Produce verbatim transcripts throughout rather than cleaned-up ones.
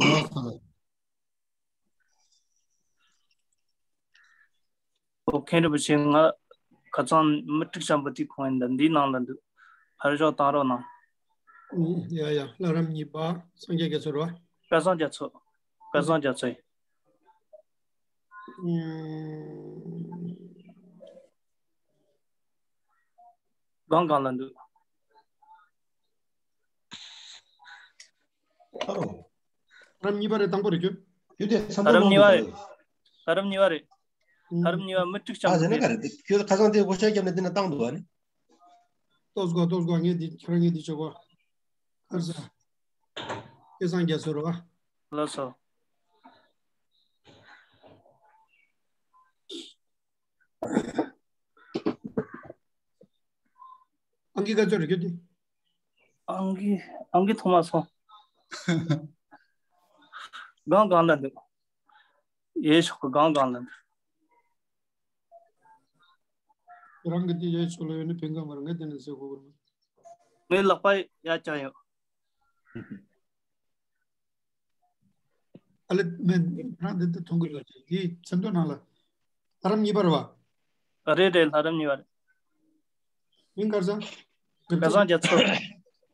ལགས་སོ། ཨོ། མཁན་རིན་པོ་ཆེ། ང་ཁ་སང་མི་དྲུག་ཙམ་པོ་དེ་གོ་ཡིན་ད། འདིའི་ནང་ལ་འདུག་ཕར་ཞོག་བཏང་རོགས་གནང་། ཡ་ཡ། ལྷ་རམས་གཉིས་པ་སངས་རྒྱས་རྒྱ་མཚོ་རེད་བ། སྐལ་བཟང་རྒྱ་མཚོ། སྐལ་བཟང་རྒྱ་མཚོ་ཡིན། སྒང་སྒང་ལ་འདུག་ཨ་རོ། ལྷ་རམས་གཉིས་པ་རེད། དང་པོ་རེད་ཁྱོད། ཁྱོད་དེ་ལྷ་རམས་གཉིས་པ་རེད། ལྷ་རམས་གཉིས་པ་རེད། ལྷ་རམས་གཉིས་པ་མི་དྲུག་ཙམ་ཨ་ཟེར་ན་ག་རེད། ཁྱོད་ཁ་སང་དེ་ངོ་ཤེས་བརྒྱབ་ནས་འདི་ན་བཏང་འདུག་ཨ་ནི། ལྟོས་དགོས། ལྟོས་དགོས། ངས་འདི་ཁྱོད་རང་ངས་འདི་ཆོག་གོ། ཁར་ས། སྐལ་བཟང་རྒྱ་མཚོ་རེད་བ། ལགས་སོ། ཨང་ཀི་ག་ཚོད་རེད་ཁྱོད་དེ། ཨང་ཀི། ཨང་ཀི་མཐོང་མ་སོང་། སྒང་སྒང་ལ་འདུག་ཡེ་ཤོག་གི་སྒང་སྒང་ལ་འདུག་རང་གི་དེ་ཡེ་ཤོག་ལ་ཡོད་ནི་ཕན་ག་མ་རེད། ངས་དེ་ནས་ཟེར་དགོས་པར། ངའི་ལག་པ་ཡ་བཅག་ཡོད། ཨ་ལེ། མེད། རང་འདི་ལྟར་མཐོང་གི་ཡོད་ཅེས། དེའི་མཚན་ཐོ་ནང་ལ་ལྷ་རམས་གཉིས་པ་རེད་བ། རེད་རེད། ལྷ་རམས་གཉིས་པ་རེད། མིང་ག་རེ་ཟེར། སྐལ་བཟང་རྒྱ་མཚོ།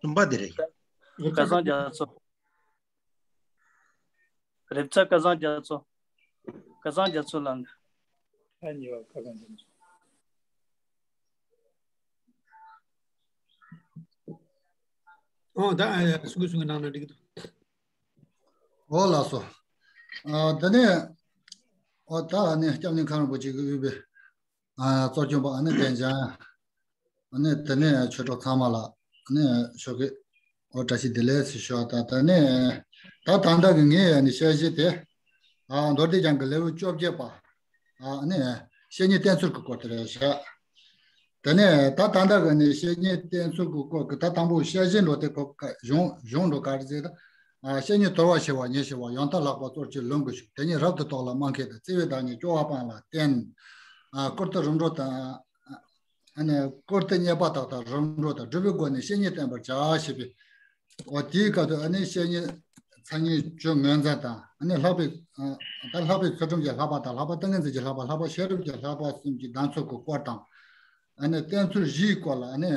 གསུམ་པ་དེ་རེད། སྐལ་བཟང་རྒྱ་མཚོ། རེབ་ཚ་སྐལ་བཟང་རྒྱ་མཚོ། སྐལ་བཟང་རྒྱ་མཚོ་ལ་འདུག་ལྷ་རམས་གཉིས་པ་སྐལ་བཟང་རྒྱ་མཚོ། ཨོ་ད་ཨ་ཡ་གསུང་གི་གསུང་གི་ནང་ན་འགྲིག་གི་འདུག་ཨོ་ལགས་སོ། ཨ་ད་ནས་ཨོ་ད་ཨ་ནི་སྐྱབས་གནས་མཁན་རིན་པོ་ཆེ་གི་དབུས་པའི་ཨ་གཙོ་སྐྱོང་པ་ཨ་ནི་བསྟན་འཇགས། ཨ་ནི་དེ་ནས་ཆོས་གྲོགས་ཚང་མ་ལ་ཨ་ནི་ཞོགས་ཀས་ཨོ་བཀྲ་ཤིས་བདེ་ལེགས་ཟེར་ཞུ་བ་དང་། ད་ནས་ད་ད་ལྟ་གི་ངའི་ཨ་ནི་བཤད་གཞི་དེ་ཨ་མདོ་སྡེ་རྒྱན་གྱི་ལེའུ་བཅོ་བརྒྱད་པ། ཨ་ནི་བཤེས་གཉེན་བསྟེན་ཚུལ་གྱི་སྐོར་དེ་རེད་བཞག་དེ་ནས་ད་ད་ལྟ་གི་ནི་བཤེས་གཉེན་བསྟེན་ཚུལ་གྱི་སྐོར་གྱི་ད་དང་པོ་བཤད་གཞི་འགྲོ་དེ་གོ་གཞུང་གཞུང་འགྲོ་ག་རེ་ཟེར་ད། ཨ་བཤེས་གཉེན་དོར་བ་ཞི་བ་ཉེར་ཞི་བ། ཡང་དག་ལག་པ་གཙོར་བྱས་ལུང་གིས་ཞུགས། དེ་ཉིད་རབ་ཏུ་རྟོགས་ལ་སྨྲ་མཁས་པའི། བརྩེ་བས་བདག་ཉིད་སྐྱོ་བ་སྤངས་ལ་བསྟེན། ཨ་བཀུར་སྟི་རིམ་གྲོ་དང་། ཨ་ནི་བཀུར་སྟི་རྙེད་པ་དག་དང་རིམ་གྲོ་དང་སྒྲུབ་པའི་སྒོ་ནས་བཤེས་གཉེན་བསྟེན་པར་བྱ་ཞེས་པའི། འོ་དེའི་སྐབས་སུ་ཨ་ནི་བཤེས་གཉེན་མཚན་ཉིད་བཅུ་ངོས་འཛིན་དང་། ཨ་ནི་ལྷག་པའི་ཨ་ད་ལྷག་པའི་ཚུལ་ཁྲིམས་ཀྱི་བསླབ་པ་དང་། ལྷག་པ་ཏིང་ངེ་འཛིན་གྱི་བསླབ་པ། ལྷག་པ་ཤེས་རབ་ཀྱི་བསླབ་པ་གསུམ་གྱི་གདམས་ཚུལ་གྱི་སྐོར་དང་། ཨ་ནི་བསྟེན་ཚུལ་བཞིའི་སྐོར་ལ་ཨ་ནི་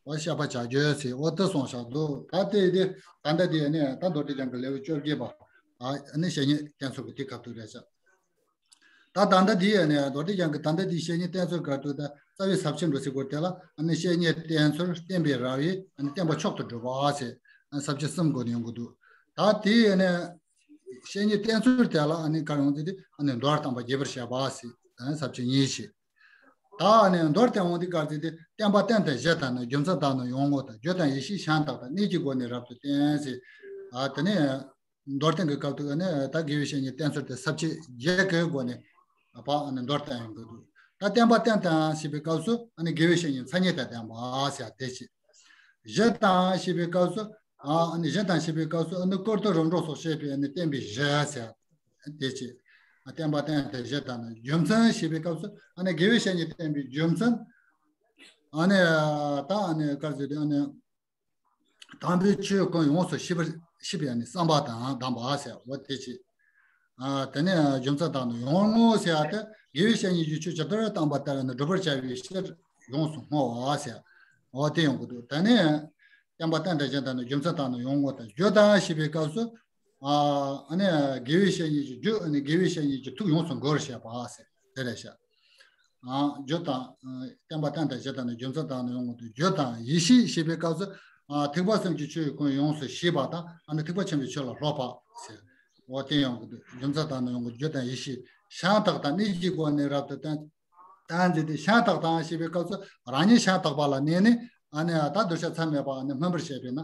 འོ་བཤད་པ་བྱ་རྒྱུ་ཟེར་འོ་དེ་གསུངས་བཞག་འདུག་ད་ལྟའི་དེ་ད་ལྟ་དེ་ཨ་ནི་ད་མདོ་སྡེ་རྒྱན་གྱི་ལེའུ་བཅོ་བརྒྱད་པ། ཨ་ནི་བཤེས་གཉེན་བསྟེན་ཚུལ་གྱི་དེ་སྐབས་སུ་རེད་ཤག་ད་ད་ལྟ་འདི་ཡང་ནས་མདོ་སྡེ་རྒྱན་གྱི་ད་ལྟ་འདི་བཤེས་གཉེན་བསྟེན་ཚུལ་སྐབས་དུ་ད་རྩ་བའི་ཟབ་ཆོས་འགྲོ་ཚིག་སྐོར་དེ་ལ་ཨ་ནི་བཤེས་གཉེན་བསྟེན་ཚུལ། བསྟེན་པའི་རབ་དབྱེ། ཨ་ནི་བསྟེན་པ་མཆོག་ཏུ་གྲུབ་པ་ཟེར་ཨ་ནི་ཟབ་ཆོས་གསུམ་སྒོ་ནས་ཡོང་གི་འདུག་ད་དེ་ཡང་ནས་བཤེས་གཉེན་བསྟེན་ཚུལ་དེ་ལ་ཨ་ནི་ག་རེ་ཡོང་ཚིག་དེ་ཨ་ནི་མདོར་བསྟན་པ་རྒྱས་པར་བཤད་པ་ཟེར་ཨ་ནི་ཟབ་ཆོས་གཉིས་ཤིག་ད་ཨ་ནི་མདོར་བསྟན་འོང་དེ་ག་རེ་ཚིག་དེ་བསྟེན་པ་བསྟེན་ཏེ་གཞི་དང་ནི། རྒྱུ་མཚན་དང་ནི་ཡོང་ངོ་དང་། རྒྱུ་དང་ཡེ་ཤེས་བྱམས་དག་དང་། གནད་ཀྱི་སྒོ་ནས་རབ་ཏུ་བསྟེན་ཟེར་ཨ་དེ་ནས། མདོར་བསྟན་གྱི་སྐབས་དུ་ནི་ད་དགེ་བའི་བཤེས་གཉེན་བསྟེན་ཚུལ་དེ་ས་བཅད་བརྒྱད་ཀྱི་སྒོ་ནས་ཕར་ནི་མདོར་བསྟན་ཡོང་གི་འདུག་ད་བསྟེན་པ་བསྟེན་དང་ཞེས་པའི་སྐབས་སུ་ནི་དགེ་བའི་བཤེས་གཉེན་མཚན་ཉིད་དང་ལྡན་པ་ཟེར་དེ་བྱས། གཞི་དང་ཞེས་པའི་སྐབས་སུ་ནི་གཞི་དང་ཞེས་པའི་སྐབས་སུ་ནི་བཀུར་སྟི་རིམ་གྲོ་སོགས་བཤད་པའི་ནི་བསྟེན་པའི་གཞི་ཟེར་དེ་བྱས། བསྟེན་པ་བསྟེན་དང་གཞི་དང་ནི། རྒྱུ་མཚན་ཞེས་པའི་སྐབས་སུ་ནི་དགེ་བའི་བཤེས་གཉེན་བསྟེན་པའི་རྒྱུ་མཚན་ནི་ད་ནི་ག་རེ་ཟེར་དུས་ནི། དམ་པའི་ཆོས་ཀུན་ཡོངས་སུ་ཤེས་པར་ཤེས་པའི་ནི་བསམ་པ་དང་ལྡན་པ་ཟེར་འོ་དེ་བྱས། ཨ་དེ་ནས་རྒྱུ་མཚན་དང་ནི་ཡོང་ངོ་ཟེར་ཡ་དེ་དགེ་བའི་བཤེས་གཉེན་གྱིས་ཆོས་ཇི་ལྟར་བསྟན་པ་ལྟར་ནི་སྒྲུབ་པར་བྱ་བའི་ཕྱིར་ཡོངས་སུ་བསྔོ་བ་ཟེར་འོ་དེ་ཡོང་གི་འདུག་དེ་ནས་བསྟེན་པ་བསྟེན་དང་གཞི་དང་ནི་རྒྱུ་མཚན་དང་ནི་ཡོང་ངོ་དང་། རྒྱུ་དང་ཞེས་པའི་སྐབས་སུ་ཨ་ནི་དགེ་བའི་བཤེས་གཉེན་གྱི་རྒྱུ་ནི་དགེ་བའི་བཤེས་གཉེན་གྱི་ཐུགས་ཡོངས་སུ་བསྔོ་བར་བྱེད་པ་ཟེར་དེ་རེད་ཤག་ཨ་རྒྱུ་དང་། ཨ་བསྟེན་པ་བསྟེན་དང་གཞི་དང་ནི་རྒྱུ་མཚན་དང་ནི་ཡོང་ངོ་དང་། རྒྱུ་དང་ཡེ་ཤེས་ཞེས་པའི་སྐབས་སུ་ཨ་ཐེག་པ་གསུམ་གྱི་ཆོས་ཀུན་ཡོངས་སུ་ཤེས་པ་དང་ཨ་ནི་ཐེག་པ་ཆེན་པོའི་ཆོས་ལ་སློབ་པ་ཟེར་འོ་དེ་ཡོང་གི་འདུག་རྒྱུ་མཚན་དང་ནི་ཡོང་ངོ་རྒྱུ་དང་ཡེ་ཤེས་བྱམས་དག་དང་། གནད་ཀྱི་སྒོ་ནས་རབ་ཏུ་བསྟན། བསྟན་ཟེར་ཏེ་བྱམས་དག་དང་ཞེས་པའི་སྐབས་སུ་རང་ཉིད་བྱམས་དག་པ་ལ་གནས་ནས་ཨ་ནི་ད་གདུལ་བྱ་མཚམས་མེད་པ་ཨ་ནི་སྨིན་པར་བྱེད་པས་ན་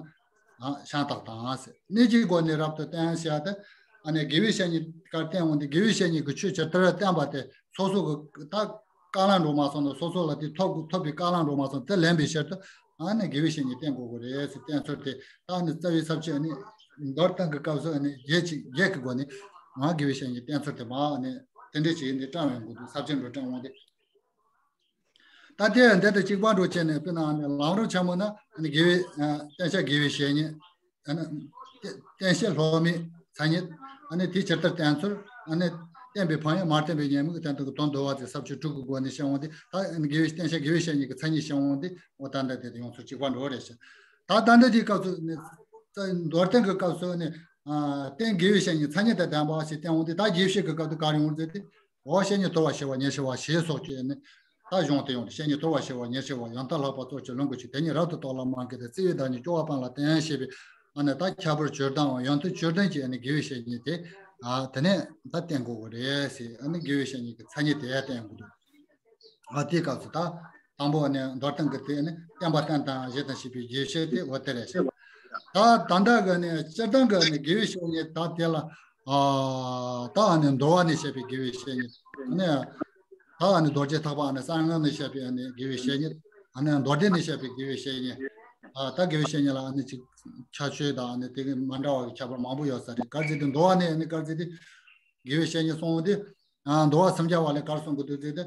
བྱམས་དག་དང་ཟེར། གནད་ཀྱི་སྒོ་ནས་རབ་ཏུ་བསྟན་ཟེར་ཡ་དེ། ཨ་ནི་དགེ་བའི་བཤེས་གཉེན་ག་རེ་བསྟེན་འོང་དེ་དགེ་བའི་བཤེས་གཉེན་གྱིས་ཆོས་ཇི་ལྟར་བསྟན་པ་དེ་སོ་སོ་གི་ད་དཀའ་ལས་འགྲོ་མ་སོང་ན་སོ་སོ་ལ་དེ་ཐོབ་ཐོབ་པའི་དཀའ་ལས་འགྲོ་མ་སོང་དེ་ལེན་པའི་ཕྱིར་དུ་ཨ་ནི་དགེ་བའི་བཤེས་གཉེན་བསྟེན་དགོས་ཀྱི་རེད་ཟེར་བསྟེན་ཚུལ་དེ་ད་ཨ་ནི་རྩ་བའི་ས་བཅད་ཨ་ནི་མདོར་བསྟན་གྱི་སྐབས་སུ་ཨ་ནི་བརྒྱད་ཅིག་བརྒྱད་ཀྱི་སྒོ་ནས་ང་དགེ་བའི་བཤེས་གཉེན་བསྟེན་ཚུལ་དེ་མ་ཨ་ནི་དེ་འདྲས་ཅིག་ཡིན་དེ་བཀྲམ་ཡོང་དགོས་འདུག་ས་བཅད་འགྲོ་བསྟན་འོང་དེ། ད་ལྟའི་འདི་དང་གཅིག་པ་འགྲོ་བྱས་ནས་དཔེར་ན་ལམ་རིམ་ཆེན་མོ་ན་དགེ་བའི་བསྟེན་བྱ་དགེ་བའི་བཤེས་གཉེན། བསྟེན་བྱ་སློབ་མའི་ ཐ་སྙད། ཨ་ནི་དེ་ཇི་ལྟར་བསྟན་ཚུལ། ཨ་ནི་བསྟན་པའི་ཕན་ཡོན། མ་བསྟན་པའི་ཉེས་དམིགས་གི་སྟེང་དུ་གི་དོན་བསྡུ་བ་དེ་ས་བཅད་དྲུག་གི་སྒོ་ནས་བཤད་འོང་དུས། ད་ཨ་ནི་དགེ་བའི་བསྟན་བྱ་དགེ་བའི་བཤེས་གཉེན་གྱི་མཚན་ཉིད་བཤད་འོང་དུས། འོ་ད་ལྟ་དེ་དེ་ཡོངས་སུ་གཅིག་པ་འགྲོ་རེད་ཤག་ད་ད་ལྟ་དེའི་སྐབས་སུ་ནི། མདོར་བསྟན་གྱི་སྐབས་སུ་ནི། ཨ་བསྟན་དགེ་བའི་བཤེས་གཉེན་མཚན་ཉིད་དང་ལྡན་པ་ཞེས་བསྟན་འོང་དུས། ད་དགེ་བའི་བཤེས་ཀྱི་སྐབས་དུ་ག་རེ་ཡོང་ཟེར་ཏེ། འོ་བཤེས་གཉེན་དོར་བ་ཤེས་པ་ཉེར་ཤེས་པ་ཞེས་སོགས་ཀྱི་ནི། ད་གཞུང་དེ་ཡོང་དུས། བཤེས་གཉེན་དོར་བ་ཤེས་པ་ཉེར་ཤེས་པ། ཡོན་ཏན་ལྷག་པ་གཙོར་བྱས་ལོངས་སྐུ་ཆོས། དེ་ཉིད་རབ་ཏུ་རྟོགས་ལ་མ་འགལ་ཏེ། བརྩེ་བའི་བདག་ཉིད་སྐྱོ་བ་སྤངས་ལ་བསྟེན་ཞེས་པའི། ཨ་ནི་ད་ཁྱད་པར་བཅུ་བདུན་པ། ཡོན་ཏན་བཅུ་བདུན་གྱི་ཨ་ནི་དགེ་བའི་བཤེས་གཉེན་དེ། ཨ་དེ་ནས་ད་བསྟན་དགོས་ཀྱི་རེད་ཟེར། ཨ་ནི་དགེ་བའི་བཤེས་གཉེན་གྱི་མཚན་ཉིད་དེ་བསྟན་དགོས་འདུག་ཨ་དེའི་སྐབས་སུ་ད་དང་པོ་ནི་མདོར་བསྟན་གྱི་དེ་ནི་བསྟན་པ་བསྟན་དང་བཞེད་དང་བཤད་པའི་དགེ་བཤེས་དེ་འོ་དེ་རེད་ཤག་ད་ད་ལྟ་གི་ནི་སྤྱིར་བཏང་གི་ནི་དགེ་བའི་བཤེས་གཉེན་ད་དེ་ལ། ཨ་ད་ཨ་ནི་འདུལ་བ་ནས་བཤད་པའི་དགེ་བའི་བཤེས་གཉེན་ནི། ད་ཨ་ནི་རྡོ་རྗེ་ཐེག་པ་ཨ་ནི་གསང་སྔགས་ནས་བཤད་པའི་ཨ་ནི་དགེ་བའི་བཤེས་གཉེན། ཨ་ནི་མདོ་སྡེ་ནས་བཤད་པའི་དགེ་བའི་བཤེས་གཉེན། ཨ་ད་དགེ་བའི་བཤེས་གཉེན་ལ་ཨ་ནི་ཅིག་ཁྱད་ཆོས་དང་ཨ་ནི་དེ་གི་མ་འདྲ་བ་གི་ཁྱད་པར་མང་པོ་ཡོད་ས་རེད། ག་རེ་ཟེར་དུས་འདུལ་བ་ནས་ཨ་ནི་ག་རེ་ཟེར་དུས། དགེ་བའི་བཤེས་གཉེན་གསུངས་ཏེ། ཨ་འདུལ་བ་སེམས་རྒྱ་བ་ལས་ག་རེ་གསུང་གི་འདུག་ཟེར་ཏེ།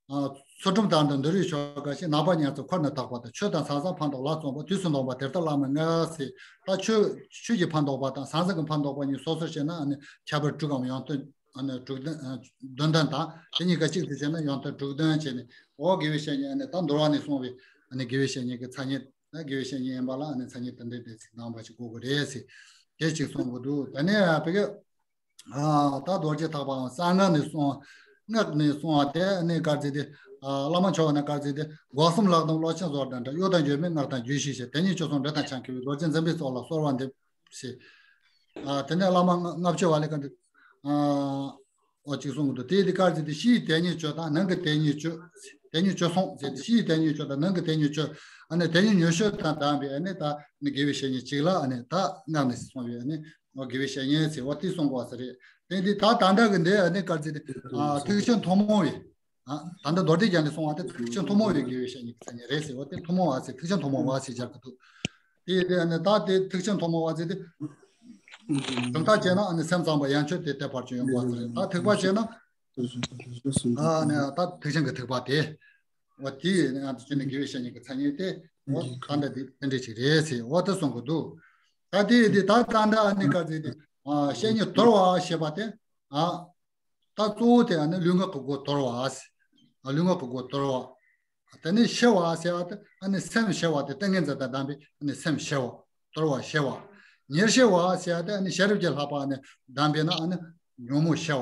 ཨ་ཚུལ་ཁྲིམས་ལྟར་དུ་འདུལ་བའི་ཆོ་ག་ཞིག་ནག་པ་ཉེར་འཚོ་འཁོར་ནི་དག་པ་དང་། ཆོས་དང་ཟང་ཟིང་ཕན་འདོགས་ལ་བརྩོན་པ། དུས་སུ་འདོམས་པ་དེ་ལྟར་བླ་མའི་མངའ་ཟེར། ད་ཆོས་ཆོས་ཀྱི་ཕན་འདོགས་པ་དང་ཟང་ཟིང་གི་ཕན་འདོགས་པ་གཉིས་སོ་སོར་བཤད་ན། ཨ་ནི་ཁྱད་པར་དྲུག་གམ་ཡོན་ཏན་ཨ་ནི་དྲུག་ལྡན། ཨ་བདུན་ལྡན་དང་། དེ་གཉིས་ཀ་གཅིག་ཏུ་བྱས་ན་ཡོན་ཏན་དྲུག་ལྡན་བྱས་ནས། འོ་དགེ་བའི་བཤེས་གཉེན་ཨ་ནི་ད་འདུལ་བ་ནས་གསུངས་པའི་ཨ་ནི་དགེ་བའི་བཤེས་གཉེན་གྱི་མཚན་ཉིད། ད་དགེ་བའི་བཤེས་གཉེན་ཡིན་པ་ལ་ཨ་ནི་མཚན་ཉིད་དེ་འདྲ་དེ་ཚིག་ནང་པ་ཞིག་དགོས་ཀྱི་རེད་ཟེར། དེ་གཅིག་གསུང་གི་འདུག་དེ་ནས་ཡང་བི་གེ་ཨ་ད་རྡོ་རྗེ་ཐེག་པའམ་གསང་སྔགས་ནས་གསུང་། སྔགས་ནས་གསུང་བ་དེ་ནི་ག་རེ་ཟེར་དུས། ཨ་བླ་མ་མཆོག་ནས་ག་རེ་ཟེར་དུས། སྒོ་གསུམ་ལག་རྡུམ་བློ་ཆེན་ཟོར་དང་འདྲ། གཡོ་དང་འགྱུར་མེད་སྔགས་དང་རྒྱུད་བཞི་ཞེས། དེ་ཉིད་ཆོས་གསུམ་འགྲོས་དང་ཆ་མཁས་པའི། རྡོ་རྗེ་འཛིན་པའི་ཚོགས་ལ་གསོལ་བ་འདེབས་ཞེས། ཨ་དེ་ནས་བླ་མ་ལྔ་ལྔ་བཅུ་བ་ལས་ག་འདི། ཨ་འོ་གཅིག་གསུང་གི་འདུག་དེ་དེ་ག་རེ་ཟེར་དུས། ཕྱིའི་དེ་ཉིད་ཆོས་དང་ནང་གི་དེ་ཉིད་ཆོས། དེ་ཉིད་ཆོས་གསུམ་ཟེར་དུས། ཕྱིའི་དེ་ཉིད་ཆོས་དང་ནང་གི་དེ་ཉིད་ཆོས། ཨ་ནི་དེ་ཉིད་ཉོན་ཤེས་དང་ལྡན་པའི་ཨ་ནི་ད་ནི་དགེ་བའི་བཤེས་གཉེན་གཅིག་ལ་ཨ་ནི་ད་སྔགས་ནས་གསུངས་པའི་ཨ་ནི། འོ་དགེ་བའི་བཤེས་གཉེན་ཟེར་བ་དེ་གསུང་དགོས་ས་རེད། དེ་འདི་ད་ད་ལྟ་གི་འདི་ཨ་ནི་ག་རེ་ཟེར་དུས། ཨ་ཐེག་ཆེན་ཐུན་མོང་བའི། ཨ་ད་ལྟ་མདོ་སྡེ་རྒྱན་ནས་གསུང་བ་དེ་ཐེག་ཆེན་ཐུན་མོང་བའི་དགེ་བའི་བཤེས་གཉེན་གྱི་མཚན་ཉིད་རེད་ཟེར་བ་དེ་ཐུན་མོང་བ་ཟེར། ཐེག་ཆེན་ཐུན་མོང་བ་ཟེར་སྦྱར་གི་འདུག་དེ་དེ་ཨ་ནི་ད་དེ་ཐེག་ཆེན་ཐུན་མོང་བ་ཟེར་དེ། གྲུབ་མཐའ་བྱས་ན་ཨ་ནི་སེམས་ཙམ་པ་ཡན་ཆོད་དེ་དེ་བར་གྱི་ཡོང་དགོས་ས་རེད། ད་ཐེག་པ་བྱས་ན། ཨ་ནི་ད་ཐེག་ཆེན་གྱི་ཐེག་པ་དེ། འོ་དེ་ནི་ཨ་ནི་དགེ་བའི་བཤེས་གཉེན་གྱི་མཚན་ཉིད་དེ། འོ་ད་ལྟ་དེ་དེ་འདྲ་ཅིག་རེད་ཟེར། འོ་དེ་གསུང་གི་འདུག་ད་དེ་དེ་ད་ད་ལྟ་ཨ་ནི་ག་ཟེར་དེ། ཨ་བཤེས་གཉེན་དོར་བ་ཞེས་པ་དེ། ཨ་ད་གཙོ་བོ་དེ་ཨ་ནི་ལུས་ངག་གི་སྒོ་དོར་བ་ཟེར། ཨ་ལུས་ངག་གི་སྒོ་དོར་བ། དེ་ནས་ཤེས་པ་ཟེར་བ་དེ་ཨ་ནི་སེམས་ཤེས་པ་དེ་ཏིང་ངེ་འཛིན་དང་ལྡན་པའི་ཨ་ནི་སེམས་ཤེས་པ། དོར་བ་ཤེས་པ། ཉེར་ཤེས་པ་ཟེར་བ་དེ་ཨ་ནི་ཤེས་རབ་ཀྱི་བསླབ་པ་ཨ་ནི་ལྡན་པས་ན་ཨ་ནི་ཉོན་མོངས་ཤེས་པ།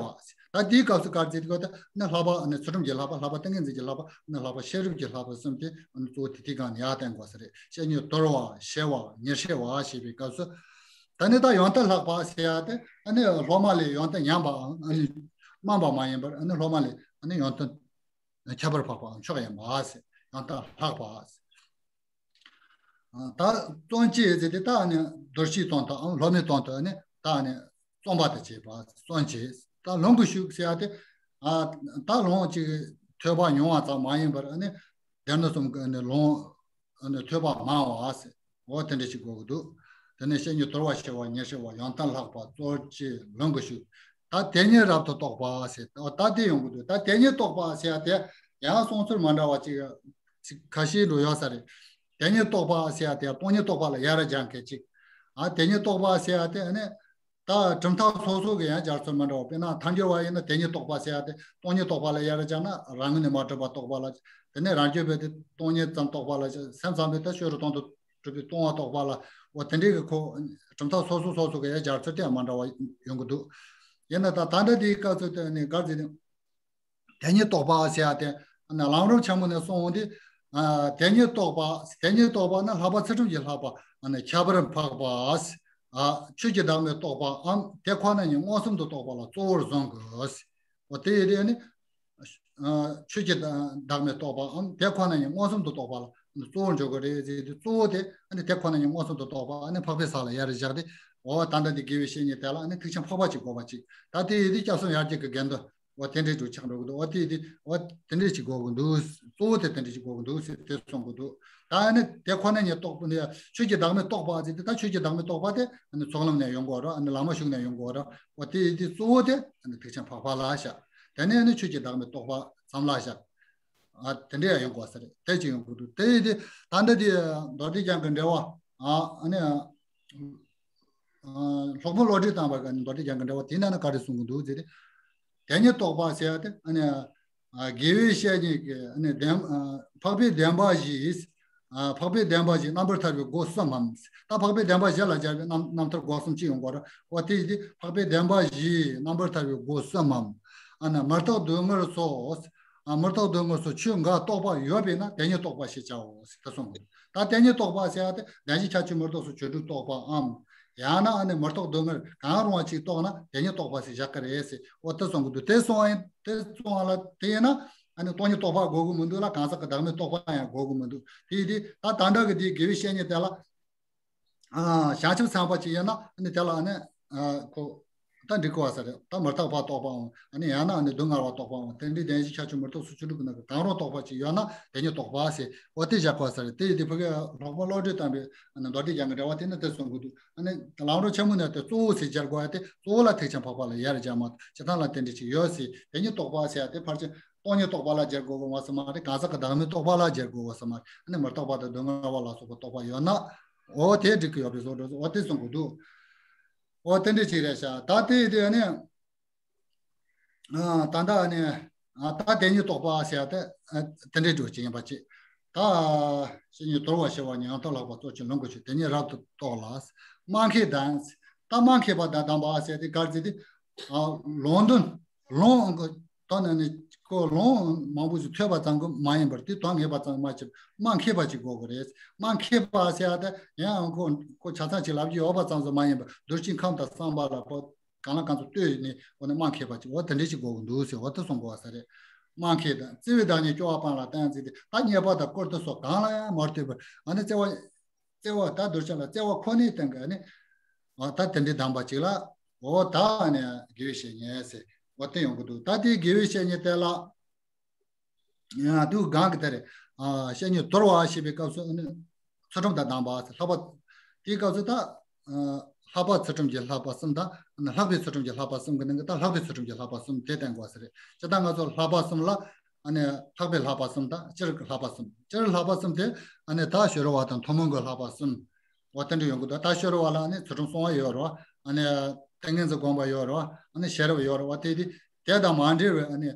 ད་དེའི་སྐབས་སུ་ག་རེ་ཟེར་དགོས་དེ་ཨ་ནི་བསླབ་པ་ཨ་ནི་ཚུལ་ཁྲིམས་ཀྱི་བསླབ་པ། བསླབ་པ་ཏིང་ངེ་འཛིན་གྱི་བསླབ་པ། ཨ་ནི་བསླབ་པ་ཤེས་རབ་ཀྱི་བསླབ་པ་གསུམ་དེ་ཨ་ནི་གཙོ་བོ་དེ་དེའི་སྒང་ནས་ཡར་བསྟན་དགོས་ས་རེད། བཤེས་གཉེན་དོར་བ་ཤེས་པ་ཉེར་ཤེས་པ་ཞེས་པའི་སྐབས་སུ། ད་ནི་ད་ཡོན་ཏན་ལྷག་པ་ཟེར་བ་དེ་ཨ་ནི་སློབ་མ་ལས་ཡོན་ཏན་ཉམས་པའམ་ཨ་ནི་དམའ་བ་མ་ཡིན་པར་ཨ་ནི་སློབ་མ་ལས་ཨ་ནི་ཡོན་ཏན་ཁྱད་པར་འཕགས་པའམ་མཆོག་ཡིན་པ་ཟེར། ཡང་དག་ལྷག་པ་ཟེར། ད་བརྩོན་བཅས་ཟེར་དེ་ད་ནི་མདོར་བྱས་དོན་དུའམ་སློབ་མའི་དོན་དུ་ནི་ད་ནི་བརྩོན་པ་དང་བཅས་པ་བརྩོན་བཅས། ད་ལོངས་སྐུ་ཞུགས་ཟེར་ཡ་དེ། ད་ལོངས་ཅིག་ཐོས་པ་ཉུང་བ་ཙམ་མ་ཡིན་པར་ནི་སྡེ་སྣོད་གསུམ་གྱི་ནི་ལོངས། ཨ་ནི་ཐོས་པ་མང་བ་ཟེར། འོ་དེ་འདྲ་ཞིག་དགོས་ཀྱི་འདུག་དེ་ནས་བཤེས་གཉེན་དོར་བ་ཤེས་པ་ཉེར་ཤེས་པ། ཡོན་ཏན་ལྷག་པ་གཙོར་བྱས་ལོངས་སྐུ་ཞུགས། ད་དེ་ཉིད་རབ་ཏུ་རྟོགས་པ་ཟེར། འོ་ད་དེ་ཡོང་གི་འདུག་ད་དེ་ཉིད་རྟོགས་པ་ཟེར་ཡ་དེ་ཡང་གསུང་ཚུལ་མ་འདྲ་བ་ཅིག་ཅིག་ཁ་ཤས་འགྲོ་ཡོད་ས་རེད། དེ་ཉིད་རྟོགས་པ་ཟེར་ཡ་དེ་སྟོང་ཉིད་རྟོགས་པ་ལ་ཡར་སྦྱར་མཁན་ཅིག་ཨ་དེ་ཉིད་རྟོགས་པ་ཟེར་ཡ་དེ་ཨ་ནི། ད་གྲུབ་མཐའ་སོ་སོ་གི་ཡང་སྦྱར་ཚུལ་མི་འདྲ་བ། དཔེར་ན་ཐལ་འགྱུར་བ་ཡིན་ན་དེ་ཉིད་རྟོགས་པ་ཟེར་ཡ་དེ་སྟོང་ཉིད་རྟོགས་པ་ལ་ཡར་སྦྱར་ན་རང་ངོས་ནས་མ་གྲུབ་པ་རྟོགས་པ་ལ། དེ་ནས་རང་རྒྱུད་པས་དེ་སྟོང་ཉིད་ཙམ་རྟོགས་པ་ལ། སེམས་ཙམ་པས་ད་ཕྱི་རོལ་སྟོང་དུ་གྲུབ་པའི་སྟོང་པ་རྟོགས་པ་ལ། འོ་དེ་འདྲའི་གི་ཁོ་གྲུབ་མཐའ་སོ་སོ་སོ་སོ་གི་ཡང་སྦྱར་ཚུལ་དེ་ཡང་མ་འདྲ་བ་ཡོང་གི་འདུག་ཡིན་ན་ད་ད་ལྟ་དེའི་སྐབས་སུ་དེ་ནི་ག་རེ་ཟེར་ན། དེ་ཉིད་རྟོགས་པ་ཟེར་ཡ་དེ་ནི་ལམ་རིམ་ཆེན་མོ་ནས་གསུངས་འོང་དུས། ཨ་དེ་ཉིད་རྟོགས་པ། དེ་ཉིད་རྟོགས་པ་ནི་ལྷག་པ་ཚུལ་ཁྲིམས་ཀྱི་བསླབ་པ་ཨ་ནི་ཁྱད་པར་འཕགས་པ། ཨ་ཆོས་ཀྱི་བདག་མེད་རྟོགས་པའམ་དེ་ཁོ་ན་ཉིད་མངོན་སུམ་དུ་རྟོགས་པ་ལ་གཙོ་བོར་བཟུང་དགོས། འོ་དེ་ཡི་དེ་ནི། ཨ་ཆོས་ཀྱི་བདག་མེད་རྟོགས་པའམ་དེ་ཁོ་ན་ཉིད་མངོན་སུམ་དུ་རྟོགས་པ་ལ་གཙོ་བོར་འཇོག་དགོས་རེད་ཟེར་དུས། གཙོ་བོ་དེ་ཨ་ནི་དེ་ཁོ་ན་ཉིད་མངོན་སུམ་དུ་རྟོགས་པ་ཨ་ནི་འཕགས་པའི་ས་ལ་ཡར་བཞག་སྟེ། འོ་ད་ལྟ་འདི་དགེ་བའི་བཤེས་གཉེན་དེ་ལ་ཨ་ནི་ཐེག་ཆེན་འཕགས་པ་ཅིག་དགོས་པ་ཅིག་ད་དེ་ཡི་དེ་སྐྱབས་གསུམ་ཡར་རྒྱས་ཀྱི་དགེ་འདུན། འོ་དེ་འདྲའི་འགྲོ་ཆགས་འགྲོ་གི་འདུག་འོ་དེ་དེ་འོ་དེ་འདྲའི་ཅིག་དགོས་གི་འདུག་གཙོ་བོ་དེ་དེ་འདྲའི་ཅིག་དགོས་གི་འདུག་ཟེར་དེ་གསུང་གི་འདུག་ད་ནི་དེ་ཁོ་ན་ཉིད་རྟོགས་པ་ནི་ཆོས་ཀྱི་བདག་མེད་རྟོགས་པ་ཟེར་དུས། ད་ཆོས་ཀྱི་བདག་མེད་རྟོགས་པ་དེ་ནི་ཚོགས་ལམ་ནས་ཡོང་དགོས་ར། ནི་བླ་མ་བཞུགས་ནས་ཡོང་དགོས་ར། འོ་དེ་དེ་གཙོ་བོ་དེ་ནི་ཐེག་ཆེན་འཕགས་པ་ལ་བཞག་དེ་ནས་ནི་ཆོས་ཀྱི་བདག་མེད་རྟོགས་པ་ཙམ་ལ་བཞག་ཨ་དེ་འདྲ་ཡང་ཡོང་དགོས་ས་རེད། དེ་ཅིག་ཡོང་དགོས་འདུག་དེ་དེ་ད་འདི་དེ་མདོ་སྡེ་རྒྱན་གྱི་འགྲེལ་བ། ཨ་ནི། སློབ་དཔོན་བློ་གྲོས་དམ་པ་གི་མདོ་སྡེ་རྒྱན་གྱི་འགྲེལ་པ་དེ་ན་ནི་ག་རེ་གསུང་གི་འདུག་ཟེར་ཏེ། དེ་ཉིད་རྟོགས་པ་ཟེར་ཡ་དེ་ཨ་ནི། དགེ་བའི་བཤེས་གཉེན་གྱིས་ཨ་ནི་བདེན། འཕགས་པའི་བདེན་པ་བཞི། འཕགས་པའི་བདེན་པ་བཞི་རྣམ་པར་ཐར་པའི་སྒོ་གསུམ་མམ། ད་འཕགས་པའི་བདེན་པ་བཞི་ལ་སྦྱར་བའི་རྣམ་རྣམ་ཐར་སྒོ་གསུམ་ཅི་ཡོང་གོ་ར། འོ་དེ་ཡིན་དེ་འཕགས་པའི་བདེན་པ་བཞི་རྣམ་པར་ཐར་པའི་སྒོ་གསུམ་མམ། ཨ་ནི་མི་རྟག་སྡུག་བསྔལ་སོགས། མི་རྟག་སྡུག་བསྔལ་སོགས་ཆོས་འགའ་རྟོགས་པ་ཡོད་པས་ན་དེ་ཉིད་རྟོགས་པ་ཞེས་བྱའོ་ཟེར་ད་གསུངས། ད་དེ་ཉིད་རྟོགས་པ་ཟེར་ཡ་དེ་བདེན་བཞི་ཁྱད་ཆོས་མི་རྟག་སོགས་ཆོས་དྲུག་རྟོགས་པའམ། ཡང་ན་ཨ་ནི་མི་རྟག་སྡུག་བསྔལ་གང་རུང་བ་ཅིག་རྟོགས་ན་དེ་ཉིད་རྟོགས་པ་ཟེར་བཞག་གི་རེད་ཟེར། འོ་དེ་གསུང་གི་འདུག་དེ་གསུང་བ་ཡིན་དེ་གསུང་བ་ལ་དེ་ཡིན་ན་ཨ་ནི་སྟོང་ཉིད་རྟོགས་པ་དགོས་ཀྱི་མི་འདུག་ལ། གང་ཟག་གི་བདག་མེད་རྟོགས་པ་ཡང་དགོས་ཀྱི་མི་འདུག་དེ་ཡིན་དེ་ད་ད་ལྟ་གི་དེའི་དགེ་བའི་བཤེས་གཉེན་དེ་ལ་བྱང་ཆུབ་སེམས་དཔའ་ཅིག་ཡིན་ན་ཨ་ནི་དེ་ལ་ཨ་ནི་ཁོ་ད་འགྲིག་གི་བ་ས་རེད། ད་མི་རྟག་པ་རྟོགས་པའམ་ཨ་ནི་ཡང་ན་ཨ་ནི་སྡུག་བསྔལ་བ་རྟོགས་པའམ་དེ་འདྲའི་བདེན་བཞི་ཁྱད་ཆོས་མི་རྟག་སོགས་ཆོས་དྲུག་གི་ནང་གི་གང་རུང་རྟོགས་པ་ཅིག་ཡོད་ན་དེ་ཉིད་རྟོགས་པ་ཟེར། འོ་དེ་བཞག་གི་བ་ས་རེད། དེ་ཡིན་དེ་ཕ་གི་སློབ་དཔོན་བློ་གྲོས་དམ་པའི་ཨ་ནི་མདོ་སྡེ་རྒྱན་གྱི་འགྲེལ་པ་དེ་ནི་དེ་གསུང་གི་འདུག་ཨ་ནི་ལམ་རིམ་ཆེན་མོ་ནས་དེ་གཙོ་བོ་ཟེར་སྦྱར་དགོས་ཡ་དེ་གཙོ་བོ་ལ་ཐེག་ཆེན་འཕགས་པ་ལ་ཡར་སྦྱར་མ་གཏོགས་སྤྱིར་བཏང་ལ་དེ་འདྲ་ཅིག་ཡོད་ཟེར། དེ་ཉིད་རྟོགས་པ་ཟེར་ཡ་དེ་ཕལ་ཆེར་སྟོང་ཉིད་རྟོགས་པ་ལ་སྦྱར་དགོས་གི་འོང་ས་མ་རེད། གང་ཟག་གི་བདག་མེད་རྟོགས་པ་ལ་སྦྱར་དགོས་འོང་ས་མ་རེད། ཨ་ནི་མི་རྟག་པ་དང་སྡུག་བསྔལ་བ་ལ་སོགས་པ་རྟོགས་པ་ཡོད་ན། འོ་དེ་འགྲིག་གི་ཡོད་པའི་བཟོ་འདྲ་འོ་དེ་གསུང་གི་འདུག་འོ་དེ་འདྲ་ཅིག་རེད་ཤག་ད་དེ་དེ་ཨ་ནི། ད་ལྟ་ཨ་ནི། ད་དེ་ཉིད་རྟོགས་པ་ཟེར་ཡ་དེ་དེ་འདྲའི་འགྲོ་ཅིག་ཡིན་པ་ཅིག་ད་བཤེས་གཉེན་དོར་བ་ཞི་བ་ཉན་ཐོས་ལྷག་པ་གཙོ་ཆེ་ལོངས་སྐུ་ཆོས་དེ་ཉིད་རབ་ཏུ་རྟོགས་ལ། སྨྲ་མཁས་དང་། ད་སྨྲ་མཁས་པ་དང་གདམས་པ་ཟེར་ཏེ་གར་ཟེར་ཏེ། ལུང་འདོན། ལུང་གི་དོན་ནི་ཁོ་ལུང་མང་པོ་ཞིག་ཐོས་པ་ཙམ་གྱིས་མ་ཡིན་པར་དེ་དོན་ངེས་པ་ཙམ་མ་ཆེ་སྨྲ་མཁས་པ་ཅིག་དགོས་ཀྱི་རེད། སྨྲ་མཁས་པ་ཟེར་ཡ་དེ་ཡང་ཁོ་ཁོ་ཆ་ཚང་ཅིག་ལབ་ཀྱི་ཡོད་པ་ཙམ་ཞིག་མ་ཡིན་པར་གདུལ་བྱའི་ཁམས་དང་བསམ་པ་ལ་ཁོ། གང་ལ་གང་འཚམ་ལྟོས་ནས་འོ་ན་སྨྲ་མཁས་པ་ཅིག་འོ་དེ་འདྲ་ཞིག་དགོས་ཀྱི་འདུག་ཟེར་འོ་དེ་གསུང་དགོས་པ་ས་རེད། སྨྲ་མཁས་དང་བརྩེ་བའི་བདག་ཉིད་སྐྱོ་བ་སྤངས་ལ་བརྟེན་ཟེར་ཏེ་ད་རྙེད་པ་དང་བཀུར་སྟི་སོགས་གང་ལ་ཡང་མ་ལྟོས་པར་ཨ་ནི་བརྩེ་བ། བརྩེ་བ་ད་གདུལ་བྱ་ལ་བརྩེ་བ་ཁོ་ནའི་སྟེང་གི་ཨ་ནི། འོ་ད་དེ་འདྲའི་གདམས་པ་ཅིག་ལ་འོ་ད་ཨ་ནི་དགེ་བའི་བཤེས་གཉེན་ཟེར་འོ་དེ་ཡོང་གི་འདུག་ད་དེའི་དགེ་བའི་བཤེས་གཉེན་དེ་ལ། ཡང་དུ་གང་གི་དེ་རེད། བཤེས་གཉེན་དོར་བ་ཞེས་པའི་སྐབས་སུ་ནི་ཚུལ་ཁྲིམས་དང་ལྡན་པ་ལྷག་པ། དེའི་སྐབས་སུ་ད་ལྷག་པ་ཚུལ་ཁྲིམས་ཀྱི་ལྷག་པ་གསུམ་དང་ལྷག་པའི་ཚུལ་ཁྲིམས་ཀྱི་ལྷག་པ་གསུམ་གྱི་ནང་གི་ད་ལྷག་པའི་ཚུལ་ཁྲིམས་ཀྱི་ལྷག་པ་གསུམ་དེ་བསྟན་དགོས་ས་རེད། སྤྱིར་བཏང་ང་ཚོ་ལྷག་པ་གསུམ་ལ་ལྷག་པའི་ལྷག་པ་གསུམ་དང་སྤྱིར་གྱི་ལྷག་པ་གསུམ། སྤྱིར་ལྷག་པ་གསུམ་དེ་ད་ཤེས་རབ་བ་དང་ཐུན་མོང་གི་ལྷག་པ་གསུམ། འོ་དེ་འདྲ་ཡོང་གི་འདུག་ད་ཤེས་རབ་བ་ལ་ཚུལ་ཁྲིམས་སྲུང་བ་ཡོད་རེད་བ། ཏིང་ངེ་འཛིན་སྒོམ་པ་ཡོད་རེད་བ། ཤེས་རབ་ཡོད་རེད་བ། དེ་དེ་དེ་དང་མ་འབྲེལ་བའི་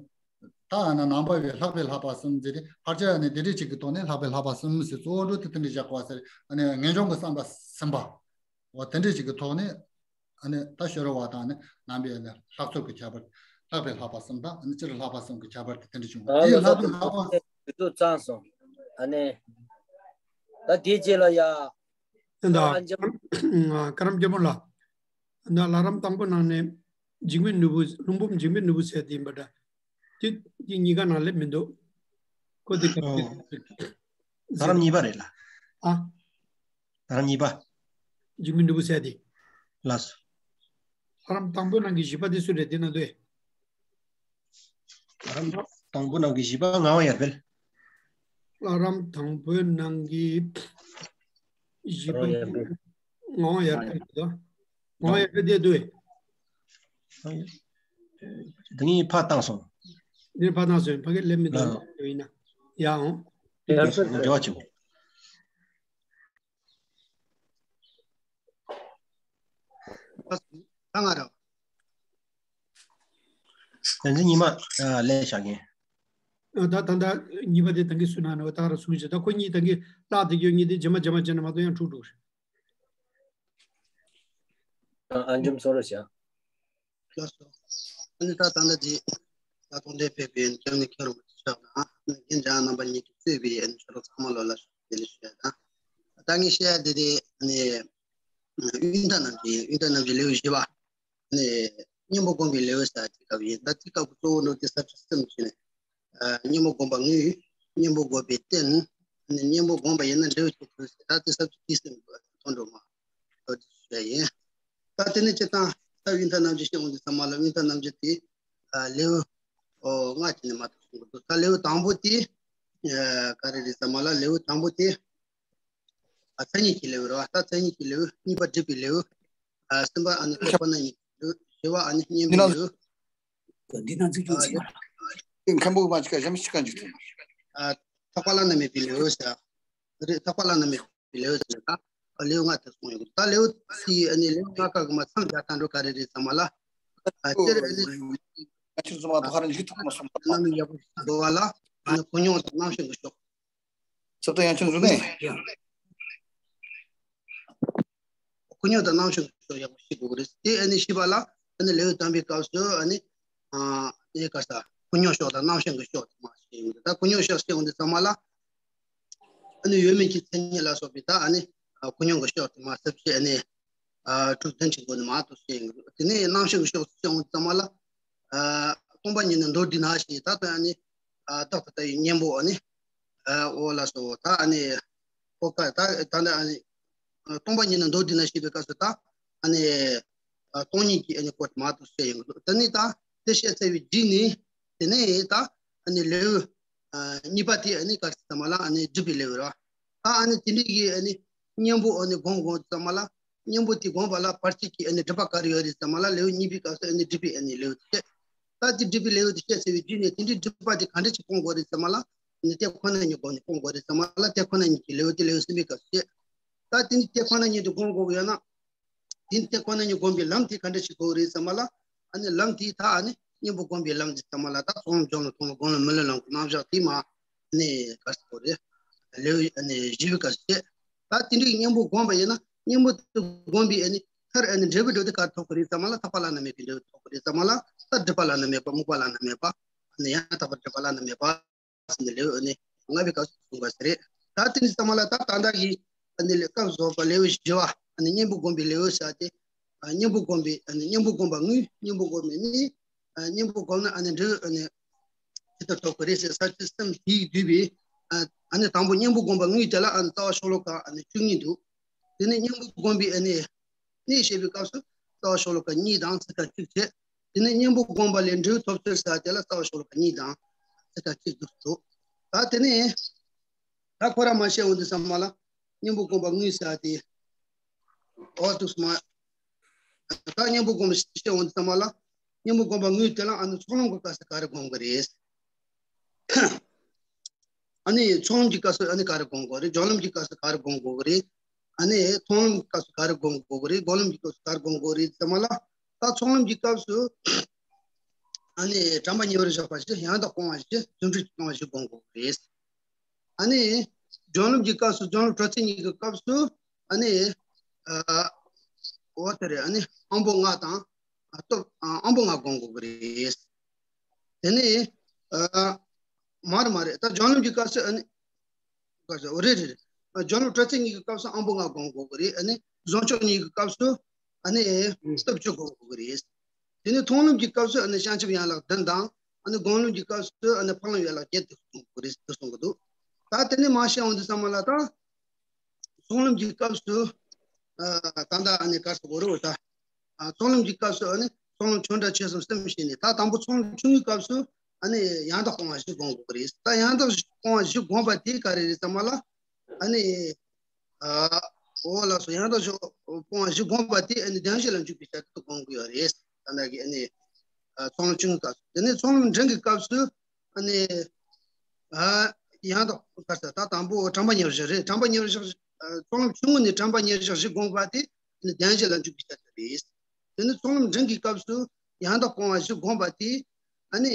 ད་ཨ་ནི་ནང་པ་བའི་ལྷག་པའི་ལྷག་པ་གསུམ་ཟེར་ཏེ་ཕལ་ཆེར་ཨ་ནི་དེ་འདྲའི་ཅིག་གི་ཐོག་ནས་ལྷག་པའི་ལྷག་པ་གསུམ་ཟེར་གཙོ་བོ་འགྲོ་དེ་དེ་འདྲའི་བཞག་པ་ཟེར་ཨ་ནི་ངེས་འབྱུང་གི་བསམ་པ་སེམས་པ། འོ་དེ་འདྲའི་ཅིག་གི་ཐོག་ནས་ཨ་ནི་ད་ཤེས་རབ་བ་དང་ཨ་ནི་ནང་པའི་ཨ་ནི་ལྷག་ཚུལ་གྱི་ཁྱད་པར་ལྷག་པའི་ལྷག་པ་གསུམ་དང་ཨ་ནི་སྤྱིར་ལྷག་པ་གསུམ་གྱི་ཁྱད་པར་དེ་དེ་འདྲ་བྱུང་བ་དེའི་ལྷག་པའི་ལྷག་པ། དུས་ཚོད་ཚང་སོང་། ཨ་ནི་ད་དེའི་རྗེས་ལ་ཡ། ད་ཨ་འཇམ། ཀ་རམ་རྒྱལ་པོ་ལགས། ན་ལྷ་རམས་དང་པོ་ནང་ནས་འཇིགས་མེད་ནོར་བུ་ལྷུན་འབུམ་འཇིགས་མེད་ནོར་བུ་ཟེར་དེ་ཡིན་པ་འདྲ། དེ་དེ་གཉིས་ཀ་ནང་སླེབས་མི་འདུག་ཁོ་དེ་ག་ཨོ། ལྷ་རམས་གཉིས་པ་རེད་ལ། ཨ། ལྷ་རམས་གཉིས་པ། འཇིགས་མེད་ནོར་བུ་ཟེར་དེ། ལགས་སོ། ལྷ་རམས་དང་པོ་ནང་གི་བཞི་པ་དེ་སུ་རེད་དེ་ན་འདུག་ལྷ་རམས་དང་པོ་ནང་གི་བཞི་པ་ངག་དབང་ཡར་འཕེལ། ལྷ་རམས་དང་པོའི་ནང་གི་བཞི་པ་ངག་དབང་ཡར་འཕེལ། ངག་དབང་ཡར་འཕེལ་དང་། ངག་དབང་ཡར་འཕེལ་དེ་འདུག་ད་ངས་ཕར་བཏང་སོང་། འདིར་ཕར་བཏང་སོང་ཕ་གི་ལེབ་མི་འདུག་ལ་ཡིན་ན། ཡ་འོང་། ཡར་འཕེལ་འབྲེལ་བ་བྱེད་དགོས། ད་ང་རང་། བདེན་འཛིན་ཉི་མ་ལས་བྱ་མཁན། ད་ད་ད་གཉིས་པ་དེ་ད་གིན་སུ་ན་ནོ་ད་ར་སུ་ཞིག་ད་ཁོ་གཉིས་ད་གིན་བརླག་དེ་གྱོ་གཉིས་དེ་ཇེ་མ་ཇེ་མ་ཇེ་ན་མ་གཏོགས་ཡང་འཁྲུག་འགྲོ་རེད། ཨ་འཇམ་སོ་ར་བྱ། ལགས་སོ། ཨ་ནི་ད་ད་ལྟ་དེ་ད་གཏོང་འདྲེ་ཕེབས་པའི་འཇམ་ནི་ཁྱེད་རང་ཆགས་ན་རྒན་འཇམ་རྣམ་པ་གཉིས་ཀྱིས་གཙོས་པའི་ཨ་ནི་ཆོས་གྲོགས་ཚང་མ་ལོ་ལ་ཞུ་བདེ་ལེགས་ཞུ་ཡ་དང་། ད་ངས་བཤད་ཡ་དེ་དེ་ཨ་ནི། ཨུན་ཏ་རྣམ་འབྱེད་ཨུན་ཏ་རྣམ་འབྱེད་ལེའུ་བཞི་པ། ནས་གཉེན་པོ་སྒོམ་པའི་ལེའུ་ཟེར་དེ་སྐབས་ཡིན། ད་དེ་སྐབས་གཙོ་བོ་འགྲོ་དེ་ས་བཅུ་གསུམ་བྱས་ནས། གཉེན་པོ་སྒོམ་པ་དངོས། གཉེན་པོ་སྒོམ་པའི་རྟེན། གཉེན་པོ་སྒོམ་པ་ཡིན་ན་འབྲས་བུ་ཆེ་དུ་ཟེར་ད་དེ་ས་བཅུ་གི་སེམས་མཐོང་འགྲོ་མ། ལོ་དེ་ཞུ་ཡ་ཡིན། ད་དེ་ནས་སྤྱིར་བཏང་ད་ཨུན་ཏ་རྣམ་འབྱེད་བཤད་འོང་དུས་ཙམ་པ་ལ་ཨུན་ཏ་རྣམ་འབྱེད་དེ་ལེའུ་ལྔ་བྱས་ནས་མ་གཏོགས་གསུང་གི་འདུག་ད་ལེའུ་དང་པོ་དེ་ག་རེ་རེད་ཙམ་པ་ལ་ལེའུ་དང་པོ་དེ། ཨ་མཚན་ཉིད་ཀྱི་ལེའུ་རེད་བ། ད་མཚན་ཉིད་ཀྱི་ལེའུ། གཉིས་པ་སྒྲིབ་པའི་ལེའུ། ཨ་གསུམ་པ་ཨ་ནི་རྟོག་པ་རྣམ་གཉིས་ཀྱི་ལེའུ། བཞི་པ་ཨ་ནི་གཉེན་པོའི་ལེའུ། འདི་ན་ཚིག་ཅུང་ཟད་མཁན་པོ་མ་ཅིག་ག་གཞམ་ཞིག་ག་འཇུག་ཐུབ། ཨ་ཐེག་པ་བླ་ན་མེད་པའི་ལེའུ་ཟེར། རེད། ཐེག་པ་བླ་ན་མེད་པའི་ལེའུ་ཟེར་ད། ལེའུ་ལྔ་དེ་གསུངས་ཡོད། ད་ལེའུ་དེ་ཨ་ནི་ལེའུ་ལྔ་ཀ་གི་མ་མཚམས་སྦྱར་ད་འགྲོ་ག་རེ་རེད་ཙམ་མ་ལ། ཨ་སྤྱིར་ཨ་ནི་ང་ཚོ་ཚང་མ་ཐོག་ཁ་རང་ཞིག་ཐུག་མ་སོང་། རྣམ་གཡེང་ཡག་པོ་ཞིག་འགྲོ་བ་ལ་ཨ་ནི་ཁོ་སྙོམས་དང་རྣམ་བཤད་ཀྱི་ཕྱོགས། ཚོགས་གཙོ་ཡང་ཆུང་ཟུར་ནས། ཁོ་སྙོམས་དང་རྣམ་བཤད་ཀྱི་ཕྱོགས་ཡག་པོ་ཤེས་དགོས་ཀྱི་རེད། དེ་ཨ་ནི་ཤེས་པ་ལ་ཨ་ནི་ལེའུ་དང་པོའི་སྐབས་སུ་ཨ་ནི་ཨ་ནི་ག་ས་ཁོ་སྙོམས་ཕྱོགས་དང་རྣམ་བཤད་ཀྱི་ཕྱོགས་དུ་མ་ཤེས་ཡོང་གི། ད་ཁོ་སྙོམས་ཕྱོགས་ཤེས་ཡོང་དུས་ཙམ་མ་ལ་ཨ་ནི་ཡོད་མེད་ཀྱི་མཚན་ཉིད་ལ་སོགས་པའི་ད་ཨ་ནི་ཨ་ཁོ་སྙོམས་ཀྱི་ཕྱོགས་དུ་མ་ཟབ་ཅིང་ཨ་ནི་ཨ་དྲུག་བདུན་གྱི་སྒོ་ནས་མ་གཏོགས་ཤེས་ཡོང་གི། དེ་ནས་རྣམ་བཤད་ཀྱི་ཕྱོགས་སུ་ཤེས་ཡོང་དུས་ཙམ་མ་ལ་ཨ་སྟོང་པ་ཉིད་ནི་མདོར་བསྡུས་ན་ཞེས་ད་ལྟ་ཨ་ནི་ཨ་བདག་ཏུ་ལྟ་བའི་གཉེན་པོ་ཨ་ནི་ཨ་འོ་ལ་སོགས་ད་ཨ་ནི་ཨོ་ཀ་ད་ད་ནི་ཨ་ནི་སྟོང་པ་ཉིད་ནི་མདོར་བསྡུས་ན་ཞེས་པའི་སྐབས་སུ་ད་ཨ་ནི་ཨ་སྟོང་ཉིད་ཀྱི་ཨ་ནི་སྐོར་མ་གཏོགས་བཤད་ཡོང་གི་འདུག། དེ་ནས་ད་དེ་བཤད་ཚར་བའི་རྗེས་ནས་དེ་ནས་ད་ཨ་ནི་ལེའུ་ཨ་གཉིས་པ་དེ་ཨ་ནི་ག་རེ་ཟེར་ཙམ་མ་ལ་ཨ་ནི་སྒྲུབ་པའི་ལེའུ་རེད་བ། ད་ཨ་ནི་དེ་འདྲའི་གི་ཨ་ནི་གཉེན་པོ་ཨ་ནི་སྒོམ་དགོས་ཙམ་མ་ལ། གཉེན་པོ་དེ་སྒོམ་པ་ལ་བར་ཆད་ཀྱི་ཨ་ནི་སྒྲིབ་པ་ག་རེ་ཡོད་རེད་ཙམ་མ་ལ་ལེའུ་གཉིས་པའི་སྐབས་སུ་ཨ་ནི་སྒྲུབ་པའི་ཨ་ནི་ལེའུ་དེ་བཤད། ད་དེ་སྒྲུབ་པའི་ལེའུ་དེ་བཤད་ཚར་བའི་རྗེས་ནས་དེ་འདྲའི་སྒྲིབ་པ་དེ་ག་འདྲ་ཞིག་སྤོང་དགོས་རེད་ཙམ་མ་ལ། ཨ་ནི་དེ་ཁོ་ན་ཉིད་སྒོམ་ནས་སྤོང་དགོས་རེད་ཙམ་མ་ལ། དེ་ཁོ་ན་ཉིད་ཀྱི་ལེའུ་དེ་ལེའུ་གསུམ་པའི་སྐབས་སུ་བཤད། ད་དེ་ནི་དེ་ཁོ་ན་ཉིད་དུ་སྒོམ་དགོས་ཀྱི་ཡོད་ན། དེ་ནི་དེ་ཁོ་ན་ཉིད་སྒོམ་པའི་ལམ་དེ་ག་འདྲ་ཞིག་དགོས་རེད་ཙམ་མ་ལ། ཨ་ནི་ལམ་དེ་ད་ཨ་ནི་གཉེན་པོ་སྒོམ་པའི་ལམ་དེ་ཙམ་མ་ལ་ད་ཚོགས་ལམ་སྦྱོར་ལམ་མཐོང་ལམ་སྒོམ་ལམ་མི་སློབ་ལམ་གྱི་རྣམ་གཞག་དེ་མ་ཨ་ནི་ག་རེ་ཟེར་དགོས་རེད། ལེའུ་ཨ་ནི་བཞི་པའི་སྐབས་སུ་བཤད། ད་དེ་འདྲའི་གཉེན་པོ་སྒོམ་པ་ཡིན་ན་གཉེན་པོ་དེ་སྒོམ་པའི་ཨ་ནི་མཐར་ཨ་ནི་འབྲས་བུའི་འབྲས་བུ་དེ་ག་རེ་ཐོབ་ཀྱི་རེད་ཙམ་མ་ལ། ཐར་པ་བླ་ན་མེད་པའི་འབྲས་བུ་ཐོབ་ཀྱི་རེད་ཙམ་མ་ལ། ད་སྒྲིབ་པ་བླ་ན་མེད་པ་སྨུག་པ་བླ་ན་མེད་པ་ཨ་ནི་ཡང་དག་པར་སྒྲིབ་པ་བླ་ན་མེད་པ་ཟེར་ནས་ལེའུ་ཨ་ནི་ལྔ་པའི་སྐབས་སུ་གསུངས་པ་ཟེར་རེད། ད་དེ་ནི་ཙམ་མ་ལ་ད་ད་ལྟ་གི་ཨ་ནི་ལེའུ་སྐབས་རྫོགས་པ་ལེའུ་བཞི་པ་ཨ་ནི་གཉེན་པོ་སྒོམ་པའི་ལེའུ་ཟེར་ཏེ། ཨ་གཉེན་པོ་སྒོམ་པའི་ཨ་ནི་གཉེན་པོ་སྒོམ་པ་དངོས། གཉེན་པོ་སྒོམ་པའི་གནས། ཨ་གཉེན་པོ་སྒོམ་ན་ཨ་ནི་འབྲས་བུ་ཨ་ནི་ཇི་ལྟར་ཐོབ་ཀྱི་རེད་ཟེར་ས་བཅུ་གསུམ་དེས་བསྡུས་པའི་ཨ་ཨ་ནི་དང་པོ་གཉེན་པོ་སྒོམ་པ་དངོས་དེ་ལ་ཨ་ནི་རྩ་བ་ཤོ་ལོ་ཀ་ཨ་ནི་བཅུ་གཉིས་འདུག། དེ་ནས་གཉེན་པོ་སྒོམ་པའི་ཨ་ནི་གནས་བཤད་པའི་སྐབས་སུ་རྩ་བ་ཤོ་ལོ་ཀ་གཉིས་དང་ཚིག་ཁ་གཅིག་བྱས། དེ་ནས་གཉེན་པོ་སྒོམ་པ་ལས་འབྲས་བུ་ཐོབ་ཚུལ་ཟེར་དེ་ལ་རྩ་བ་ཤོ་ལོ་ཀ་གཉིས་དང་ཚིག་ཁ་གཅིག་འདུག་འདུག། ད་དེ་ནས་ད་ཁོ་རང་མ་བཤད་འོང་དུས་ཙམ་མ་ལ་གཉེན་པོ་སྒོམ་པ་དངོས་ཟེར་དེ། འོ་འདུག་སེ་མ། ད་གཉེན་པོ་སྒོམ་པ་བཤད་འོང་དུས་ཙམ་མ་ལ། གཉེན་པོ་སྒོམ་པ་དངོས་དེ་ལ་ཨ་ནི་ཚོགས་ལམ་གྱི་སྐབས་སུ་ག་རེ་སྒོམ་དགོས་རེད། ཨ་ནི་ཚོགས་ལམ་གྱི་སྐབས་སུ་ཨ་ནི་ག་རེ་སྒོམ་དགོས་རེད། སྦྱོར་ལམ་གྱི་སྐབས་སུ་ག་རེ་སྒོམ་དགོས་རེད། ཨ་ནི་མཐོང་ལམ་གྱི་སྐབས་སུ་ག་རེ་སྒོམ་དགོས་རེད། སྒོམ་ལམ་གྱི་སྐབས་སུ་ག་རེ་སྒོམ་དགོས་རེད་ཙམ་མ་ལ། ད་ཚོགས་ལམ་གྱི་སྐབས་སུ་ཨ་ནི་དྲན་པ་ཉེ་བར་བཞག་པ་བཞི། ཡང་དག་སྤོང་བ་བཞི། རྫུ་འཕྲུལ་གྱིས་སྐྱོང་བ་བཞི་སྒོམ་དགོས་རེད། ཨ་ནི་སྦྱོར་ལམ་གྱི་སྐབས་སུ་སྦྱོར་ལམ་གྲོལ་ཚིག་གཉིས་ཀྱི་སྐབས་སུ་ཨ་ནི་ཨ་འོ་དེ་རེད། ཨ་ནི་དབང་པོ་ལྔ་དང་ཨ་སྟོབས་ཨ་དབང་པོ་ལྔ་སྒོམ་དགོས་ཀྱི་རེད། དེ་ནས་ཨ་མ་རེད་མ་རེད། ད་སྦྱོར་ལམ་གྱི་སྐབས་སུ་ཨ་ནི་ག་ཟེར། འོ་རེད་རེད་རེད། སྦྱོར་ལམ་གྲོལ་ཚིག་གཉིས་ཀྱི་སྐབས་སུ་དབང་པོ་ལྔ་སྒོམ་དགོས་ཀྱི་རེད། ཨ་ནི་བཟང་ཕྱོགས་གཉིས་ཀྱི་སྐབས་སུ་ཨ་ནི་སྟོབས་བཅུ་སྒོམ་དགོས་ཀྱི་རེད། དེ་ནས་མཐོང་ལམ་གྱི་སྐབས་སུ་ཨ་ནི་བྱང་ཆུབ་ཡན་ལག་བདུན་དང་། ཨ་ནི་སྒོམ་ལམ་གྱི་སྐབས་སུ་ཨ་ནི་འཕགས་ལམ་ཡན་ལག་བརྒྱད་དེ་སྒོམ་དགོས་རེད་ཟེར་གསུང་གི་འདུག། ད་དེ་ནས་མ་བཤད་འོང་དུས་ཙམ་མ་ལ་ད་ཚོགས་ལམ་གྱི་སྐབས་སུ་ཨ་ད་ལྟ་ཨ་ནི་ག་རེ་ཟེར་དགོས་རེད། ད་ཨ་ཚོགས་ལམ་གྱི་སྐབས་སུ་ཨ་ནི་ཚོགས་ལམ་ཆུང་འབྲིང་ཆེ་གསུམ་གསུམ་བཤད་ནས། ད་དང་པོ་ཚོགས་ལམ་ཆུང་ངུའི་སྐབས་སུ་ཨ་ནི་ཡང་དག་སྤོང་བ་བཞི་སྒོམ་དགོས་ཀྱི་རེད། ད་ཡང་དག་སྤོང་བ་བཞི་སྒོམ་པ་དེ་ག་རེ་རེད་ཙམ་མ་ལ། ཨ་ནི་ཨ་འོ་ལགས་སོ། ཡང་དག་སྤོང་བ་བཞི་སྒོམ་པ་དེ་ཨ་ནི་བདེན་བཞི་ལ་འཇུག་པའི་ཆེད་དུ་སྒོམ་གྱི་ཡོད་རེད། ད་ལྟ་གི་ཨ་ནི་ཨ་ཚོགས་ལམ་ཆུང་ངུའི་སྐབས་སུ། དེ་ནས་ཚོགས་ལམ་འབྲིང་གི་སྐབས་སུ་ཨ་ནི་ཨ་ཡང་དག་ག་རེ་ཟེར། ད་དང་པོ་དྲན་པ་ཉེ་བར་བཞག་རེད། དྲན་པ་ཉེ་བར་བཞག་ཨ་ཚོགས་ལམ་ཆུང་ངུ་ནས་དྲན་པ་ཉེ་བར་བཞག་བཞི་སྒོམ་པ་དེ་ཨ་ནི་བདེན་བཞི་ལ་འཇུག་པའི་ཆེད་དུ་རེད། དེ་ནས་ཚོགས་ལམ་འབྲིང་གི་སྐབས་སུ་ཡང་དག་སྤོང་བ་བཞི་སྒོམ་པ་དེ་ཨ་ནི་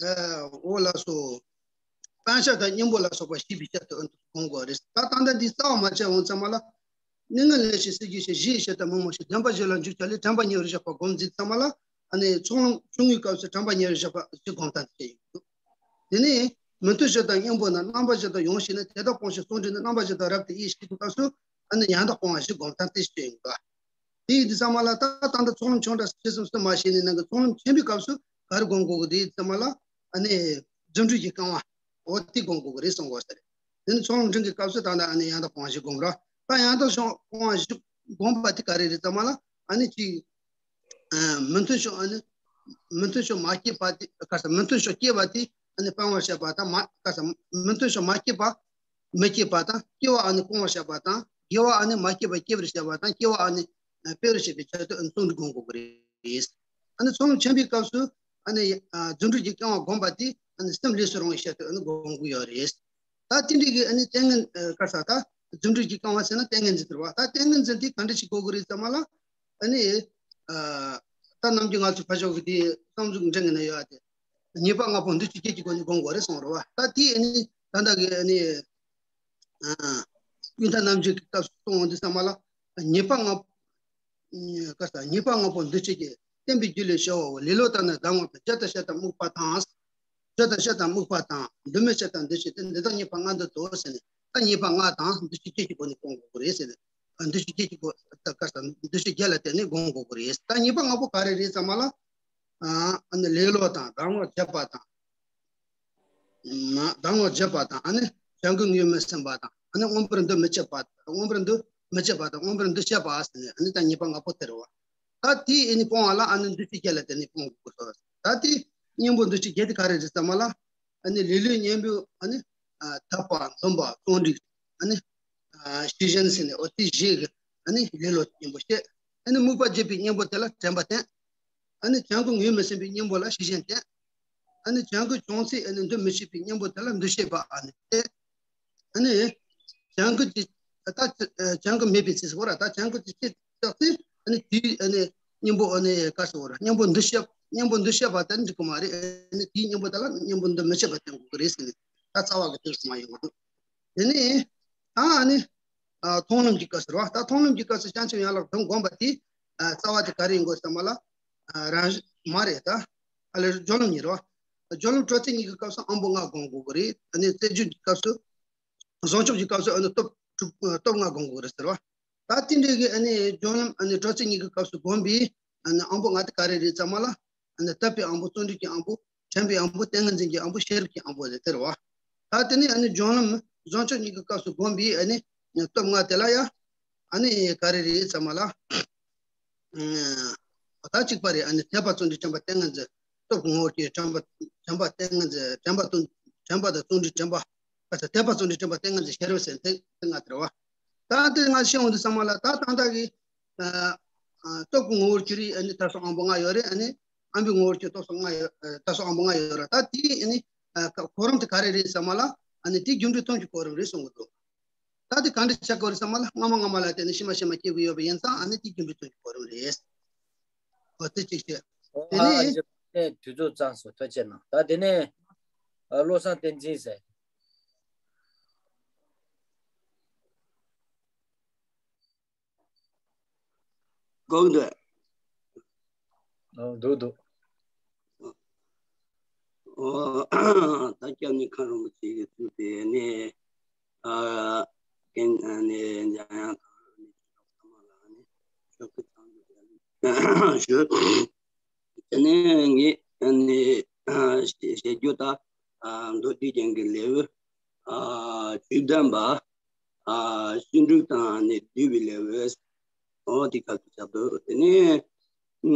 ཨ་འོ་ལགས་སོ། སྤང་བྱ་དང་གཉེན་པོ་ལ་སོགས་པ་ཤེས་པའི་ཆེད་དུ་ཨ་ནི་སྒོམ་དགོས་རེད། ད་ད་ལྟ་འདི་རྩ་བ་མ་བྱས་འོང་ཙམ་མ་ལ། གནས་ལྔ་ལས་བྱུང་སྲིད་རྒྱུད་ཆེ། གཞི་ཡི་ཕྱིར་དང་མི་རྨོངས་ཕྱིར། བདེན་པ་བཞི་ལ་འཇུག་བྱ་ལས། དྲན་པ་ཉེ་བར་བཞག་པ་སྒོམ་འཛིན་ཙམ་མ་ལ། ཨ་ནི་ཚོགས་ལམ་ཆུང་ངུའི་སྐབས་སུ་དྲན་པ་ཉེ་བར་བཞག་པ་བཞི་སྒོམ་སྟངས་དེ་བཤད་ཡོད་འདུག། དེ་ནས་མི་མཐུན་ཕྱོགས་དང་གཉེན་པོ་ན། རྣམ་པ་བཞི་དང་ཡོངས་ཤེས་ན། དེ་དག་སྤོང་ཕྱིར་ཟུང་འབྲེལ་ནས། རྣམ་པ་བཞི་དང་རབ་ཏུ་དབྱེ་ཞིག་གི་སྐབས་སུ་ཨ་ནི་ཡང་དག་སྤོང་བ་བཞི་སྒོམ་སྟངས་དེ་བཤད་ཡོད་འདུག། དེ་ཡིན་དུས་ཙམ་མ་ལ་ད་ད་ལྟ་ཚོགས་ལམ་ཆུང་འབྲིང་ཆེ་གསུམ་གསུམ་མ་བཤད་ནས་ནང་གི་ཚོགས་ལམ་ཆེན་པོའི་སྐབས་སུ་ག་རེ་སྒོམ་དགོས་ཀྱི་རེད་ཙམ་མ་ལ། ཨ་ནི་རྫུ་འཕྲུལ་གྱིས་བསྐང་བ་འོ་དེ་སྒོམ་དགོས་ཀྱི་རེད་གསུང་དགོས་ས་རེད། དེ་ནི་ཚོགས་ལམ་འབྲིང་གི་སྐབས་སུ་ད་ལྟ་ཨ་ནི་ཡང་དག་སྤོང་བ་བཞི་སྒོམ་ར། ད་ཡང་དག་སྤོང་བ་བཞི་སྒོམ་པ་དེ་ག་རེ་རེད་ཙམ་མ་ལ། ཨ་ནི་གཅིག་ཨ་མི་མཐུན་ཕྱོགས། ཨ་ནི་མི་མཐུན་ཕྱོགས་མ་སྐྱེས་པ་དེ་ག་ས། མི་མཐུན་ཕྱོགས་སྐྱེས་པ་དེ་ཨ་ནི་སྤང་བར་བྱ་བ་དང་། མ་ག་ས་མི་མཐུན་ཕྱོགས་མ་སྐྱེས་པ་མི་སྐྱེད་པ་དང་། སྐྱེ་བ་ཨ་ནི་སྤོང་བར་བྱ་བ་དང་། དགེ་བ་ཨ་ནི་མ་སྐྱེས་པ་སྐྱེ་བར་བྱ་བ་དང་། སྐྱེ་བ་ཨ་ནི་སྤེལ་བར་བྱེད་པའི་ཆེད་དུ་ཨ་ནི་ཟུང་འབྲེལ་སྒོམ་དགོས་ཀྱི་རེད། ཨ་ནི་ཚོགས་ལམ་ཆེན་པོའི་སྐབས་སུ་ཨ་ནི་ཨ་རྫུ་འཕྲུལ་གྱིས་བསྐང་བ་སྒོམ་པ་དེ་ཨ་ནི་གསུམ་ལས་སུ་རུང་བའི་ཆེད་དུ་ཨ་ནི་སྒོམ་དགོས་ཡོད་རེད། ད་དེ་འདྲའི་གི་ཨ་ནི་ལྟས་ངན་ཨ་ག་ས་ད་ རྫུ་འཕྲུལ་གྱིས་བཀང་བ་ཟེར་ན་ཏིང་ངེ་འཛིན་ཟེར་བ། ད་ཏིང་ངེ་འཛིན་དེ་ག་འདྲ་ཞིག་དགོས་ཀྱི་རེད་ཟེར་མ་ལ། ཨ་ནི། ཨ། ད་ནམ་རྒྱུན་ང་ཚོ་ཕར་ཕྱོགས་ཀྱི་དེ་བསམ་གཟུགས་འདྲེན་གྱི་ན་ཡོད་ཨ་དེ། ཉེས་པ་ལྔ་པོ་འདུ་བྱེད་བརྒྱད་ཀྱི་སྒོ་ནས་སྒོམ་དགོས་རེད་གསུངས་རེད་བ། ད་དེ་ཨ་ནི་ད་ལྟ་གི་ཨ་ནི། ཨ། ཀུན་ད་རྣམ་འབྱེད་ཀྱི་སྐབས་སུ་གསུངས་འོང་དུས་ཙམ་པ་ལ། ཉེས་པ་ལྔ། ཨ། ག་ས། ཉེས་པ་ལྔ་པོ་འདུ་བྱེད་ཀྱི། བསྟན་པའི་རྒྱུ་ལས་བྱ་བའོ། ལེ་ལོ་དང་ནི་སྡང་བ་དང་། སྒྱུ་དང་བཤད་དང་རྨུགས་པ་དང་། སྒྱུ་དང་བཤད་དང་རྨུགས་པ་དང་། འདུ་མི་བྱེད་དང་འདུ་བྱེད་དེ། འདི་དག་ཉེས་པ་ལྔ་འདི་དོ་ཟེར་ནས། ད་ཉེས་པ་ལྔ་དང་འདུ་བྱེད་བརྒྱད་ཀྱི་སྒོ་ནས་སྒོམ་དགོས་ཀྱི་རེད་ཟེར་ནས། ཨ། འདུ་བྱེད་བརྒྱད་ཀྱི་སྒོ། ད་ག་ས། འདུ་བྱེད་བརྒྱད་ལ་བརྟེན་ནས་སྒོམ་དགོས་ཀྱི་རེད། ད་ཉེས་པ་ལྔ་པོ་ག་རེ་རེད་ཟེར་མ་ལ། ཨ། ཨ་ནི་ལེ་ལོ་དང་སྡང་བ་བརྒྱབ་པ་དང་། ཨ། སྡང་བ་བརྒྱབ་པ་དང་། ཨ་ནི་བྱ་འགུལ་ངོས་མི་ཟིན་པ་དང་། ཨ་ནི་མངོན་པར་འདུ་མི་བྱེད་པ། མངོན་པར་འདུ་མི་བྱེད་པ་དང་། མངོན་པར་འདུ་བྱེད་པ་ཟེར་ནས། ཨ་ནི་ད་ཉེས་པ་ལྔ་པོ་དེ་རེད་བ། ད་དེ་ཨ་ནི་སྤོང་བ་ལ་ཨ་ནི་འདུ་བྱེད་བརྒྱད་ལ་བརྟེན་ནས་སྤོང་དགོས་སོ། ད་དེ་གཉེན་པོ་འདུ་བྱེད་བརྒྱད་དེ་ག་རེ་རེད་ཟེར་མ་ལ། ཨ་ནི་ལེ་ལོའི་གཉེན་པོ། ཨ་ནི། ཨ། དག་པ། འཛོམས་པ། བརྩོན་འགྲུས། ཨ་ནི། ཨ། ཤེས་བཞིན་ཟེར་ནས། འོ་དེ་བཞི་གི། ཨ་ནི་ལེ་ལོ་གཉེན་པོ་བཤད། ཨ་ནི་རྨུགས་པ་བརྒྱབ་པའི་གཉེན་པོ་དེ་ལ་དྲན་པ་བསྟེན། ཨ་ནི་བྱ་འགུལ་ངོས་མི་ཟིན་པའི་གཉེན་པོ་ལ་ཤེས་བཞིན་བསྟེན། ཨ་ནི་བྱ་འགུལ་བྱུང་ཚེ། ཨ་ནི་འདུ་མི་བྱེད་པའི་གཉེན་པོ་དེ་ལ་འདུ་ཤེས་པ། ཨ་ནི་བསྟེན། ཨ་ནི་བྱ་འགུལ་གྱི། ད་བྱ་འགུལ་མེད་པའི་ཚེ་ཟེར་བ་ར། ད་བྱ་འགུལ་གྱི་ཚེ་བཏགས་ཚེ། ཨ་ནི་དེའི། ཨ་ནི་གཉེན་པོ། ཨ་ནི་ག་ཟེར་བ་ར། གཉེན་པོ་འདུ་ཤེས། གཉེན་པོ་འདུ་ཤེས་པ་དེ་འགྲིག་གི་མ་རེད། ཨ་ནི་དེའི་གཉེན་པོ་དེ་ལ་གཉེན་པོ་འདུ་མི་བྱེད་པ་བསྟེན་དགོས་ཀྱི་རེད་ཟེར་ནས། ད་རྩ་བ་གི་དོན་སུ་མ་ཡོང་གི་འདུག་དེ་ནས་ད་ཨ་ནི། ཨ། མཐོང་ལམ་གྱི་སྐབས་སུ་རེད་བ། ད་མཐོང་ལམ་གྱི་སྐབས་སུ་བྱང་ཆུབ་ཡན་ལག་བདུན་བསྒོམ་པ་དེ། ཨ། རྩ་བ་དེ་ག་རེ་ཡིན་དགོས་ཟེར་མ་ལ། ཨ། རང་བཞིན་མ་རེད། ད་ཨ་ལེ་སྦྱོར་ལམ་གཉིས་རེད་བ། སྦྱོར་ལམ་སྤྲོས་བྲལ་གཉིས་ཀྱི་སྐབས་སུ་ཨང་པོ་ལྔ་བསྒོམ་དགོས་ཀྱི་རེད། ཨ་ནི་རྩེ་གཅིག་གི་སྐབས་སུ། བཟང་ཕྱོགས་ཀྱི་སྐབས་སུ་ཨ་ནི་སྟོབས་དྲུག་སྟོབས་ལྔ་བསྒོམ་དགོས་རེད་ཟེར་བ། ད་དེ་འདྲའི་གི་ཨ་ནི་སྦྱོར་ལམ། ཨ་ནི་སྤྲོས་བྲལ་གཉིས་ཀྱི་སྐབས་སུ་བསྒོམ་པའི་ཨ་ནི་ཨང་པོ་ལྔ་དེ་ག་རེ་རེད་ཟེར་མ་ལ། ཨ་ནི་དག་པའི་ཨང་པོ། བརྩོན་འགྲུས་ཀྱི་ཨང་པོ། དྲན་པའི་ཨང་པོ། ཏིང་ངེ་འཛིན་གྱི་ཨང་པོ། ཤེས་རབ་ཀྱི་ཨང་པོ་རེད་ཟེར་བ། ད་དེ་ནས་ཨ་ནི་སྦྱོར་ལམ་བཟང་ཕྱོགས་གཉིས་ཀྱི་སྐབས་སུ་བསྒོམ་པའི་ཨ་ནི་སྟོབས་ལྔ་དེ་ལ་ཡ། ཨ་ནི་ག་རེ་རེད་ཟེར་མ་ལ། ཨ། ད་གཅིག་པ་རེད། ཨ་ནི་དད་པ། བརྩོན་འགྲུས། དྲན་པ། ཏིང་ངེ་འཛིན། སྟོབས་ཀྱི་ངོ་བོར་གྱུར། དྲན་པ། དྲན་པ། ཏིང་ངེ་འཛིན། དྲན་པ་དང་། དྲན་པ་དང་བརྩོན་འགྲུས། དྲན་པ། ཨ། དད་པ། བརྩོན་འགྲུས། དྲན་པ། ཏིང་ངེ་འཛིན། ཤེས་རབ་ཟེར་དེ་དེ་ལྔ་དེ་རེད་བ། ད་དེ་ལྔ་ཤེས་འོང་དུས་ཙམ་པ་ལ། ད་ད་ལྟ་གི། ཨ། ཨ། སྟོབས་ཀྱི་ངོ་བོར་གྱུར་པའི་ཨ་ནི་དད་སོགས་ཨང་པོ་ལྔ་ཡོད་རེད། ཨ་ནི་ཨ་པའི་ངོ་བོར་གྱུར་སྟོབས་སོགས་ལྔ་ཡོད། ཨ། དད་སོགས་ཨང་པོ་ལྔ་ཡོད་རེད། ད་དེའི་ཨ་ནི། ཨ། གོ་རིམ་དེ་ག་རེ་རེད་ཟེར་མ་ལ། ཨ་ནི་དེ་རྒྱུ་འབྲས་མཐུན་གྱི་གོ་རིམ་རེད་གསུང་གི་འདུག་ད་དེ་ག་འདྲ་བྱ་དགོས་རེད་ཟེར་མ་ལ། སྔ་མ་སྔ་མ་ལ་བརྟེན་ནས་ཕྱི་མ་ཕྱི་མ་སྐྱེ་གི་ཡོད་པ་ཡིན་ཙང་། ཨ་ནི་དེ་རྒྱུ་འབྲས་མཐུན་གྱི་གོ་རིམ་རེད། འོ་དེ་གཅིག་བྱས། དེ་ཨ་ནི། ཨ་ཅེ། དུས་ཚོད་ཚང་སོང་། ཐུགས་རྗེ་གནང་། ད་དེ་ནས་ཨ་བློ་བཟང་བསྟན་འཛིན་ཟེར། གང་འདོད། ཨོ། འདུག་འདུག་ཨོ། ད་སྐྱབས་གནས་མཁན་རིན་པོ་ཆེ་གིས་ཚུགས་པའི་ནས། ཨ། རྒན། ཨ་ནི་འཇམ་དབྱངས་དང་། ཨ་ནི་ཚང་མ་ལ་ཨ་ནི་ཞོགས་ཀྱི་འཚམས་འདྲི་ཞུ། དེ་ནས་ངས་ཨ་ནི་ཨ་བཤད་རྒྱུ་ད། ཨ། མདོ་སྡེ་རྒྱན་གྱི་ལེའུ། ཨ། བཅུ་བདུན་པ། ཨ། ཤིང་འབྲུག་དང་ནི་བསྡུས་པའི་ལེའུ། འོ་དེ་སྐབས་སུ་ཆགས་འདུག་དེ་ནས་ཨ་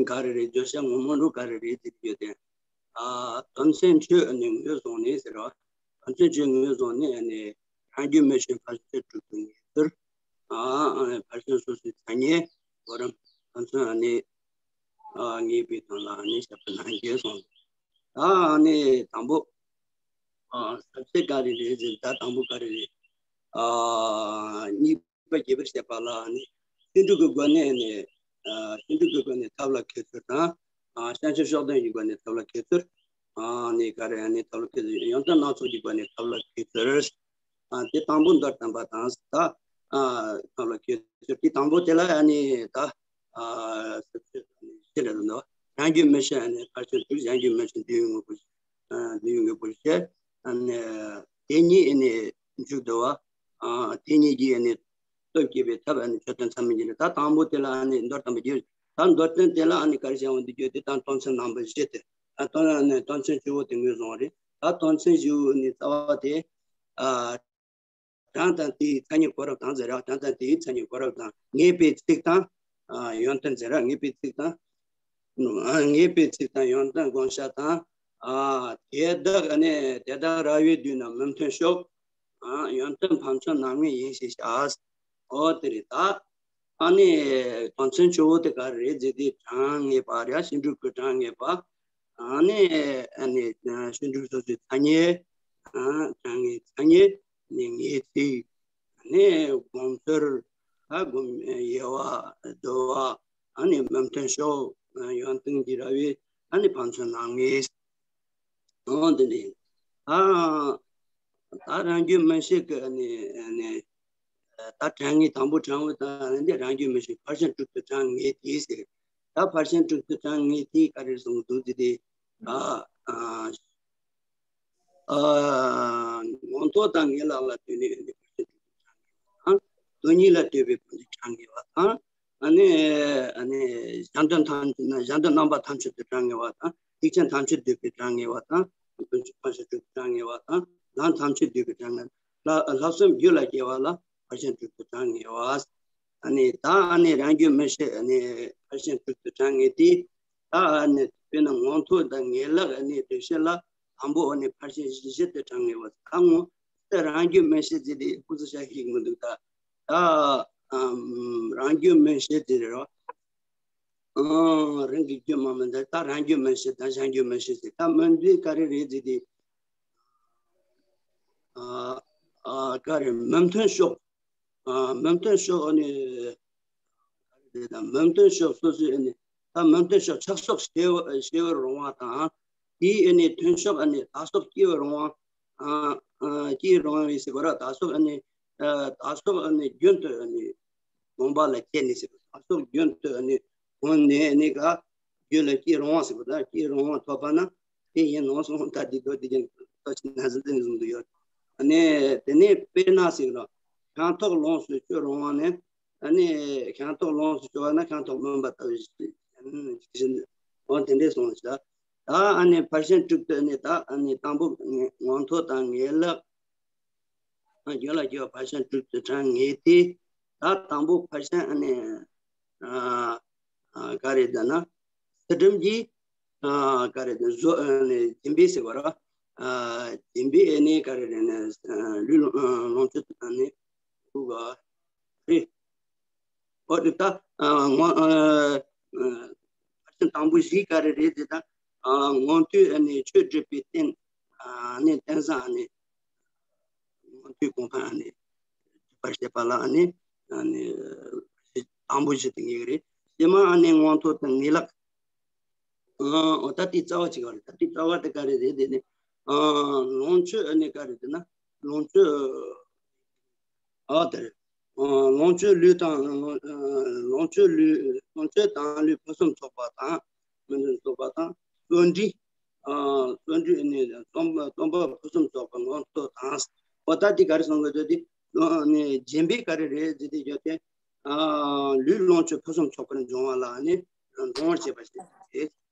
ག་རེ་རེད། བརྗོད་བྱ་ངོ་མ་འདྲ་ག་རེ་རེད་ཟེར་རྒྱུ་དེ། ཨ། དོན་ཚན་བཅུ་ནི་ངོས་བཟུང་ནས་ཟེར་བ། དོན་ཚན་བཅུ་ངོས་བཟུང་ནས་ནི་རང་རྒྱུད་མི་ཤེས་ཕར་ཕྱིན་དྲུག་ཏུ་ངེས་ཚུལ། ཨ། ཕར་ཕྱིན་སོ་སོའི་མཚན་ཉིད། གོ་རིམ། དོན་ཚན་ནི། ཨ། ངེས་པའི་དོན་ལ་ནི་བཤད་པ་ནང་བཞིན་གསུངས། ད་ནི་དང་པོ། ཨ། ཟབ་ཆོས་ག་རེ་རེད་ཟེར། ད་དང་པོ་ག་རེ་རེད། ཨ། གཉིས་པ་རྒྱས་པར་བཤད་པ་ལ་ནི་ཤིང་འབྲུག་གི་སྒོ་ནས་ནི། ཨ། ཤིང་འབྲུག་གི་སྒོ་ནས་ཐབས་ལ་མཁས་ཚུལ་དང་། ཨ། བྱང་ཆུབ་ཕྱོགས་སྟོན་གྱི་སྒོ་ནས་ཐབས་ལ་མཁས་ཚུལ། ཨ། ནི་ག་རེ་ནི་ཐབས་ལ་མཁས་ཚུལ། ཡོན་ཏན་སྣ་ཚོགས་ཀྱི་སྒོ་ནས་ཐབས་ལ་མཁས་ཚུལ། ཨ། དེ་དང་པོ་མདོར་བསྟན་པ་དང་། ད། ཨ། ཐབས་ལ་མཁས་ཚུལ་དེ་དང་པོ་དེ་ལ་ཨ་ནི་ད། ཨ། ཟེར་ལ་འདུག་རང་རྒྱུད་མི་ཤེས་ནི་ཕར་ཕྱིན་དྲུག་རང་རྒྱུད་མི་ཤེས་འདུལ་བའི་དངོས་པོ། ཨ། འདུལ་བའི་དངོས་པོ་བཤད། ཨ་ནི་དེ་གཉིས་ནི་མཇུག་བསྡུ་བ། ཨ། དེ་གཉིས་ཀྱི་ནི་སྟོབས་བསྐྱེད་པའི་ཐབས། ཨ་ནི་མཆོད་རྟེན་ཚད་མེད་ཀྱི་ནི། ད་དང་པོ་དེ་ལ་ཨ་ནི་མདོར་བསྟན་པ་བརྒྱད། ད་མདོར་བསྟན་དེ་ལ་ཨ་ནི་ག་རེ་བྱ་བ་འདི་བརྗོད་དེ། ད་དོན་ཚན་རྣམ་པ་བཞི་དེ། ཨ། དོན། ཨ་ནི་དོན་ཚན་བཅུ་བོ་དེ་ངོས་བཟུང་བ་རེད། ད་དོན་ཚན་བཞི་བོ་ནི་རྩ་བ་དེ། ཨ། གྲངས་དང་དེའི་མཚན་ཉིད་གོ་རིམ་དང་ཟེར་ར། གྲངས་དང་དེའི་མཚན་ཉིད་གོ་རིམ་དང་། ངེས་པའི་ཚིག་དང་། ཨ། ཡོན་ཏན་ཟེར་ར། ངེས་པའི་ཚིག་དང་། ཨ། ངེས་པའི་ཚིག་དང་ཡོན་ཏན་བསྒོམ་བྱ་དང་། ཨ། དེ་དག་ནི་དེ་དག་ར་བས་བསྡུས་ན་མི་མཐུན་ཕྱོགས། ཨ། ཡོན་ཏན་ཕམ་ཚུལ་རྣམ་ངེས་ཡིན་ཞེས་བྱ། འོ་དེ་རེད་ད། ཨ་ནི་དོན་ཚན་བཅུ་བོ་དེ་ག་རེ་རེད་ཟེར་དུས། གྲངས་ངེས་པ་རེད། ཤིང་འབྲུག་གི་གྲངས་ངེས་པ། ཨ་ནི། ཨ་ནི་ཤིང་འབྲུག་སོ་སོའི་མཚན་ཉིད། ཨ། གྲངས་ངེས་མཚན་ཉིད། ནི་ངེས་ཚིག། ནི་སྒོམ་ཚུལ། ཨ་སྒོམ་དབྱེ་བ་བསྡུ་བ། ཨ་ནི་མི་མཐུན་ཕྱོགས་ཡོན་ཏན་གྱི་ར་བའི་ཨ་ནི་ཕན་ཚུན་སྣང་ངེས། འོ་འདི་ནི་ཨ་ད་རང་རྒྱུད་མངོན་ཤེས་ཀྱི་ནི་ནི་ད་དྲན་ངེས་དང་པོ་དྲན་འོ་ད་འདི་རང་རྒྱུད་མངོན་ཤེས་ཕར་ཕྱིན་དྲུག་ཏུ་དྲན་ངེས་དེའི་ཟེར། ད་ཕར་ཕྱིན་དྲུག་ཏུ་དྲན་ངེས་དེའི་ག་རེ་གསུངས་འདུག་དེ་དེ་ཨ་ཨ་ཨ་མངོན་མཐོ་དང་ངེས་ལེགས་ལ་ལྟོས་ནས་ནི་ཕར་ཕྱིན་དྲུག་ཏུ་དྲན་ངེས་པ་དང་། སྟོང་ཉིད་ལ་ལྟོས་པའི་ཕན་ཚུན་དྲན་ངེས་པ་དང་། ཨ་ནི་ཨ་ནི་གཞན་དོན་ཐམས་ཅད་ན་གཞན་དོན་རྣམ་པ་ཐམས་ཅད་དུ་དྲན་ངེས་པ་དང་། ཐེག་ཆེན་ཐམས་ཅད་འདོད་པའི་དྲན་ངེས་པ་དང་། དཀོན་མཆོག་ཕར་ཕྱིན་དྲུག་ཏུ་དྲན་ངེས་པ་དང་། ལམ་ཐམས་ཅད་འདོད་པའི་དྲན་ངེས་པ། ལྷག་བསམ་རྒྱུད་ལ་སྐྱེ་བ་ལ་ཕར་ཕྱིན་དྲུག་ཏུ་དྲན་ངེས་པ། ཨ་ནི་ད་ཨ་ནི་རང་རྒྱུད་མངོན་ཤེས་ཨ་ནི་ཕར་ཕྱིན་དྲུག་ཏུ་དྲན་ངེས་ཏེ། ད་ཨ་ནི་དཔེར་ན་མངོན་མཐོ་དང་ངེས་ལེགས་ཨ་ནི་འདུ་ཤེས་ལ་དང་པོ་ཨ་ནི་ཕར་ཕྱིན་བཞི་བཞི་སྟེ་དྲན་ངེས་པ་ད་ངོ་། དེ་རང་རྒྱུད་མངོན་ཤེས་ཟེར་དེ་ཁོ་ཚོ་ཤ་ཤིག་མི་འདུག་ད་ད་ཨམ་རང་རྒྱུད་མངོན་ཤེས་ཟེར་རོ། ཨང་རང་གི་རྒྱུད་མ་མིན་ད་ད་རང་རྒྱུད་མངོན་ཤེས་དང་གཞན་རྒྱུད་མངོན་ཤེས་ཟེར་ད་མིན་དུས་ག་རེ་རེད་ཟེར་དེ། ཨ་ཨ་ག་རེ་མི་མཐུན་ཕྱོགས། ཨ་མི་མཐུན་ཕྱོགས་ཨ་ནི་རེད་དང་མི་མཐུན་ཕྱོགས་སོ་སོའི་ཨ་ནི་ད་མི་མཐུན་ཕྱོགས་ཆགས་སོགས་སྐྱེ་བ་སྐྱེ་བར་རུང་བ་དང་། དེའི་ཨ་ནི་མཐུན་ཕྱོགས་ཨ་ནི་དག་སོགས་སྐྱེ་བར་རུང་བ། ཨ་ཨ་སྐྱེ་རུང་བའི་ཟེར་བ་ར་དག་སོགས་ཨ་ནི་ཨ་དག་སོགས་ཨ་ནི་རྒྱུན་དུ་ཨ་ནི་སྒོམ་པ་ལ་སྐྱེས་ནས་ཟེར་བ་དག་སོགས་རྒྱུན་དུ་ཨ་ནི་གོང་ནས་ཨ་ནི་ག་རྒྱུད་ལ་སྐྱེ་རུང་བ་ཟེར་བ་དང་སྐྱེ་རུང་བ་ཐོབ་པ་ན་དེ་ཡིན་ནོ་གསུངས་ད་འདི་དོ་དེ་ཀྱང་ལྟ་ཅི་ན་ཟིན་ཏེ་ནི་གསུངས་དུ་ཡོད། ཨ་ནི་དེ་ནས་དཔེར་ན་ཟེར་ན་ཤིང་ཐོག་ལོངས་སུ་སྤྱོད་རུང་བ་ནི་ཨ་ནི་ཤིང་ཐོག་ལོངས་སུ་སྤྱོད་པ་ན་ཤིང་ཐོག་སྨིན་པ་ལྟ་བུ་ཞིག་འོ་དེ་འདྲས་གསུངས་ཤག་ད་ཨ་ནི་ཕར་ཕྱིན་དྲུག་ཏུ་ཨ་ནི་ད་ཨ་ནི་དང་པོ་མངོན་མཐོ་དང་ངེས་ལེགས། རྒྱུད་ལ་སྐྱེ་བ་ཕར་ཕྱིན་དྲུག་ཏུ་དྲན་ངེས་ཏེ། ད་དང་པོ་ཕར་ཕྱིན་ཨ་ནི་ཨ་ཨ་ག་རེ་ཟེར་ན། ཚུལ་ཁྲིམས་ཀྱི་ཨ་ག་རེ་ཟེར་ན་བཟོ་ཨ་ནི་སྦྱིན་པའི་ཟེར་བ་ར། ཨ་སྦྱིན་པའི་ཨ་ནི་ག་རེ་ཟེར་ན་ལུས་ལོངས་སྤྱོད་ཨ་ནི་དགུ་ག་རེ། འོ་དེ་ད་ཨ་ངོ་ཨ་ཨ་ཕར་ཕྱིན་དང་པོ་བཞི་ག་རེ་རེད་ཟེར་ན། ཨ་མངོན་མཐོའི་ཨ་ནི་ཆོས་སྒྲུབ་པའི་རྟེན་ཨ་ནི་རྟེན་བཟང་ཨ་ནི། མངོན་མཐོའི་གོ་འཕང་ཨ་ནི་སྒྲུབ་པར་བྱེད་པ་ལ་ཨ་ནི་ཨ་ནི་དང་པོ་བཞི་དེ་ངེས་ཀྱི་རེད། ཕྱི་མ་ཨ་ནི་མངོན་མཐོ་དང་ངེས་ལེགས། ཨ་འོ་ད་དེ་རྩ་བ་གཅིག་པ་རེད། ད་དེ་རྩ་བ་དེ་ག་རེ་རེད་དེ་ནི། ཨ་ལོངས་སྤྱོད་ཨ་ནི་ག་རེ་ཟེར་ན་ལོངས་སྤྱོད། ཨ་དེ་རེད། ཨ་ལོངས་སྤྱོད་ལུས་དང་ཨ་ལོངས་སྤྱོད་ལུས་ལོངས་སྤྱོད་དང་ལུས་ཕུན་སུམ་ཚོགས་པ་དང་། ཕུན་སུམ་ཚོགས་པ་དང་བརྩོན་འགྲུས། ཨ་བརྩོན་འགྲུས་ནི་རྩོམ་རྩོམ་པ་ཕུན་སུམ་ཚོགས་པ་མངོན་མཐོ་དང་། འོ་ད་འདི་ག་རེ་གསུངས་དགོས་འདུག་དེ། ཨ་ནི་སྦྱིན་པའི་ག་རེ་རེད་ཟེར་དེ་ཡོད་དེ། ཨ་ལུས་ལོངས་སྤྱོད་ཕུན་སུམ་ཚོགས་པར་འབྱུང་བ་ལ་ནི་འབྱུང་བར་བྱེད་པ་ཞིག་སྟེ།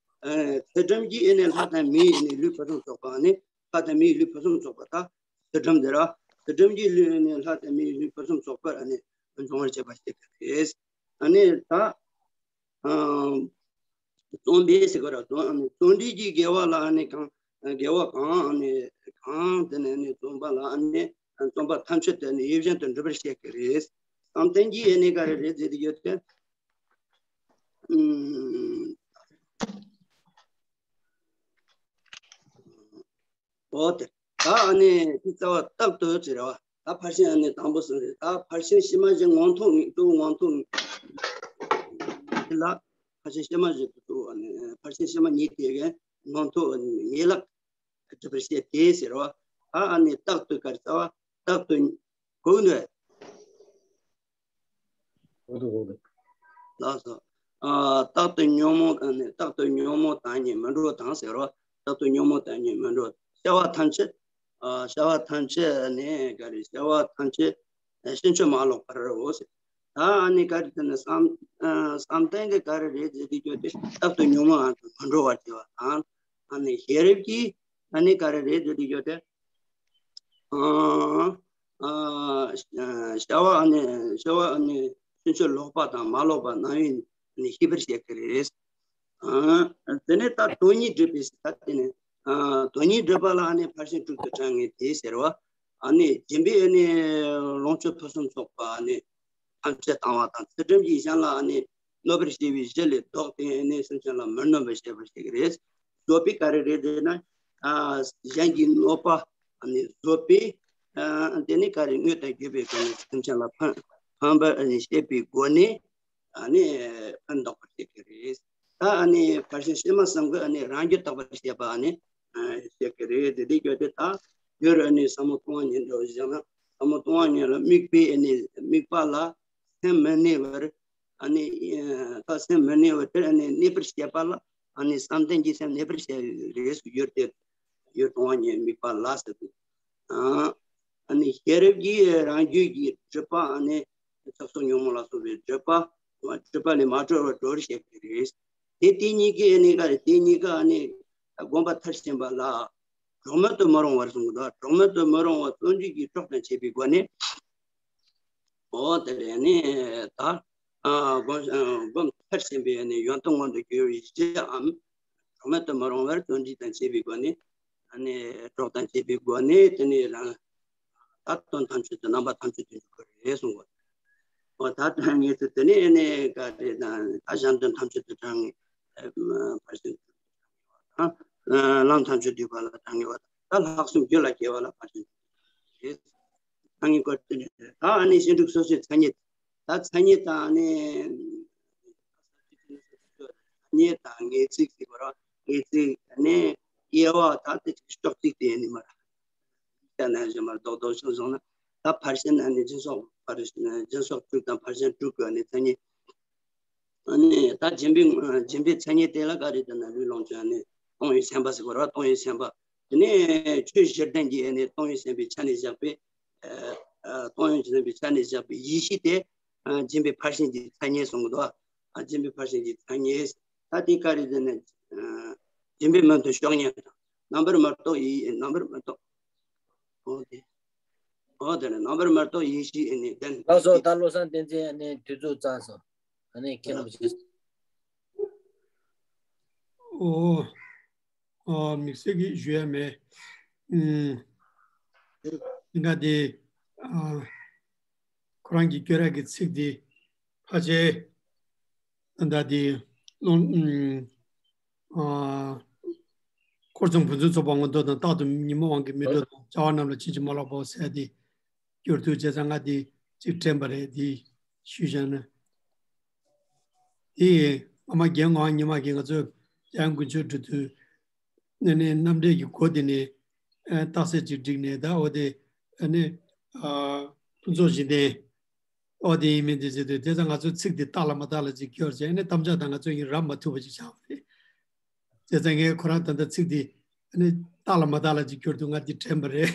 ཨ་ཚུལ་ཁྲིམས་ཀྱིས་ནི་ལྷ་དང་མིའི་ནི་ལུས་ཕུན་སུམ་ཚོགས་པ་ནི་ལྷ་དང་མིའི་ལུས་ཕུན་སུམ་ཚོགས་པ་དང་། ཚུལ་ཁྲིམས་དེ་ར། ཚུལ་ཁྲིམས་ཀྱི་ལུས་ནི་ལྷ་དང་མིའི་ལུས་ཕུན་སུམ་ཚོགས་པར་ནི་འབྱུང་བར་བྱེད་པ་ཞིག་སྟེ། ཨ་ནི་ད། ཨ་རྩོམ་པའི་ཟེར་གོ་ར་རྩོམ་རྩོམ་འབྲིའི་དགེ་བ་ལ་ཨ་ནི་གང་དགེ་བ་གང་ཨ་ནི་གང་དེ་ནས་ནི་རྩོམ་པ་ལ་ཨ་ནི་རྩོམ་པ་ཐམས་ཅད་དེ་ནི་ཡིད་བཞིན་དུ་འགྲུབ་པར་བཤད་ཀྱི་རེད། བསམ་གཏན་གྱི་ཨ་ནི་ག་རེ་རེད་ཟེར་དུ་ཡོད་དེ། ཨུམ། འོ་དེ། ད་ཨ་ནི་དེ་རྩ་བ་རྟག་ཏུ་ཟེར་བ། ད་ཕར་ཕྱིན་ཨ་ནི་དང་པོ་གསུངས་རེད། ད་ཕར་ཕྱིན་ཕྱི་མ་བཞི་མངོན་མཐོ་ངེས་གཙོ་བོ་མངོན་མཐོ་ངེས་ལ། ཕར་ཕྱིན་ཕྱི་མ་བཞི་གཙོ་བོ་ཨ་ནི་ཕར་ཕྱིན་ཕྱི་མ་གཉིས་དེ་གའི་མངོན་མཐོ་ངེས་ལེགས་སྒྲུབ་པར་བཤད་དེ་ཟེར་བ། ད་ཨ་ནི་རྟག་ཏུ་ག་རེ་རྩ་བ་རྟག་ཏུ་གོ་ནས། ལགས་སོ། ཨ་རྟག་ཏུ་ཉོན་མོངས་དང་ནི་རྟག་ཏུ་ཉོན་མོངས་དང་ནི་མི་འགྲོ་དང་ཟེར་རོ། རྟག་ཏུ་ཉོན་མོངས་དང་ནི་མི་འགྲོ། བྱ་བ་ཐམས་ཅད། ཨ་བྱ་བ་ཐམས་ཅད་ནི་ག་རེ་བྱ་བ་ཐམས་ཅད་ཕྱིན་ཅི་མ་ལོག་པར་རོ་ཟེར། ད་ཨ་ནི་ག་རེ་དེ་ནི་བསམ་ཨ་བསམ་གཏན་གྱི་ག་རེ་རེད་ཟེར་དུས་ཀྱང་དེ་རྟག་ཏུ་ཉོན་མོངས་དང་མི་འགྲོ་བར་བྱེད་པ་དང་། ཨ་ནི་ཤེས་རབ་ཀྱིས་ཨ་ནི་ག་རེ་རེད་ཟེར་དུས་ཀྱང་དེ། ཨ་ཨ་བྱ་བ་ཨ་ནི་བྱ་བ་ཨ་ནི་ཕྱིན་ཅི་ལོག་པ་དང་མ་ལོག་པ་རྣམ་གཡེང་ནི་ཤེས་པར་བྱེད་ཀྱི་རེད། ཨ་དེ་ནས་ད་དོན་གཉིས་སྒྲུབ་པའི་ད་དེ་ནས་ཨ་དོན་གཉིས་སྒྲུབ་པ་ལ་ཨ་ནི་ཕར་ཕྱིན་དྲུག་ཏུ་དྲན་ངེས་ཏེ་ཟེར་བ། ཨ་ནི་སྦྱིན་པས་ཨ་ནི་ལོངས་སྤྱོད་ཕུན་སུམ་ཚོགས་པ་ཨ་ནི་ཐམས་ཅད་བཏང་བ་དང་། ཚུལ་ཁྲིམས་ཀྱིས་གཞན་ལ་ཨ་ནི་གནོད་པར་བྱེད་པའི་གཞི་ལས་ལྡོག་སྟེ་ཨ་ནི་སེམས་ཅན་ལ་མི་གནོད་པར་བྱེད་པར་བྱེད་ཀྱི་རེད། བཟོད་པས་ག་རེ་རེད་ཟེར་ན། ཨ་གཞན་གྱི་གནོད་པ་ཨ་ནི་བཟོད་པས། ཨ་དེ་ནི་ག་རེ་དངོས་དང་བརྒྱུད་པའི་སྒོ་ནས་སེམས་ཅན་ལ་ཕན་ཕན་པར་ཨ་ནི་བྱེད་པའི་སྒོ་ནས་ཨ་ནི་ཕན་འདོགས་པར་བྱེད་ཀྱི་རེད། ད་ཨ་ནི་ཕར་ཕྱིན་བྱེད་མ་བསམ་གི་ཨ་ནི་རང་རྒྱུད་དག་པར་བྱེད་པ་ཨ་ནི་ཨ་བྱེད་ཀྱི་རེད། དེ་དེ་རྒྱུ་དེ་ད་རྒྱུར་ཨ་ནི་ཟབ་མོ་སྤོང་བ་ཉིད་འདྲ་བོ་ཞིག་བཞག་ན་ཟབ་མོ་སྤོང་བ་ཉིད་ལ་དམིགས་པའི་ཨ་ནི་དམིགས་པ་ལ་སེམས་མི་གནས་པར་ཨ་ནི་ད་སེམས་མི་གནས་པར་དེར་ཨ་ནི་གནས་པར་བྱེད་པ་ལ་ཨ་ནི་བསམ་གཏན་གྱི་སེམས་གནས་པར་བྱེད་རེས་སུ་ཡོད་དེ་ཡོད་སྤོང་བ་ཉིད་དམིགས་པ་ལ་ཟེར་དུས། ཨ་ནི་ཤེས་རབ་ཀྱིས་རང་རྒྱུད་ཀྱི་སྒྲིབ་པ་ཨ་ནི་ཚོགས་སུ་ཉོན་མོངས་ལ་སོགས་པའི་སྒྲིབ་པ་སྒྲིབ་པ་ལས་མ་གྲོལ་བར་གྲོལ་བྱེད་ཀྱི་རེད། དེ་དེ་གཉིས་ཀའི་ཨ་ནི་ག་རེ་དེ་གཉིས་ཀ་ཨ་ནི་སྒོམ་པ་མཐར་ཕྱིན་པ་ལ་གྲོགས་མེད་དུ་མི་རུང་བར་གསུངས་འདུག་གྲོགས་མེད་དུ་མི་རུང་བ་བརྩོན་འགྲུས་ཀྱི་གྲོགས་དང་བཅས་པའི་སྒོ་ནས། འོ་དེ་རེད། ནི་ད་སྒོམ་སྒོམ་མཐར་ཕྱིན་པའི་ནི་ཡོན་ཏན་མངོན་དུ་གྱུར་བའི་གཞིའམ་གྲོགས་མེད་དུ་མི་རུང་བར་བརྩོན་འགྲུས་དང་བཅས་པའི་སྒོ་ནས་ནི་གྲོགས་དང་བཅས་པའི་སྒོ་ནས་དེ་ནི་རང་ད་དོན་ཐམས་ཅད་དུ་རྣམ་པ་ཐམས་ཅད་དུ་འཇུག་གི་རེད་གསུངས་པ། འོ་ད་དོན་དངོས་སུ་དེ་ནི་ནི་ག་རེ་དང་ད་གཞན་དོན་ཐམས་ཅད་དུ་དྲང་ངེས་ཕར་ཕྱིན་དང་ལམ་ཐམས་ཅད་བསྡུས་པ་ལ་དྲང་ངེས་པ་དང་ད་ལྷག་བསམ་རྒྱུད་ལ་སྐྱེ་བ་ལ་ཕར་ཕྱིན་རེད། ད་ངས་བཀོད་དེ་ནས་ད་ཨ་ནི་ཞིབ་འཇུག་སོ་སོའི་མཚན་ཉིད། ད་མཚན་ཉིད་དང་ཨ་ནི་མཚན་ཉིད་དང་ངེས་ཚིག་ཟེར་བ་ར་ངེས་ཚིག་ཨ་ནི་དབྱེ་བ་ད་དེ་ཅིག་ཤོག་ཚིག་དེ་ཡིན་ནི་མ་ར། ད་ནས་གཞན་མར་རྡོག་རྡོག་ཤོད་སོང་ན་ད་ཕར་ཕྱིན་ཨ་ནི་སྦྱིན་སོགས་ཕར་སྦྱིན་སོགས་དྲུག་དང་ཕར་ཕྱིན་དྲུག་གི་ཨ་ནི་མཚན་ཉིད། ཨ་ནི་ད་སྦྱིན་པའི་སྦྱིན་པའི་མཚན་ཉིད་དེ་ལ་ག་རེ་ཟེར་ན་ལུས་ལོངས་སྤྱོད་ཨ་ནི་གཏོང་བའི་སེམས་པ་ཟེར་བ་ར་གཏོང་བའི་སེམས་པ། དེ་ནས་ཆོས་བཞིར་ལྡན་གྱི་ཨ་ནི་གཏོང་བའི་སེམས་པའི་ཆ་ནས་བཞག་པའི་ཨ་ཨ་གཏོང་བའི་སེམས་པའི་ཆ་ནས་བཞག་པའི་ཡེ་ཤེས་དེ་ཨ་སྦྱིན་པའི་ཕར་ཕྱིན་གྱི་མཚན་ཉིད་གསུངས་འདུག་ཨ་སྦྱིན་པའི་ཕར་ཕྱིན་གྱི་མཚན་ཉིད། ད་དེ་ག་རེ་ཟེར་ན་ཨ་སྦྱིན་པའི་མན་དུ་ཤོག་ཉིད་དང་རྣམ་པར་མི་རྟོག་ཡེ་རྣམ་པར་མི་རྟོག་འོ་དེ། འོ་དེ་ནི་རྣམ་པར་མི་རྟོག་ཡེ་ཤེས་ཨ་ནི་ལྡན། ལགས་སོ། ད་བློ་བཟང་བསྟན་འཛིན་ཨ་ནི་དུས་ཚོད་ཚང་སོང་། ཨ་ནི་ཁྱེད་རང་བཞུགས། ཨོ། ཨོ་དམིགས་བསལ་གྱི་ཞུ་ཡ་མེད། ཨུམ། ང་དེ་ཨ་ཁོ་རང་གི་སྐྱོ་ར་གི་ཚིག་དེ་ཕལ་ཆེར་ད་དེ་ལོ་ཨ་འཁོར་ཚང་བུ་འཛིན་ཚོགས་པ་ངོ་ཐོག་དང་རྟག་ཏུ་ཉི་མ་དབང་གི་མི་འགྲོ་དང་བྱ་བ་རྣམས་ལ་ཕྱིན་ཅི་མ་ལོག་པའོ་ཟེར་དེ་སྐྱོར་དུས་བྱས་ཙང་ང་དེ་ཅིག་དྲན་པ་རེད། དེ་ཞུས་བཞག་ན་དེ་ཨ་མ་རྒན་ངག་ཉི་མ་གིས་ང་ཚོ་འཇམ་དབྱངས་དཀོན་མཆོག་འགྲོ་དུས་ནས་ནས་རྣམ་འགྲེལ་གྱི་སྒོ་དེ་ནས་རྟགས་གསལ་ཅིག་བསྒྲིགས་ནས་ད་འོ་དེ་ཨ་ནི་ཨ་ཕུན་ཚོགས་བཞི་ལྡན། ཨོ་དེ་ཡིན་མིན་དེ་ཟེར་དུས་དེ་ཙང་ང་ཚོ་ཚིག་དེ་རྟགས་ལ་མ་རྟགས་ལ་ཅིག་སྐྱོར་བྱས་ཨ་ནི་དམ་བཅའ་དང་ང་ཚོ་ཡིན་རབ་མ་ཐུབ་པ་ཅིག་ཆགས་པ་རེད། བྱས་ཙང་ངས་ཁོ་རང་ད་ལྟ་ཚིག་དེ་ཨ་ནི་རྟགས་ལ་མ་རྟགས་ལ་ཅིག་སྐྱོར་དུས་ང་དེ་དྲན་པ་རེད།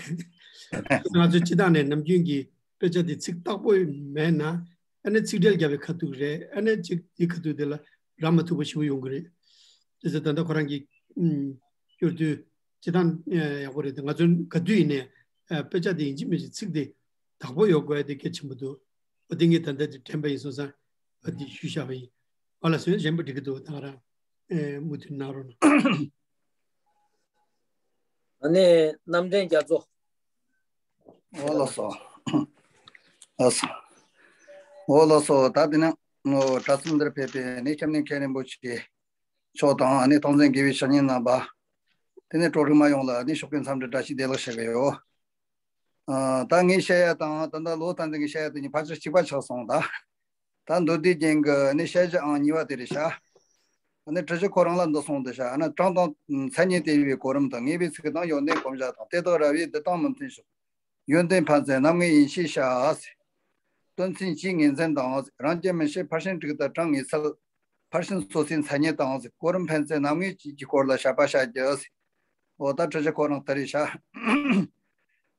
ང་ཚོ་སྤྱི་བཏང་ནས་ནམ་རྒྱུན་གྱི་དཔེ་ཆ་དེ་ཚིག་རྟགས་པོ་མེད་ན་ཨ་ནི་ཚིག་འགྲེལ་རྒྱབ་པའི་ཁ་ཐུག་རེད། ཨ་ནི་ཅིག་དེ་ཁ་ཐུག་དེ་ལ་རབ་མ་ཐུབ་པ་ཞིག་ཡོང་གི་རེད། བྱས་ཙང་ད་ལྟ་ཁོ་རང་གི་སྐྱོར་དུས་སྤྱི་བཏང་ཡག་པོ་རེད། ང་ཚོ་ག་དུས་ཡིན་ནའི་དཔེ་ཆ་དེ་ཡིན་གཅིག་མིན་གཅིག་ཚིག་དེ་བདག་པོ་ཡོད་དགོས་ཡ་དེ་གལ་ཆེན་པོ་འདུག་འོ་དེ་ངས་ད་ལྟ་དེ་དྲན་པ་ཡིན་སོང་ཙང་འོ་དེ་ཞུས་བཞག་པ་ཡིན། ཨ་ལ་སོན་གཞན་པ་འགྲིག་གི་འདུག་ད་ག་རང་མུ་མཐུད་གནང་རོགས་གནང་། ཨ་ནི་རྣམ་འདྲེན་རྒྱ་མཚོ། འོ་ལགས་སོ། ལགས་སོ། འོ་ལགས་སོ། ད་དེ་ནས་ཨོ་གྲྭ་ཚང་འདིར་ཕེབས་པའི་ཨ་ནི་སྐྱབས་གནས་མཁན་རིན་པོ་ཆེ་མཆོག་དང་ཨ་ནི་སྟངས་འཛིན་དགེ་བའི་བཤེས་གཉེན་རྣམ་པ། དེ་ནས་གྲོགས་རིགས་མ་ཡོངས་ལ་ཨ་ནི་ཤོག་གི་འཚམས་འདྲི་བཀྲ་ཤིས་བདེ་ལེགས་ཞུ་གི་ཡོད། ཨ་ད་ངས་བཤད་ཡ་དང་ད་ལྟ་བློ་བཟང་བསྟན་འཛིན་གྱིས་བཤད་ཡ་དེ་གཉིས་ཕལ་ཆེར་གཅིག་པ་ཆགས་སོང་ད། ད་མདོ་སྡེ་རྒྱན་གྱི་ནི་བཤད་བྱ་ཨང་གཉིས་པ་དེ་རེད་ཤག་ཨ་ནི་དྲི་ཞིབ་ཁོ་རང་ལ་འདི་གསུངས་འདུག་ཤག་ཨ་ནི་གྲངས་དང་མཚན་ཉིད་དེ་ཡི་གོ་རིམ་དང་ངེས་པའི་ཚིག་དང་ཡོན་ཏན་གོམས་བྱ་དང་དེ་དག་ར་བས་འདི་དང་མི་མཐུན་ཞིང་། ཡོན་ཏན་ཕན་ཚུན་རྣམ་ངེས་ཡིན་ཞེས་བྱ། དོན་ཚན་གཅིག་ངེས་འཛིན་དང་། རང་རྐྱ་མིན་བྱེད་ཕར་ཕྱིན་དྲུག་དང་གྲངས་ངེས་ཚུལ། ཕར་ཕྱིན་སོ་སོའི་མཚན་ཉིད་དང་། གོ་རིམ་ཕན་ཚུན་རྣམ་ངེས་བཅས་ཀྱི་སྐོར་ལ་བཤད་པ་བྱ་རྒྱུ། འོ་ད་དྲི་ཞིབ་ཁོ་རང་དེ་རེད་ཤག་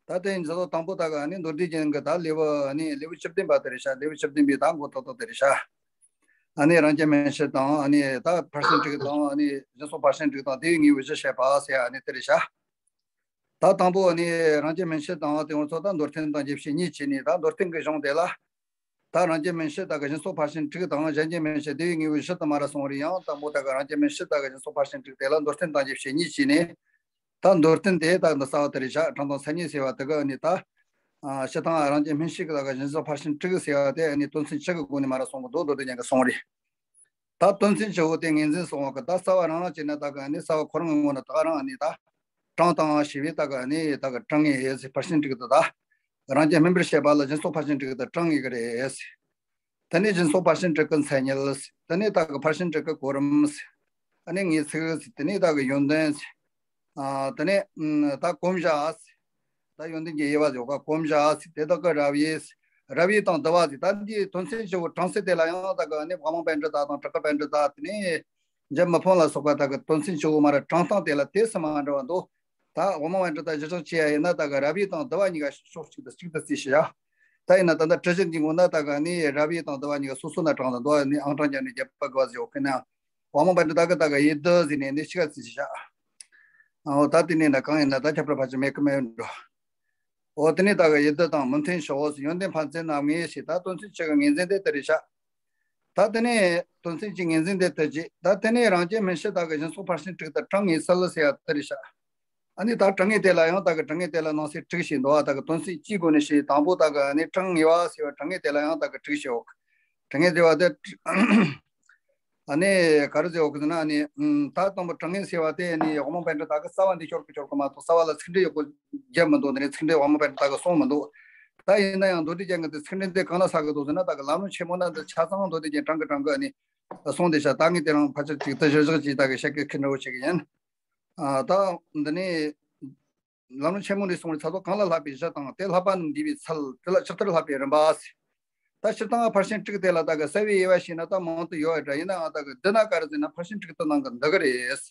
ད་དེ་ཡིན་ཙང་དང་པོ་ད་ག་ནི་མདོ་སྡེ་རྒྱན་གྱི་ད་ལེའུ་ནི་ལེའུ་བཅུ་བདུན་པ་དེ་རེད་ཤག་ལེའུ་བཅུ་བདུན་པའི་ད་མགོ་ཏོག་ཏོག་དེ་རེད་ཤག་ཨ་ནི་རང་རྐྱ་མིན་བྱེད་དང་ཨ་ནི་ད་ཕར་ཕྱིན་དྲུག་དང་ཨ་ནི་སྦྱིན་སོགས་ཕར་ཕྱིན་དྲུག་དང་དེ་བས་ངེས་པའི་གཞི་བཤད་པ་ཟེར་ཨ་ནི་དེ་རེད་ཤག་ད་དང་པོ་ཨ་ནི་རང་རྐྱ་མིན་བྱེད་དང་དེ་ང་ཚོ་ད་མདོར་བསྟན་དང་རྒྱས་བཤད་གཉིས་བྱས་ནས་ད་མདོར་བསྟན་གྱི་གཞུང་དེ་ལ། ད་རང་རྐྱ་མིན་བྱེད་དག་གི་སྦྱིན་སོགས་ཕར་ཕྱིན་དྲུག་དང་གཞན་རྐྱ་མིན་བྱེད་དེ་བས་ངེས་པའི་གཞི་དུ་མ་ར་གསུངས་རེད། ཡང་དང་པོ་དག་གི་རང་རྐྱ་མིན་བྱེད་དག་གི་སྦྱིན་སོགས་ཕར་ཕྱིན་དྲུག་དེ་ལ་མདོར་བསྟན་དང་རྒྱས་བཤད་གཉིས་བྱས་ནས། ད་མདོར་བསྟན་དེ་དག་འདི་རྩ་བ་དེ་རེད་ཤག་གྲངས་དང་མཚན་ཉིད་ཟེར་བ་དེ་ག་ནི་ད། ཨ་སྤྱི་དང་རང་རྐྱ་མིན་བྱེད་དག་གི་སྦྱིན་སོགས་ཕར་ཕྱིན་དྲུག་ཟེར་བ་དེ་ནི་དོན་ཚན་བཅུ་གི་སྒོ་ནས་མ་ར་གསུང་གི་འདུག་མདོ་སྡེ་རྒྱན་གྱིས་གསུངས་རེད། ད་དོན་ཚན་བཅུ་བོ་དེ་ངེས་འཛིན་གསུང་བ་གི་ད་རྩ་བ་རང་རང་བྱས་ན་ད་ག་ནི་རྩ་བ་ཁོ་རང་གི་ངོས་ནས་ད་ག་རང་ནི་ད། གྲངས་དང་ཞེས་པའི་ད་ག་ནི་ད་ག་གྲངས་ངེས་ཟེར་ཕར་ཕྱིན་དྲུག་ཏུ་ད། རང་རྐྱ་སྨིན་པར་བྱེད་པ་ལ་སྦྱིན་སོགས་ཕར་ཕྱིན་དྲུག་དེ་དྲང་ངེས་ཀྱི་རེད། དེ་ནས་སྦྱིན་སོགས་ཕར་ཕྱིན་དྲུག་གི་མཚན་ཉིད། དེ་ནས་ད་གི་ཕར་ཕྱིན་དྲུག་གི་གོ་རིམ། ཨ་ནི་ངེས་ཚིག། དེ་ནས་ད་གི་ཡོན་ཏན། ཨ་དེ་ནས་ཨམ་ད་གོམས་བྱ། ད་ཡོན་ཏན་གྱི་དབྱེ་བ་ཡོད་ཀ། གོམས་བྱ། དེ་དག་གི་རབ་དབྱེ། རབ་དབྱེ་དང་བསྡུ་བ་ཟེར། ད་འདིའི་དོན་ཚན་བཞི་བོ་དྲངས་ཚུལ་དེ་ལ་ཡང་ད་གི་ཨ་ནི་དབུ་མ་པཎྜི་ཏ་དང་བྲག་དཀར་པཎྜི་ཏ། དེ་ནས་འཇམ་མི་ཕམ་ལ་སོགས་པ་ད་གི་དོན་ཚན་བཅུ་བོ་མར་དྲངས་སྟངས་དེ་ལ་དེ་སུ་མ་འདྲ་བ་འདུག། ད་དབུ་མ་པཎྜི་ཏ་གཞིར་བཞག་བྱས་ཡིན་ན་ད་གི་རབ་དབྱེ་དང་བསྡུ་བ་གཉིས་ཀ་ཕྱོགས་གཅིག་ཏུ་གཅིག་ཏུ་བརྩིས་ཤིག་ཡ། ད་ཡིན་ན་ད་ལྟ་དྲི་གཞི་འདིའི་ངོ་ན་ད་གི་ཨ་ནི་རབ་དབྱེ་དང་བསྡུ་བ་གཉིས་ཀ་སོ་སོ་ན་དྲངས་ལ་འདུག། ཨ་ནི་ཨང་གྲངས་བརྒྱབ་ནས་བརྒྱབ་པ་དགོས་པ་ཟེར་ཡོད་ཀི་ན། དབུ་མ་པཎྜི་ཏ་གི་ད་གི་དབྱེ་བསྡུ་ཟེར་ནས་ནི་ཕྱི་ཁ་བརྩིས་ཤིག་ཡ། འོ་ད་དེ་ནས་ན་གང་ཡིན་ན་ད་ཁྱད་པར་ཕལ་ཆེར་མེད་ཀི་མེད་འགྲོ། འོ་དེ་ནས་ད་གི་དབྱེ་བསྡུ་དང་མི་མཐུན་ཕྱོགས། ཡོན་ཏན་ཕན་ཚུན་རྣམ་ངེས་ཞེས། ད་དོན་ཚན་བཅུ་གི་ངེས་འཛིན་དེ་ལྟར་རེད་ཤག། ད་དེ་ནས་དོན་ཚན་གཅིག་ངེས་འཛིན་དེ་ལྟར་བྱས། ད་དེ་ནས་རང་རྐྱ་སྨིན་བྱེད་ད་གི་སྦྱིན་སོགས་ཕར་ཕྱིན་དྲུག་ཏུ་དྲང་ངེས་སུ་ཟེར་ཡ་དེ་རེད་ཤག། ཨ་ནི་ད་དྲང་ངེས་དེ་ལ་ཡང་ད་གི་དྲང་ངེས་དེ་ལ་ནང་གསེས་དྲུག་ཞིག་འདུག་བ། ད་གི་དོན་ཚན་གཅིག་སྒོ་ནས་བཤད། དང་པོ་ད་གི་ཨ་ནི་དྲང་ངེས་པ་ཟེར་བ། དྲང་ངེས་དེ་ལ་ཡང་ད་གི་དྲུག་ཞིག་ཡོད། དྲང་ངེས་ཟེར་བ་དེ། ཨ་ནི་ག་རེ་ཟེར་ཡོད་ཀི་ཟེར་ན། ཨ་ནི་ཨམ་ད་དང་པོ་དྲང་ངེས་ཟེར་བ་དེ་ཨ་ནི་དབུ་མ་པཎྜི་ཏ་གི་རྩ་བ་འདི་ཤོར་གི་ཤོར་གི་མ་གཏོགས། རྩ་བ་ལ་ཚིག་འགྲེལ་ཡག་པོ་བརྒྱབ་མི་འདུག། འདི་ནས་ཚིག་འགྲེལ་དབུ་མ་པཎྜི་ཏ་གི་གསུངས་མི་འདུག། ད་ཡིན་ན་ཡང་མདོ་སྡེ་རྒྱན་གྱི་འདི་ཚིག་འགྲེལ་འདི་གང་ལ་ཟ་གི་འདུག་ཟེར་ན། ད་གི་ལམ་རིམ་ཆེན་མོ་ན་འདི་ཆ་ཚང་མདོ་སྡེ་རྒྱན་དྲངས་གི་དྲངས་གི་ཨ་ནི་གསུངས་བསྡད་ཤག། ད་ངས་དེ་རིང་ཕལ་ཆེར་ཅིག་ད་གཞིར་བཞག་ཅིག་ད་གི་བཤད་གི་ཁེར་འདྲ་བོ་བྱེད་གི་ཡིན། ཨ་ད་འདི་ནས། ལམ་རིམ་ཆེན་མོ་ནས་གསུངས་པའི་ཚ་ཚོགས་གང་ལ་བསླབ་པའི་གཞི་དང་། དེ་བསླབ་པ་རྣམས་འདུས་པའི་ཚུལ། དེ་ལ་ཇི་ལྟར་བསླབ་པའི་རིམ་པ་ཟེར། ད་སྤྱིར་བཏང་ཕར་ཕྱིན་དྲུག་དེ་ལ་ད་གི་གསལ་བའི་དབྱེ་བ་ཕྱེ་ན་ད་མང་དུ་ཡོད་པ་འདྲ། ཡིན་ནའང་ད་གི་བསྡུ་ན་ག་རེ་ཟེར་ན་ཕར་ཕྱིན་དྲུག་ཏུ་སྣང་གི་འདུ་གི་རེད།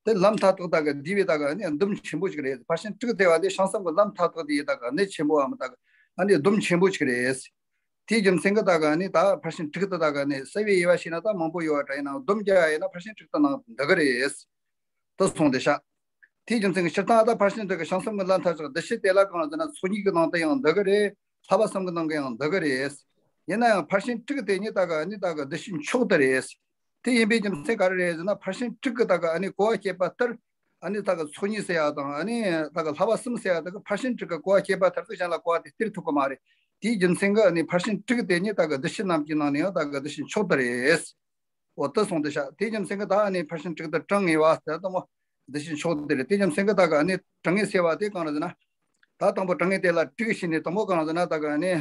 དེ་ལམ་མཐའ་དག་ད་གི་འདུས་པའི་ད་གི་ཨ་ནི་སྡོམ་ཆེན་པོ་ཞིག་རེད། ཕར་ཕྱིན་དྲུག་དེ་བ་དེ་བྱང་སེམས་ཀྱི་ལམ་མཐའ་དག་དེ་ད་གི་གནད་ཆེན་པོའམ་ད་གི་ཨ་ནི་སྡོམ་ཆེན་པོ་ཞིག་རེད། དེའི་རྒྱུ་མཚན་གྱིས་ད་གི་ཨ་ནི་ད་ཕར་ཕྱིན་དྲུག་ཏུ་ད་གི་ཨ་ནི་གསལ་བའི་དབྱེ་བ་ཕྱེ་ན་ད་མང་པོ་ཡོད་པ་འདྲ། ཡིན་ནའང་སྡོམ་རྒྱག་ཡ་ཡིན་ན་ཕར་ཕྱིན་དྲུག་ཏུ་སྣང་འདུ་གི་རེད། དུ་སོང་སྟེ་ཤག། དེའི་རྒྱུ་མཚན་གྱིས་སྤྱིར་བཏང་ད་ཕར་ཕྱིན་དྲུག་གི་བྱང་སེམས་ཀྱི་ལམ་མཐའ་དག་འདུ་བྱེད་དེ་ལ་གང་ཟེར་ན་ཚོགས་གཉིས་ཀྱི་ནང་དུ་ཡང་འདུ་གི་རེད། བསླབ་པ་གསུམ་གྱི་ནང་གི་ཡང་འདུ་གི་རེད། ཡིན་ན་ཡང་ཕར་ཕྱིན་དྲུག་དེ་ཉིད་ད་གི་ཨ་ནི་ད་གི་འདུ་བྱེད་མཆོག་དེ་རེད། དེ་ཡིན་པའི་རྒྱུ་མཚན་ག་རེ་རེད་ཟེར་ན། ཕར་ཕྱིན་དྲུག་གི་ད་གི་ཨ་ནི་གོ་བ་བཤད་པ་ལྟར་ཨ་ནི་ད་གི་ཚོགས་གཉིས་ཟེར་ཡ་དང་ཨ་ནི་ད་གི་བསླབ་པ་གསུམ་ཟེར་ཡ་ད་གི་ཕར་ཕྱིན་དྲུག་གི་གོ་བ་བཤད་པ་ལྟར་དུ་གཞན་ལ་གོ་བ་དེ་སྟེར་ཐུབ་ཀྱི་མ་རེད། དེའི་རྒྱུ་མཚན་གྱིས་ཨ་ནི་ཕར་ཕྱིན་དྲུག་དེ་ཉིད་ད་གི་འདུ་བྱེད་རྣམས་ཀྱི་ནང་ནས་ཡང་ད་གི་འདུ་བྱེད་མཆོག་དེ་རེད། འོ་དེ་སོང་སྟེ་ཤག། དེའི་རྒྱུ་མཚན་གྱིས་ད་ཨ་ནི་ཕར་ཕྱིན་དྲུག་ཏུ་དྲང་ངེས་པ་དེ་དང་པོ་འདུ་བྱེད་མཆོག་དེ་རེད། དེའི་རྒྱུ་མཚན་གྱིས་ད་གི་ཨ་ནི་དྲང་ངེས་ཟེར་བ་དེ་གང་རེད་ཟེར་ན། ད་དང་པོ་དྲང་ངེས་དེ་ལ་དྲུག་ཕྱེ་ནས། དང་པོ་གང་རེད་ཟེར་ན་ད་གི་ཨ་ནི་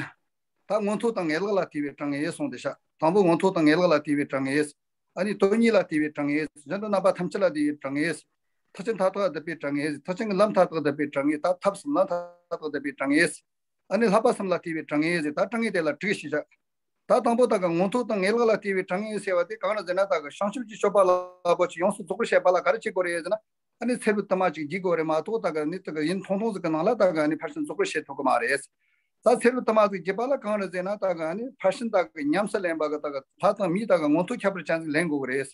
ད་མངོན་མཐོ་དང་ངེས་ལེགས་ལ་ལྟོས་པའི་དྲང་ངེས་སོང་སྟེ་ཤག། དང་པོ་མངོན་མཐོ་དང་ངེས་ལེགས་ལ་ལྟོས་པའི་དྲང་ངེས། ཨ་ནི་དོན་གཉིས་ལ་ལྟོས་པའི་དྲང་ངེས། གཞན་དུ་རྣམ་པ་ཐམས་ཅད་ལ་ལྟོས་པའི་དྲང་ངེས། ཐེག་ཆེན་མཐའ་དག་བསྡུས་པའི་དྲང་ངེས། ཐེག་ཆེན་གྱི་ལམ་མཐའ་དག་བསྡུས་པའི་དྲང་ངེས། ད་ཐབས་གསུམ་ལམ་མཐའ་དག་བསྡུས་པའི་དྲང་ངེས། ཨ་ནི་བསླབ་པ་གསུམ་ལ་ལྟོས་པའི་དྲང་ངེས་ཟེར། ད་དྲང་ངེས་དེ་ལ་དྲུག་ཕྱེ་བཞག། ད་དང་པོ་ད་གི་མངོན་མཐོ་དང་ངེས་ལེགས་ལ་ལྟོས་པའི་དྲང་ངེས་ཟེར་བ་དེ་གང་རེད་ཟེར་ན། ད་གི་བྱང་ཆུབ་ཀྱི་སྤྱོད་པ་ལ་གོ་ཆེ་ཡོངས་སུ་རྫོགས་པར་བྱེད་པ་ལ་ག་རེ་བྱེད་དགོས་རེད་ཟེར་ན། ཨ་ནི་ཚེ་རབས་དུ་མ་ཅིག་བགྱིད་དགོས་རེད་མ་གཏོགས། ད་གི་ཨ་ནི་ད་གི་ཡུན་ཐུང་ཐུང་ཟིག་གི་ནང་ལ་ད་གི་ཨ་ནི་ཕར་ཕྱིན་རྫོགས་པར་བྱེད་ཐུབ་ཀྱི་མ་རེད། ད་ཚེ་རབས་དུ་མ་ཟིག་བགྱིད་པ་ལ་གང་རེད་ཟེར་ན། ད་གི་ཨ་ནི་ཕར་ཕྱིན་ད་གི་ཉམས་སུ་ལེན་པ་གི་ད་གི་ལྷ་དང་མིའི་ད་གི་མངོན་མཐོ་ཁྱད་པར་ཅན་ཟིག་ལེན་དགོས་ཀྱི་རེད།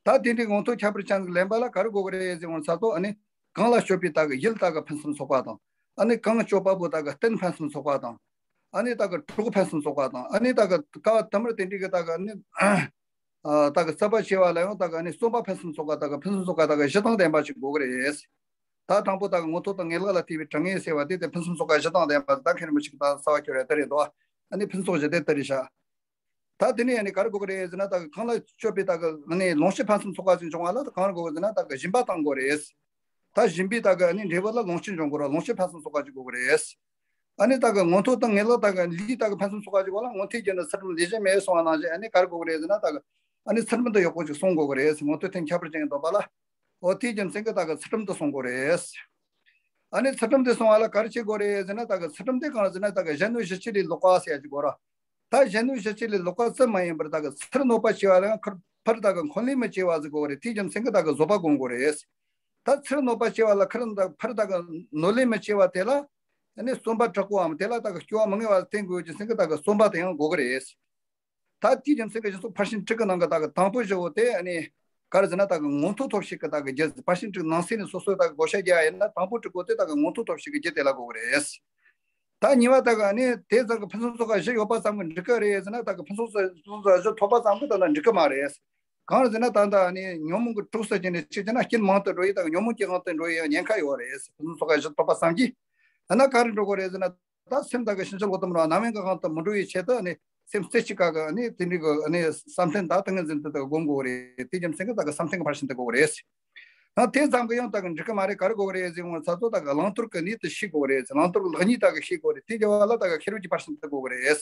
ད་དེ་འདྲའི་མངོན་མཐོ་ཁྱད་པར་ཅན་ཟིག་ལེན་པ་ལ་ག་རེ་དགོས་ཀྱི་རེད་ཟེར་འོང་ས་ཐོག། ཨ་ནི་གང་ལ་སྤྱོད་པའི་ད་གི་ཡུལ་ད་གི་ཕུན་སུམ་ཚོགས་པ་དང་། ཨ་ནི་གང་སྤྱོད་པ་པོ་ད་གི་རྟེན་ཕུན་སུམ་ཚོགས་པ་དང་། ཨ་ནི་ད་གི་གྲོགས་ཕུན་སུམ་ཚོགས་པ་དང་། ཨ་ནི་ད་གི་ཀ་བ་དུ་མར་དེ་འདྲའི་གི་ད་གི་ཨ་ནི། ཨ་ད་གི་རྩོད་པ་ཆེ་བ་ལ་ཡང་ད་གི་ཨ་ནི་རྩོམ་པ་ཕུན་སུམ་ཚོགས་པ། ད་གི་ཕུན་སུམ་ཚོགས་པ་ད་གི་བཞི་དང་ལྡན་པ་ཞིག་དགོས་ཀྱི་རེད། ད་དང་པོ་ད་གི་མངོན་མཐོ་དང་ངེས་ལེགས་ལ་ལྟོས་པའི་དྲང་ངེས་ཟེར་བ་དེ་དེ་ཕུན་སུམ་ཚོགས་པ་བཞི་དང་ལྡན་པ་ད་མཁན་རིན་པོ་ཆེ་གི་ད་རྩ་བ་ཁྱོད་རེ་ལྟ་རེད་དོ། ཨ་ནི་ཕུན་ཚོགས་བཞི་དེ་ལྟ་རེད་ཤག། ད་དེ་ནས་ཨ་ནི་ག་རེ་དགོས་ཀྱི་རེད་ཟེར་ན། ད་གི་གང་ལ་སྤྱོད་པའི་ད་གི་ཨ་ནི་ལོངས་སྤྱོད་ཕུན་སུམ་ཚོགས་པ་ཞིག་འབྱུང་བ་ལ་ད་གང་རེ་དགོས་ཀྱི་ཟེར་ན། ད་གི་སྦྱིན་པ་གཏང་དགོས་རེད། ད་སྦྱིན་པའི་ད་གི་ཨ་ནི་འབྲས་བུ་ལ་ལོངས་སྤྱོད་འབྱུང་དགོས་ར། ལོངས་སྤྱོད་ཕུན་སུམ་ཚོགས་པ་ཅིག་དགོས་ཀྱི་རེད། ཨ་ནི་ད་གི་མངོན་མཐོ་དང་ངེས་ལེགས་ད་གི་ལུས་ད་གི་ཕུན་སུམ་ཚོགས་པ་ཅིག་དགོས་ལ། མངོན་མཐོའི་རྒྱུ་ནི་ཚུལ་ཁྲིམས་ལས་གཞན་མེད་གསུངས་པ་ནང་བཞིན། ཨ་ནི་ག་རེ་དགོས་ཀྱི་རེད་ཟེར་ན། ད་གི་ཨ་ནི་ཚུལ་ཁྲིམས་དེ་ཡག་པོ་ཅིག་སྲུང་དགོས་ཀྱི་རེད། མངོན་མཐོའི་རྟེན་ཁྱད་པར་ཅན་གྱི་སྡོམ་པ་ལ། འོ་དེའི་རྒྱུ་མཚན་གྱིས་ད་གི་ཚུལ་ཁྲིམས་དེ་སྲུང་དགོས་རེད། ཨ་ནི་ཚུལ་ཁྲིམས་དེ་སྲུང་བ་ལ་ག་རེ་བྱེད་དགོས་རེད་ཟེར་ན། ད་གི་ཚུལ་ཁྲིམས་དེ་གང་ཟེར་ན། ད་གི་གཞན་གནོད་གཞི་བཅས་ལས་ལོག་པ་ཟེར་ཡ་ཅིག་དགོས་ར། ད་གཞན་གནོད་གཞི་བཅས་ལས་ལོག་པ་ཙམ་མ་ཡིན་པར་ད་གི་ཚུར་གནོད་པ་བྱས་པ་ལ་ཡང་ཁར་ཕར་ད་གི་འཁོན་ལན་མི་བྱེད་པ་ཟིག་དགོས་རེད། དེའི་རྒྱུ་མཚན་གྱིས་ད་གི་བཟོད་པ་སྒོམ་དགོས་རེད། ད་ཚུར་གནོད་པ་བྱས་པ་ལ་ཁར་ད་ཕར་ད་གི་གནོད་ལན་མི་བྱེད་པ་དེ་ལ་ཨ་ནི་བརྩོན་པ་དྲག་པོའམ་དེ་ལ་ད་གི་སྐྱོ་བ་མི་ངལ་བ་བསྟེན་དགོས་རྒྱུ་མཚན་གྱིས་ད་གི་བརྩོན་པ་དེ་ཡང་དགོས་ཀྱི་རེད། ད་དེའི་རྒྱུ་མཚན་གྱིས་སྦྱིན་སོགས་ཕར་ཕྱིན་དྲུག་གི་ནང་གི་ད་གི་དང་པོ་བཞི་བོ་དེ་ཨ་ནི་ག་རེ་ཟེར་ན། ད་གི་མངོན་མཐོ་ཐོབ་བྱེད་ཀྱི་ད་གི་རྒྱུ། ཕར་ཕྱིན་དྲུག་ནང་གསེས་ནས་སོ་སོའི་ད་གི་བགོ་བཤའ་རྒྱག་ཡ་ཡིན་ན། དང་པོ་དྲུག་པོ་དེ་ད་གི་མངོན་མཐོ་ཐོབ་བྱེད་ཀྱི་རྒྱུ་དེ་ལ་དགོས་ཀྱི་རེད། ད་གཉིས་པ་ད་གི་ཨ་ནི་དེ་ཙམ་གྱི་ཕུན་སུམ་ཚོགས་པ་བཞི་ཡོད་པ་ཙམ་གྱིས་འགྲིག་གི་རེད་ཟེར་ན། ད་གི་ཕུན་སུམ་ཚོགས་པ་བཞི་ཐོབ་པ་ཙམ་གྱིས་ད་ལྟ་འགྲིག་གི་མ་རེད། གང་རེད་ཟེར་ན། ད་ལྟ་ཨ་ནི་ཉོན་མོངས་ཀྱི་གྲོགས་སུ་བྱས་ནས་གཅིག་བྱས་ན་རྐྱེན་མང་དུ་འགྲོ་ཡི། ད་གི་ཉོན་མོངས་ཀྱི་དབང་དུ་འགྲོ་ཡི་ཉེན་ཁ་ཡོད་རེད། ཕུན་སུམ་ཚོགས་པ་བཞི་ཐོབ་པ་ཙམ་གྱིས། ཡང་ན་ག་རེ་འགྲོ་དགོས་རེད་ཟེར་ན། ད་སེམས་ད་གི་ཕྱིན་ཅི་ལོག་ཏུ་མི་འགྲོ་བ། རྣམ་གཡེང་གི་དབང་དུ་མི་འགྲོ་བའི་ཆེད་དུ་ཨ་ནི་སེམས་རྩེ་གཅིག་ག་གི་ཨ་ནི་དེ་འདྲའི་གི་ཨ་ནི་བསམ་གཏན་ད་ཏིང་ངེ་འཛིན་དེ་ད་གི་སྒོམ་དགོས་རེད། དེའི་རྒྱུ་མཚན་གྱིས་ད་གི་བསམ་གཏན་གྱི་ཕར་ཕྱིན་དེ་དགོས་རེད། ཡང་དེ་ཙམ་གྱིས་ཡང་ད་གི་འགྲིག་གི་མ་རེད། ག་རེ་དགོས་ཀྱི་རེད་ཟེར་ཡོང་ཙང་ད་གི་བླང་དོར་གྱི་གནས་དེ་ཤེས་དགོས་ཀྱི་རེད། བླང་དོར་གྱི་ལེགས་ཉེས་ད་གི་ཤེས་དགོས་རེད། དེ་བྱེད་པ་ལ་ད་གི་ཤེས་རབ་ཀྱི་ཕར་ཕྱིན་དེ་དགོས་ཀྱི་རེད།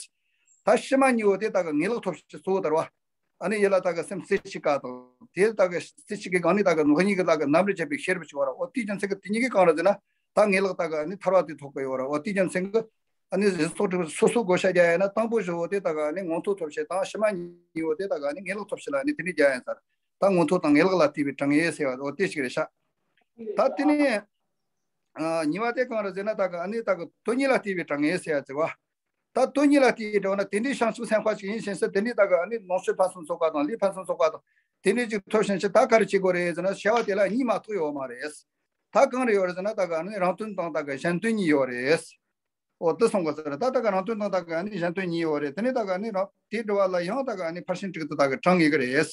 ད་ཕྱི་མ་གཉིས་པོ་དེ་ད་གི་ངེས་ལེགས་ཐོབ་བྱེད་གཙོ་བོ་དེ་རེད་བ། ཨ་ནི་ཡིད་ལ་ད་གི་སེམས་རྩེ་གཅིག་ག་དང་དེ་ད་གི་རྩེ་གཅིག་གི་སྒང་ནས་ད་གི་ལེགས་ཉེས་ཀྱི་ད་གི་རྣམ་རིག་བྱེད་པའི་ཤེས་རབ་ཅིག་ཡོད་རེད། འོ་དེའི་རྒྱུ་མཚན་གྱིས་དེ་གཉིས་ཀྱི་སྒང་རེད་ཟེར་ན་ད་ངེས་ལེགས་ད་གི་ཨ་ནི་ཐར་པ་དེ་ཐོབ་ཀྱི་ཡོད་རེད། འོ་དེའི་རྒྱུ་མཚན་གྱིས་ཨ་ནི་གཟུགས་སོགས་སོ་སོ་བགོ་བཤའ་རྒྱག་ཡ་ན་དང་པོ་བཞི་བོ་དེ་ད་གི་ཨ་ནི་མངོན་མཐོ་ཐོབ་བྱེད་དང་། ཕྱི་མ་གཉིས་བོ་དེ་ད་གི་ཨ་ནི་ངེས་ལེགས་ཐོབ་བྱེད་ལ་ཨ་ནི་དེ་འདྲའི་རྒྱག་ཡ་ཡིན་ས་རེད། ད་མངོན་མཐོ་དང་ངེས་ལེགས་ལ་ལྟོས་པའི་དྲང་ངེས་ཟེར་བ་འོ་དེ་ཞིག་རེད་ཤག་ད་དེ་ནས་ཨ་གཉིས་པ་དེ་གང་རེད་ཟེར་ན་ད་གི་ཨ་ནི་ད་གི་དོན་གཉིས་ལ་ལྟོས་པའི་དྲང་ངེས་ཟེར་བ་ཟེར་བ། ད་དོན་གཉིས་ལ་ལྟོས་པའི་དྲང་ངེས་ན་དེ་འདྲའི་བྱང་ཆུབ་སེམས་དཔའ་ཞིག་ཡིན་ཕྱིན་ཆད་དེ་འདྲའི་ད་གི་ཨ་ནི་ལོངས་སྤྱོད་ཕུན་སུམ་ཚོགས་པ་དང་ལུས་ཕུན་སུམ་ཚོགས་པ་དང་དེ་འདྲའི་ཅིག་ཐོབ་ཕྱིན་ཆད་ད་ག་རེ་བྱེད་དགོས་རེད་ཟེར་ན་བྱ་བ་དེ་ལ་གཉིས་མ་གཏོགས་ཡོད་མ་རེད། ད་གང་རེད་ཡོད་རེད་ཟེར་ན་ད་གི་ཨ་ནི་རང་དོན་དང་ད་གི་གཞན་དོན་གཉིས་ཡོད་རེད། འོ་དེ་གསུང་དགོས་ཟེར། ད་ད་ག་རང་དོན་དང་ད་ག་ཨ་ནི་གཞན་དོན་གཉིས་ཡོད་རེད། དེ་ནས་ད་ག་ཨ་ནི་རང་དེའི་འགྲོ་བ་ལ་ཡང་ད་ག་ཨ་ནི་ཕར་ཕྱིན་དྲུག་ཏུ་ད་ག་དྲང་ངེས་ཀྱི་རེད།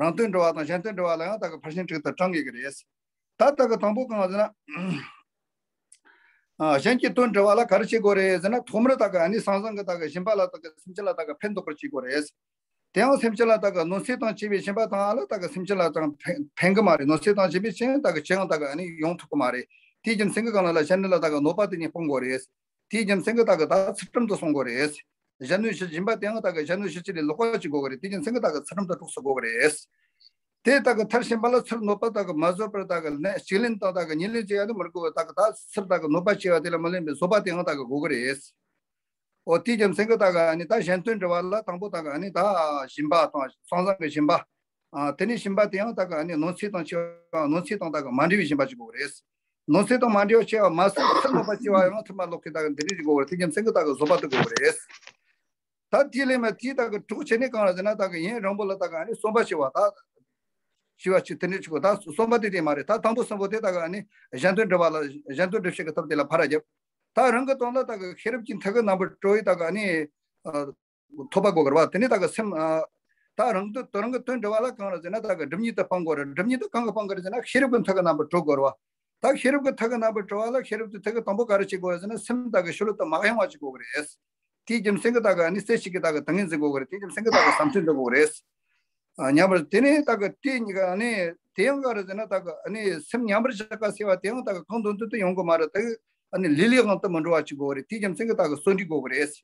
རང་དོན་འགྲོ་བ་དང་གཞན་དོན་འགྲོ་བ་ལ་ཡང་ད་ག་ཕར་ཕྱིན་དྲུག་ཏུ་དྲང་ངེས་ཀྱི་རེད། ད་ད་ག་དང་པོ་གང་ཟེར་ན། ཨ་གཞན་གྱི་དོན་འགྲོ་བ་ལ་ག་རེ་བྱེད་དགོས་རེད་ཟེར་ན་ཐོག་མར་ད་ག་ཨ་ནི་སང་སང་གི་ད་ག་སྦྱིན་པ་ལ་ད་ག་སེམས་ཅན་ལ་ད་ག་ཕན་འདོགས་པར་བྱེད་དགོས་རེད། དེའང་སེམས་ཅན་ལ་ད་ག་གནོད་འཚེ་དང་བཅས་པའི་སྦྱིན་པ་དང་ཨ་ལ་ད་ག་སེམས་ཅན་ལ་ད་ག་ཕན་ཕན་གི་མ་རེད། གནོད་འཚེ་དང་བཅས་པའི་ཕྱིར་ད་ག་ཅི་ཡང་ད་ག་ཨ་ནི་ཡོང་ཐུབ་གི་མ་རེད། དེའི་རྒྱུ་མཚན་གྱིས་གང་ལ་ལ་གཞན་ལ་ད་ག་གནོད་པ་དེ་ཉིད་སྤོང་དགོས་རེད། དེའི་རྒྱུ་མཚན་གྱིས་ད་ག་ད་ཚུལ་ཁྲིམས་དུ་སྲུང་དགོས་རེད། གཞན་གནོད་བྱེད་སྦྱིན་པ་དེའང་ད་ག་གཞན་གནོད་བྱེད་ཅིག་ལས་ལོག་པ་བྱེད་དགོས་ཀྱི་རེད། དེའི་རྒྱུ་མཚན་གྱིས་ད་ག་ཚུལ་ཁྲིམས་དུ་གྲོགས་སུ་དགོས་ཀྱི་རེད། དེ་ད་ག་མཐར་ཕྱིན་པ་ལ་ཚུར་གནོད་པ་ད་ག་མ་བཟོད་པར་ད་ག་ལན་གཅིག་ལན་དང་ད་ག་ཉིས་ལན་བྱེད་ཡ་དེ་མི་དགོས་པར་ད་ག་ད་ཚུར་ད་ག་གནོད་པ་བྱེད་པ་དེ་ལ་མི་ལན་པའི་བཟོད་པ་དེའང་ད་ག་དགོས་ཀྱི་རེད། འོ་དེའི་རྒྱུ་མཚན་གྱིས་ད་ག་ཨ་ནི་ད་གཞན་དོན་འགྲོ་བ་ལ་དང་པོ་ད་ག་ཨ་ནི་ད་སྦྱིན་པ་དང་སང་སང་གི་སྦྱིན་པ། ཨ་དེ་ནས་སྦྱིན་པ་དེ་ཡང་ད་ག་ཨ་ནི་གནོད་འཚེ་དང་བཅས་པ་གནོད་འཚེ་དང་ད་ག་མ་འབྲེལ་བའི་སྦྱིན་པ་ཅིག་དགོས་ཀྱི་རེད། གནོད་འཚེ་དང་མ་འབྲེལ་བ་བྱས་པ་མ་ཟད་ཚུར་གནོད་པ་བྱས་པ་ཡང་ཐུབ་པ་ལོག་གི་ད་ག་འདི་འདྲ་ཅིག་དགོས་ཀྱི་རེད། དེའི་རྒྱུ་མཚན་གྱིས་ད་ག་བཟོད་པ་དེ་དགོས་ཀྱི་རེད། ད་དེ་ལས་མ་དེའི་ད་ག་གྲོགས་བྱས་ནས་གང་ལ་ཟེར་ན་ད་ག་ཡུན་རིང་པོ་ལ་ད་ག་ཨ་ནི་བརྩོན་པ་བྱས་པ་ད། བྱས་པ་ཅིག་དེ་འདྲ་ཅིག་གོ། ད་བརྩོན་པ་དེ་དེ་མ་རེད། ད་དང་པོ་གསུམ་པོ་དེ་ད་ག་ཨ་ནི་གཞན་དོན་སྒྲུབ་པ་ལ་གཞན་དོན་སྒྲུབ་བྱེད་ཀྱི་ཐབས་དེ་ལ་ཕར་རྒྱབ། ད་རང་གི་དོན་ལ་ད་ག་ཤེས་རབ་ཀྱི་མཐུ་གི་རྣམ་པར་གྲོལ་བའི་ད་ག་ཨ་ནི་ཐོབ་པ་དགོས་ཀྱི་རེད་བ། དེ་ནས་ད་ག་སེམས་ད་རང་དོན་དོན་རང་གི་དོན་སྒྲུབ་པ་ལ་གང་རེད་ཟེར་ན་ད་ག་སྒྲིབ་གཉིས་དེ་སྤང་དགོས་རེད། སྒྲིབ་གཉིས་དེ་གང་གིས་སྤང་དགོས་རེད་ཟེར་ན་ཤེས་རབ་ཀྱི་མཐུ་གི་རྣམ་པར་གྲོལ་དགོས་རེད་བ། ད་ཤེས་རབ་ཀྱི་མཐུ་གི་རྣམ་པར་གྲོལ་བ་ལ་ཤེས་རབ་ཀྱི་མཐུ་གིས་དང་པོ་ག་རེ་བྱེད་དགོས་རེད་ཟེར་ན་སེམས་ད་ག་ཤུལ་ལུས་དེ་མ་གཡེང་བ་བྱེད་དགོས་ཀྱི་རེད། དེའི་རྒྱུ་མཚན་གྱིས་ད་ག་ཨ་ནི་རྩེ་གཅིག་གིས་ད་ག་ཏིང་ངེ་འཛིན་དགོས་ཀྱི་རེད། དེའི་རྒྱུ་མཚན་གྱིས་ད་ག་བསམ་གཏན་དགོས་ཀྱི་རེད། ཨ་མཉམ་པར་དེ་ནས་ད་ག་དེ་གཉིས་ཀ་ཨ་ནི་དེ་ཡང་ག་རེ་ཟེར་ན་ད་ག་ཨ་ནི་སེམས་མཉམ་པར་བཞག་པ་ཟེར་བ་དེ་ཡང་ད་ག་གང་དོན་དུ་དུ་ཡོང་གི་མ་རེད། ད་ག་ཨ་ནི་ལས་ལས་དབང་དུ་མི་འགྲོ་བ་བྱེད་དགོས་ཀྱི་རེད། དེའི་རྒྱུ་མཚན་གྱིས་ད་ག་བརྩོན་འགྲུས་དགོས་ཀྱི་རེད།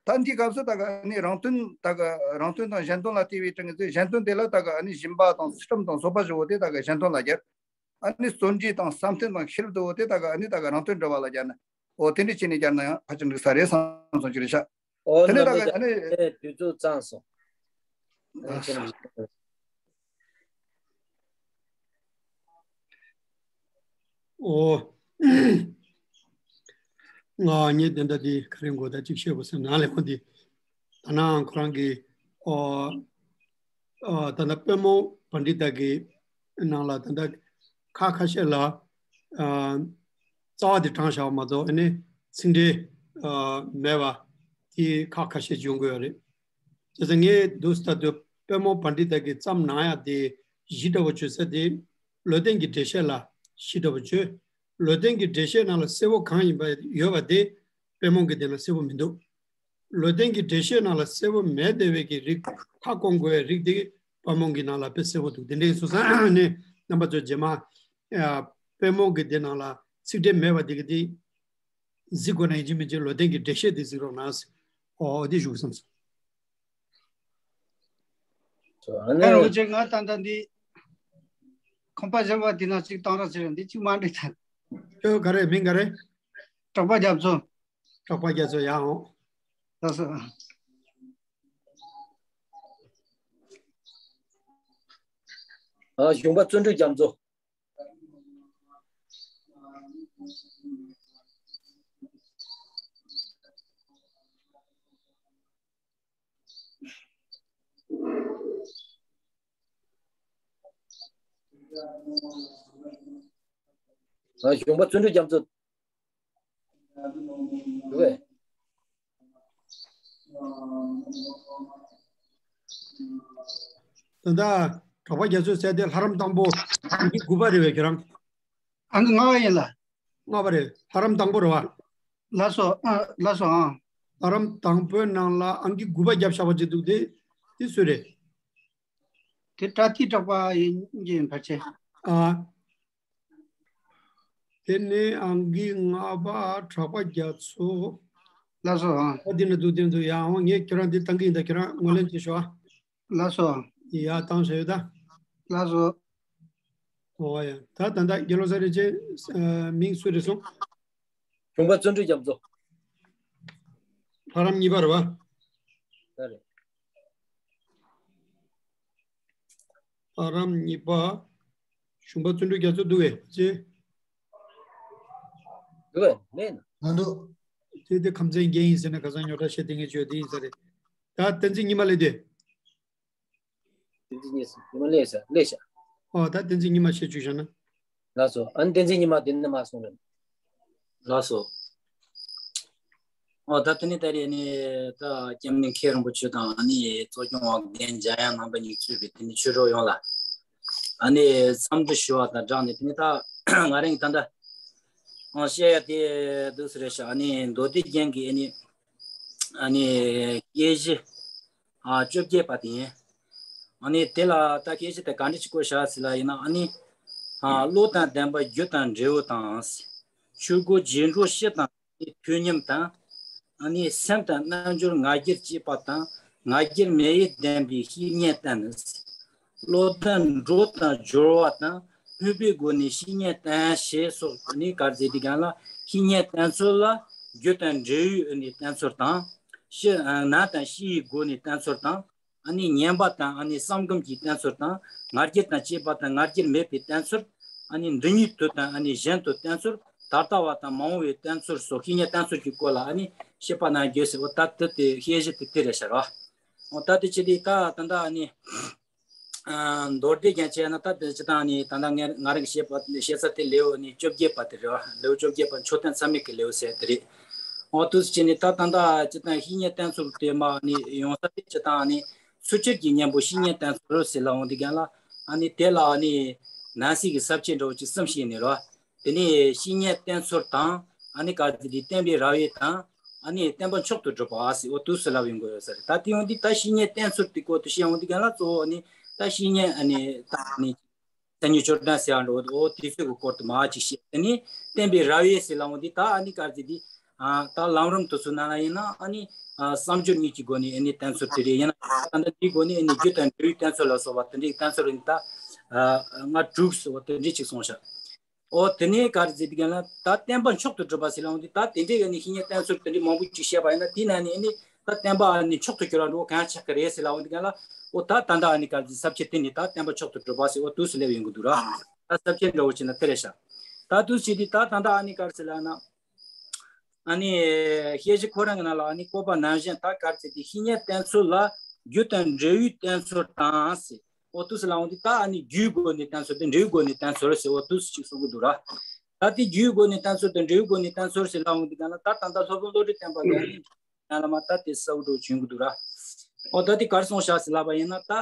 ད་འདིའི་སྐབས་སུ་ད་ག་ཨ་ནི་རང་དོན་ད་ག་རང་དོན་དང་གཞན་དོན་ལ་ལྟོས་པའི་དྲིན་གྱིས་གཞན་དོན་དེ་ལ་ད་ག་ཨ་ནི་སྦྱིན་པ་དང་ཚུལ་ཁྲིམས་དང་བཟོད་པ་བཞི་བོ་དེ་ད་ག་གཞན་དོན་ལ་སྦྱར། ཨ་ནི་བརྩོན་འགྲུས་དང་བསམ་གཏན་དང་ཤེས་རབ་དེ་བོ་དེ་ད་ག་ཨ་ནི་ད་ག་རང་དོན་སྒྲུབ་པ་ལ་སྦྱར་ན། འོ་དེ་འདྲ་བྱས་ནས་སྦྱར་ན་ཡང་ཕལ་ཆེར་འགྲིག་ས་རེད་བསམ་སོང་། ཅི་རེད་ཤག་འོ་དེ་ནས་ད་རྣམ་པ་ག་ཨ་ནི་ཚོ་དུས་ཚོད་ཚང་སོང་། ཨ་ས། འོ། ང་ངས་དེ་འདྲ་དེ་ག་རེ་དགོས་ད་ཅིག་བཤད་དགོས་ཟེར་ན་ལས་ཁོ་འདི། ད་ནའང་ཁོ་རང་གི་ཨོ། ཨ་ད་ལྟ་དཔལ་མོ་པཎྜི་ཏ་གི་ནང་ལ་ད་ལྟ་ཁག་ཁ་ཤས་ལ་ཨ་རྩ་བ་དེ་དྲངས་བཞག་པ་མ་གཏོགས་ཨ་ནི་ཚིག་འགྲེལ་ཨ་མེད་པ་དེ་ཁག་ཁ་ཤས་ཡོང་གི་ཡོད་རེད། བྱས་ཙང་ངས་འདུག་ལྟ་དུས་དཔལ་མོ་པཎྜི་ཏ་གི་བརྩམས་གནང་ཡག་དེ་གཞི་འདྲ་བོ་བྱོས་ས་དེ་ལོ་ལྡན་གྱི་འགྲེལ་བཤད་ལ་གཞི་འདྲ་བོ་བྱོས། ལོ་ལྡན་གྱི་འགྲེལ་བཤད་ནང་ལ་གསལ་བོ་གང་ཡིན་པ་ཡོད་པ་དེ་དཔལ་མོ་གི་དེ་ལ་གསལ་བོ་མི་འདུག་ལོ་ལྡན་གྱི་འགྲེལ་བཤད་ནང་ལ་གསལ་བོ་མེད་བསྡད་པའི་གི་རིགས་ཁ་སྐོང་དགོས་པའི་རིགས་དེ་དཔལ་མོ་གི་ནང་ལ་དཔེ་གསལ་བོ་འདུག་དེ་འདྲ་ཡིན་སོང་ཙང་ནས་རྣམ་པ་ཚོས་རྗེས་མ་ཨ་དཔལ་མོ་གི་དེ་ནང་ལ་ཚིག་འགྲེལ་མེད་པ་དེ་གི་དེ་གཟིགས་དགོས་ན་ཡིན་གཅིག་མིན་གཅིག་ལོ་ལྡན་གྱི་འགྲེལ་བཤད་དེ་གཟིགས་རོགས་གནང་། ཨོ་དེ་ཞུ་གི་བསམ་སོང་། ཨ་ནི་ཨ་རོགས་ཅིག་ང་ད་ལྟ་འདི་ཁང་པ་གཞན་པ་འདི་ནང་གཅིག་བཏང་རོགས་ཟེར་འདི་གཅིག་མ་འགྲིག་ཐལ། ཁྱོད་ག་རེ་མིང་ག་རེ། གྲགས་པ་རྒྱ་མཚོ། གྲགས་པ་རྒྱ་མཚོ་ཡ་འོང་། ལགས་སོ། ཨ་གཞུང་པ་བརྩོན་འགྲུས་རྒྱ་མཚོ། ཨ་གཞུང་པ་བརྩོན་འགྲུས་རྒྱ་མཚོ། འདུག་གས། ད་ལྟ་གྲགས་པ་རྒྱ་མཚོས་ཟེར་དེ་ལྷ་རམས་དང་པོ་ཨང་ཀི་དགུ་པ་རེད་པས་ཁྱེད་རང་། ཨང་ཀི་ལྔ་པ་ཡིན་ལ། ལྔ་པ་རེད། ལྷ་རམས་དང་པོ་རེད་པ། ལགས་སོ། ཨ་ལགས་སོ་ཨང་། ལྷ་རམས་དང་པོའི་ནང་ལ་ཨང་ཀི་དགུ་པ་བརྒྱབ་བཞག་པ་ཅིག་འདུག་དེ་དེ་སུ་རེད། དེ་བཀྲ་ཤིས་གྲགས་པ་ཡིན་གྱི་ཡིན་ཕལ་ཆེར། ཨ། དེ་ནས་ཨང་ཀི་ལྔ་པ་གྲགས་པ་རྒྱ་མཚོ། ལགས་སོ། ཨ། ཨ་འདི་ན་འདུག་འདི་ན་འདུག་ཡ་ཨོ་ངས་ཁྱོད་རང་འདི་བཏང་གི་ཡིན་ད། ཁྱོད་རང་ངོས་ལེན་བྱེད་ཤོག་ཨ། ལགས་སོ། ཡ་བཏང་ཟེར་ཡོད་ད། ལགས་སོ། ཨོ་ཡ། ད་ད་ད་དགེ་སློང་ས་རེ་ཅན། ཨ། མིང་སུ་རེད་སོང་། གཞུང་པ་བརྩོན་འགྲུས་རྒྱ་མཚོ། ལྷ་རམས་གཉིས་པ་རེད་བ། ད་རེད། ལྷ་རམས་གཉིས་པ། གཞུང་པ་བརྩོན་འགྲུས་རྒྱ་མཚོ་འདུག་བས་ཅེ། འདུག་བས་མེད་ན། མ་འདུག་དེ་དེ་ཁམས་ཚན་རྒན་ཡིན་ཟེར་ན་ཁ་སང་ཉོ་གྲྭ་བཤད་དེ་ངས་བརྗོད་དེ་ཡིན་ས་རེད། ད་བསྟན་འཛིན་ཉི་མ་ལས་དེ། བསྟན་འཛིན་ཉི་མ་ལས་ས་ལས་ཤ། ཨོ་ད་བསྟན་འཛིན་ཉི་མ་བཤད་བཅུག་བཞག་ན། ལགས་སོ། ཨ་ནི་བསྟན་འཛིན་ཉི་མ་དེ་ནི་མ་སོང་རེད། ལགས་སོ། ཨོ་ད་དེ་ནི་ད་རེས་ནི་ད་སྐྱབས་གནས་མཁན་རིན་པོ་ཆེ་དང་ཨ་ནི་གཙོ་སྐྱོང་དབང་རྒན་འཇམ་དབྱངས་རྣམ་པ་གཉིས་གཙོས་པའི་དེ་ནི་ཆོས་གྲོགས་ཡོངས་ལ་ཨ་ནི་འཚམས་འདྲི་ཞུ་བ་དང་སྦྲགས་ནས། དེ་ནི་ད་ང་རང་གི་ད་ལྟ་ཨང་བཤད་ཡ་དེ་འདུག་སེ་རེད་ཤག་ཨ་ནི་མདོ་སྡེ་རྒྱན་གྱི་ཨ་ནི་ཨ་ནི་སྐྱེས་གཞི། ཨ། བཅོ་བརྒྱད་པ་དེ་ཡིན། ཨ་ནི་དེ་ལ་ད་སྐད་ཆ་དེ་ག་འདྲ་ཅིག་བཀོད་བཞག་ཟེར་ལ་ཡིན་ན། ཨ་ནི། ཨ། བློ་དང་ལྡན་པ་རྒྱུ་དང་འབྲས་བུ་དང་། ཆོས་སྐུ་རྗེས་འགྲོ་སྤྱི་དང་ཐོས་ཉམས་དང་། ཨ་ནི་སེམས་དང་རྣལ་འབྱོར་ང་རྒྱལ་བསྐྱེད་པ་དང་ང་རྒྱལ་མེད་ཡུལ་ལྡན་པའི་བཤེས་གཉེན་བསྟེན་ནས། བློ་ལྡན་འགྲོ་དང་སྦྱོར་བ་དང་སྨོན་པའི་སྒོ་ནས་བཤེས་གཉེན་བསྟེན་ཞེས་སོགས་ནི་ག་རེ་ཟེར་དུས་སྒང་ལ། བཤེས་གཉེན་བསྟེན་ཚུལ་ལ་རྒྱུ་དང་འབྲས་བུའི་ནི་བསྟེན་ཚུལ་དང་། ཕྱི་ནང་དང་ཕྱི་ཡི་སྒོ་ནས་བསྟེན་ཚུལ་དང་། ཨ་ནི་ཉན་པ་དང་ཨ་ནི་བསམ་སྒོམ་གྱི་བསྟེན་ཚུལ་དང་། ང་རྒྱལ་དང་བཅས་པ་དང་ང་རྒྱལ་མེད་པའི་བསྟེན་ཚུལ། ཨ་ནི་འདི་ཉིད་དུ་དང་ཨ་ནི་གཞན་དུ་བསྟེན་ཚུལ། ད་ལྟ་བ་དང་མ་འོངས་པའི་བསྟེན་ཚུལ་སོགས་བཤེས་གཉེན་བསྟེན་ཚུལ་གྱི་སྐོར་ལ་ཨ་ནི་བཤད་པ་གནང་རྒྱུ་ཟེར། འོ་ད་དེ་དེ་བཤད་གཞི་དེ་དེ་རེད་ཤག་ར། འོ་ད་དེ་ཅི་སྟེ་ད་ད་ད་ཨ་ནི། ཨ། མདོ་སྡེ་རྒྱན་བྱས་ན་ད་དེ་སྤྱིར་བཏང་ནི་ད་ལྟ་ངས་ང་རང་གི་བཤད་པ་བཤད་ས་དེ་ལེའུ་ནི་བཅོ་བརྒྱད་པ་དེ་རེད་བ། ལེའུ་བཅོ་བརྒྱད་པ་མཆོད་རྟེན་མཚན་མེད་ཀྱི་ལེའུ་ཟེར་དེ་རེད། འོ་དུས་སུ་བྱས་ནས་ད་ད་ལྟ་སྤྱིར་བཏང་བཤེས་གཉེན་བསྟེན་ཚུལ་དེ་མ་ནི་ཡོང་ས་དེ་སྤྱིར་བཏང་ནི་ཚུལ་ཁྲིམས་ཀྱི་གཉེན་པོ་བཤེས་གཉེན་བསྟེན་ཚུལ་ཟེར་ལ་འོང་དུས་སྒང་ལ། ཨ་ནི་དེ་ལ་ཨ་ནི་ནང་གསེས་ཀྱི་ས་བཅད་འདྲ་བོ་ཅིག་གསུམ་བཤད་ནས་རེད་བ། དེ་ནས་བཤེས་གཉེན་བསྟེན་ཚུལ་དང་། ཨ་ནི་ག་ཟེར་དེ་བསྟན་པའི་རབ་དབྱེ་དང་། ཨ་ནི་བསྟན་པ་མཆོག་ཏུ་གྲུབ་པ་ཟེར། འོ་དུས་སུ་ལབ་ཡོང་གི་ཡོད་ས་རེད། ད་དེ་ཡོང་དུས་ད་བཤེས་གཉེན་བསྟེན་ཚུལ་དེ་སྐོར་དུ་བཤད་ཡོང་དུས་སྒང་ལ་གཙོ་བོ་ཨ་ནི་ད་བཤེས་གཉེན་ཨ་ནི་ད་ཨ་ནི་མཚན་ཉིད་མཆོད་རྟེན་ཟེར་བ་འདྲ་བོ། འོ་དེ་ཚོའི་གི་སྐོར་དུ་མར་ཅིག་བཤད། དེ་ནས་བསྟན་པའི་རབ་དབྱེ་ཟེར་ལབ་ཡོང་དུས་ད་ཨ་ནི་ག་ཟེར་དེ། ཨ། ད་ལམ་རིམ་དེ་ཚོའི་ནང་ལ་ཡིན་ན་ཨ་ནི། ཨ། བསམ་སྦྱོར་གཉིས་ཀྱི་སྒོ་ནས་ཨ་ནི་བསྟེན་ཚུལ་དེ་རེད། ཡིན་ན་ད་ལྟ་འདིའི་སྒོ་ནས་ཨ་ནི་རྒྱུ་དང་འབྲས་བུའི་བསྟེན་ཚུལ་ལ་སོགས་པ་དེ་འདྲའི་བསྟེན་ཚུལ་རིགས་ད། ཨ། ལྔ་དྲུག་ཟེར་བ་དེ་འདྲའི་ཅིག་གསུངས་ཤག་འོ་དེ་ནས་ག་རེ་ཟེར་དུས་སྒང་ལ་ད་བསྟན་པ་མཆོག་ཏུ་གྲུབ་པ་ཟེར་ལབ་ཡོང་དུས་ད་དེ་འདྲའི་ཨ་ནི་བཤེས་གཉེན་བསྟེན་ཚུལ་དེ་འདྲའི་མང་པོ་ཅིག་བཤད་པ་ཡིན་ན། དེའི་ནང་ནས་ཨ་ནི་ད་བསྟན་པ་ཨ་ནི་མཆོག་ཏུ་གྱུར་བ་འདྲ་བོ་གང་ཆགས་ཀྱི་རེད་ཟེར་ལབ་ཡོང་དུས་སྒང་ལ། འོ་ད་ད་ལྟ་ཨ་ནི་ག་རེ་ཟེར་ས་བཅད་དེ་ནི་ད་བསྟན་པ་མཆོག་ཏུ་གྲུབ་པ་ཟེར་འོ་དུས་སུ་སླེབས་ཡོང་གི་འདུག་ར། ད་ས་བཅད་འདྲ་བོ་བྱས་ན་དེ་རེད་ཤག་ད་དུས་ཅི་སྟེ་ད་ད་ལྟ་ཨ་ནི་ག་རེ་ཟེར་ལབ་ན། ཨ་ནི་བཤད་གཞི་ཁོ་རང་གི་ནང་ལ་ཨ་ནི་བཀོད་པ་ནང་བཞིན་ད་ག་རེ་ཟེར་དེ་བཤེས་གཉེན་བསྟེན་ཚུལ་ལ་རྒྱུ་དང་འབྲས་བུའི་བསྟེན་ཚུལ་དང་ཟེར། འོ་དུས་སུ་ལབ་ཡོང་དུས་ད་ཨ་ནི་རྒྱུའི་སྒོ་ནས་བསྟེན་ཚུལ་དང་འབྲས་བུའི་སྒོ་ནས་བསྟེན་ཚུལ་ཟེར་འོ་དུས་སུ་ཅིག་གསུང་གི་འདུག་ར། ད་དེ་རྒྱུའི་སྒོ་ནས་བསྟེན་ཚུལ་དང་འབྲས་བུའི་སྒོ་ནས་བསྟེན་ཚུལ་ཟེར་ལབ་ཡོང་དུས་སྒང་ལ་ད་ད་ལྟ་སློབ་དཔོན་བློ་གྲོས་བསྟན་པ་ལ་ཨ་ནི་ཡང་བླ་མ་ད་དེ་གསལ་པོ་འདྲ་བྱུང་གི་འདུག་ར། འོ་ད་དེ་ག་རེ་གསུངས་བཞག་ཟེར་ལབ་པ་ཡིན་ན། ད་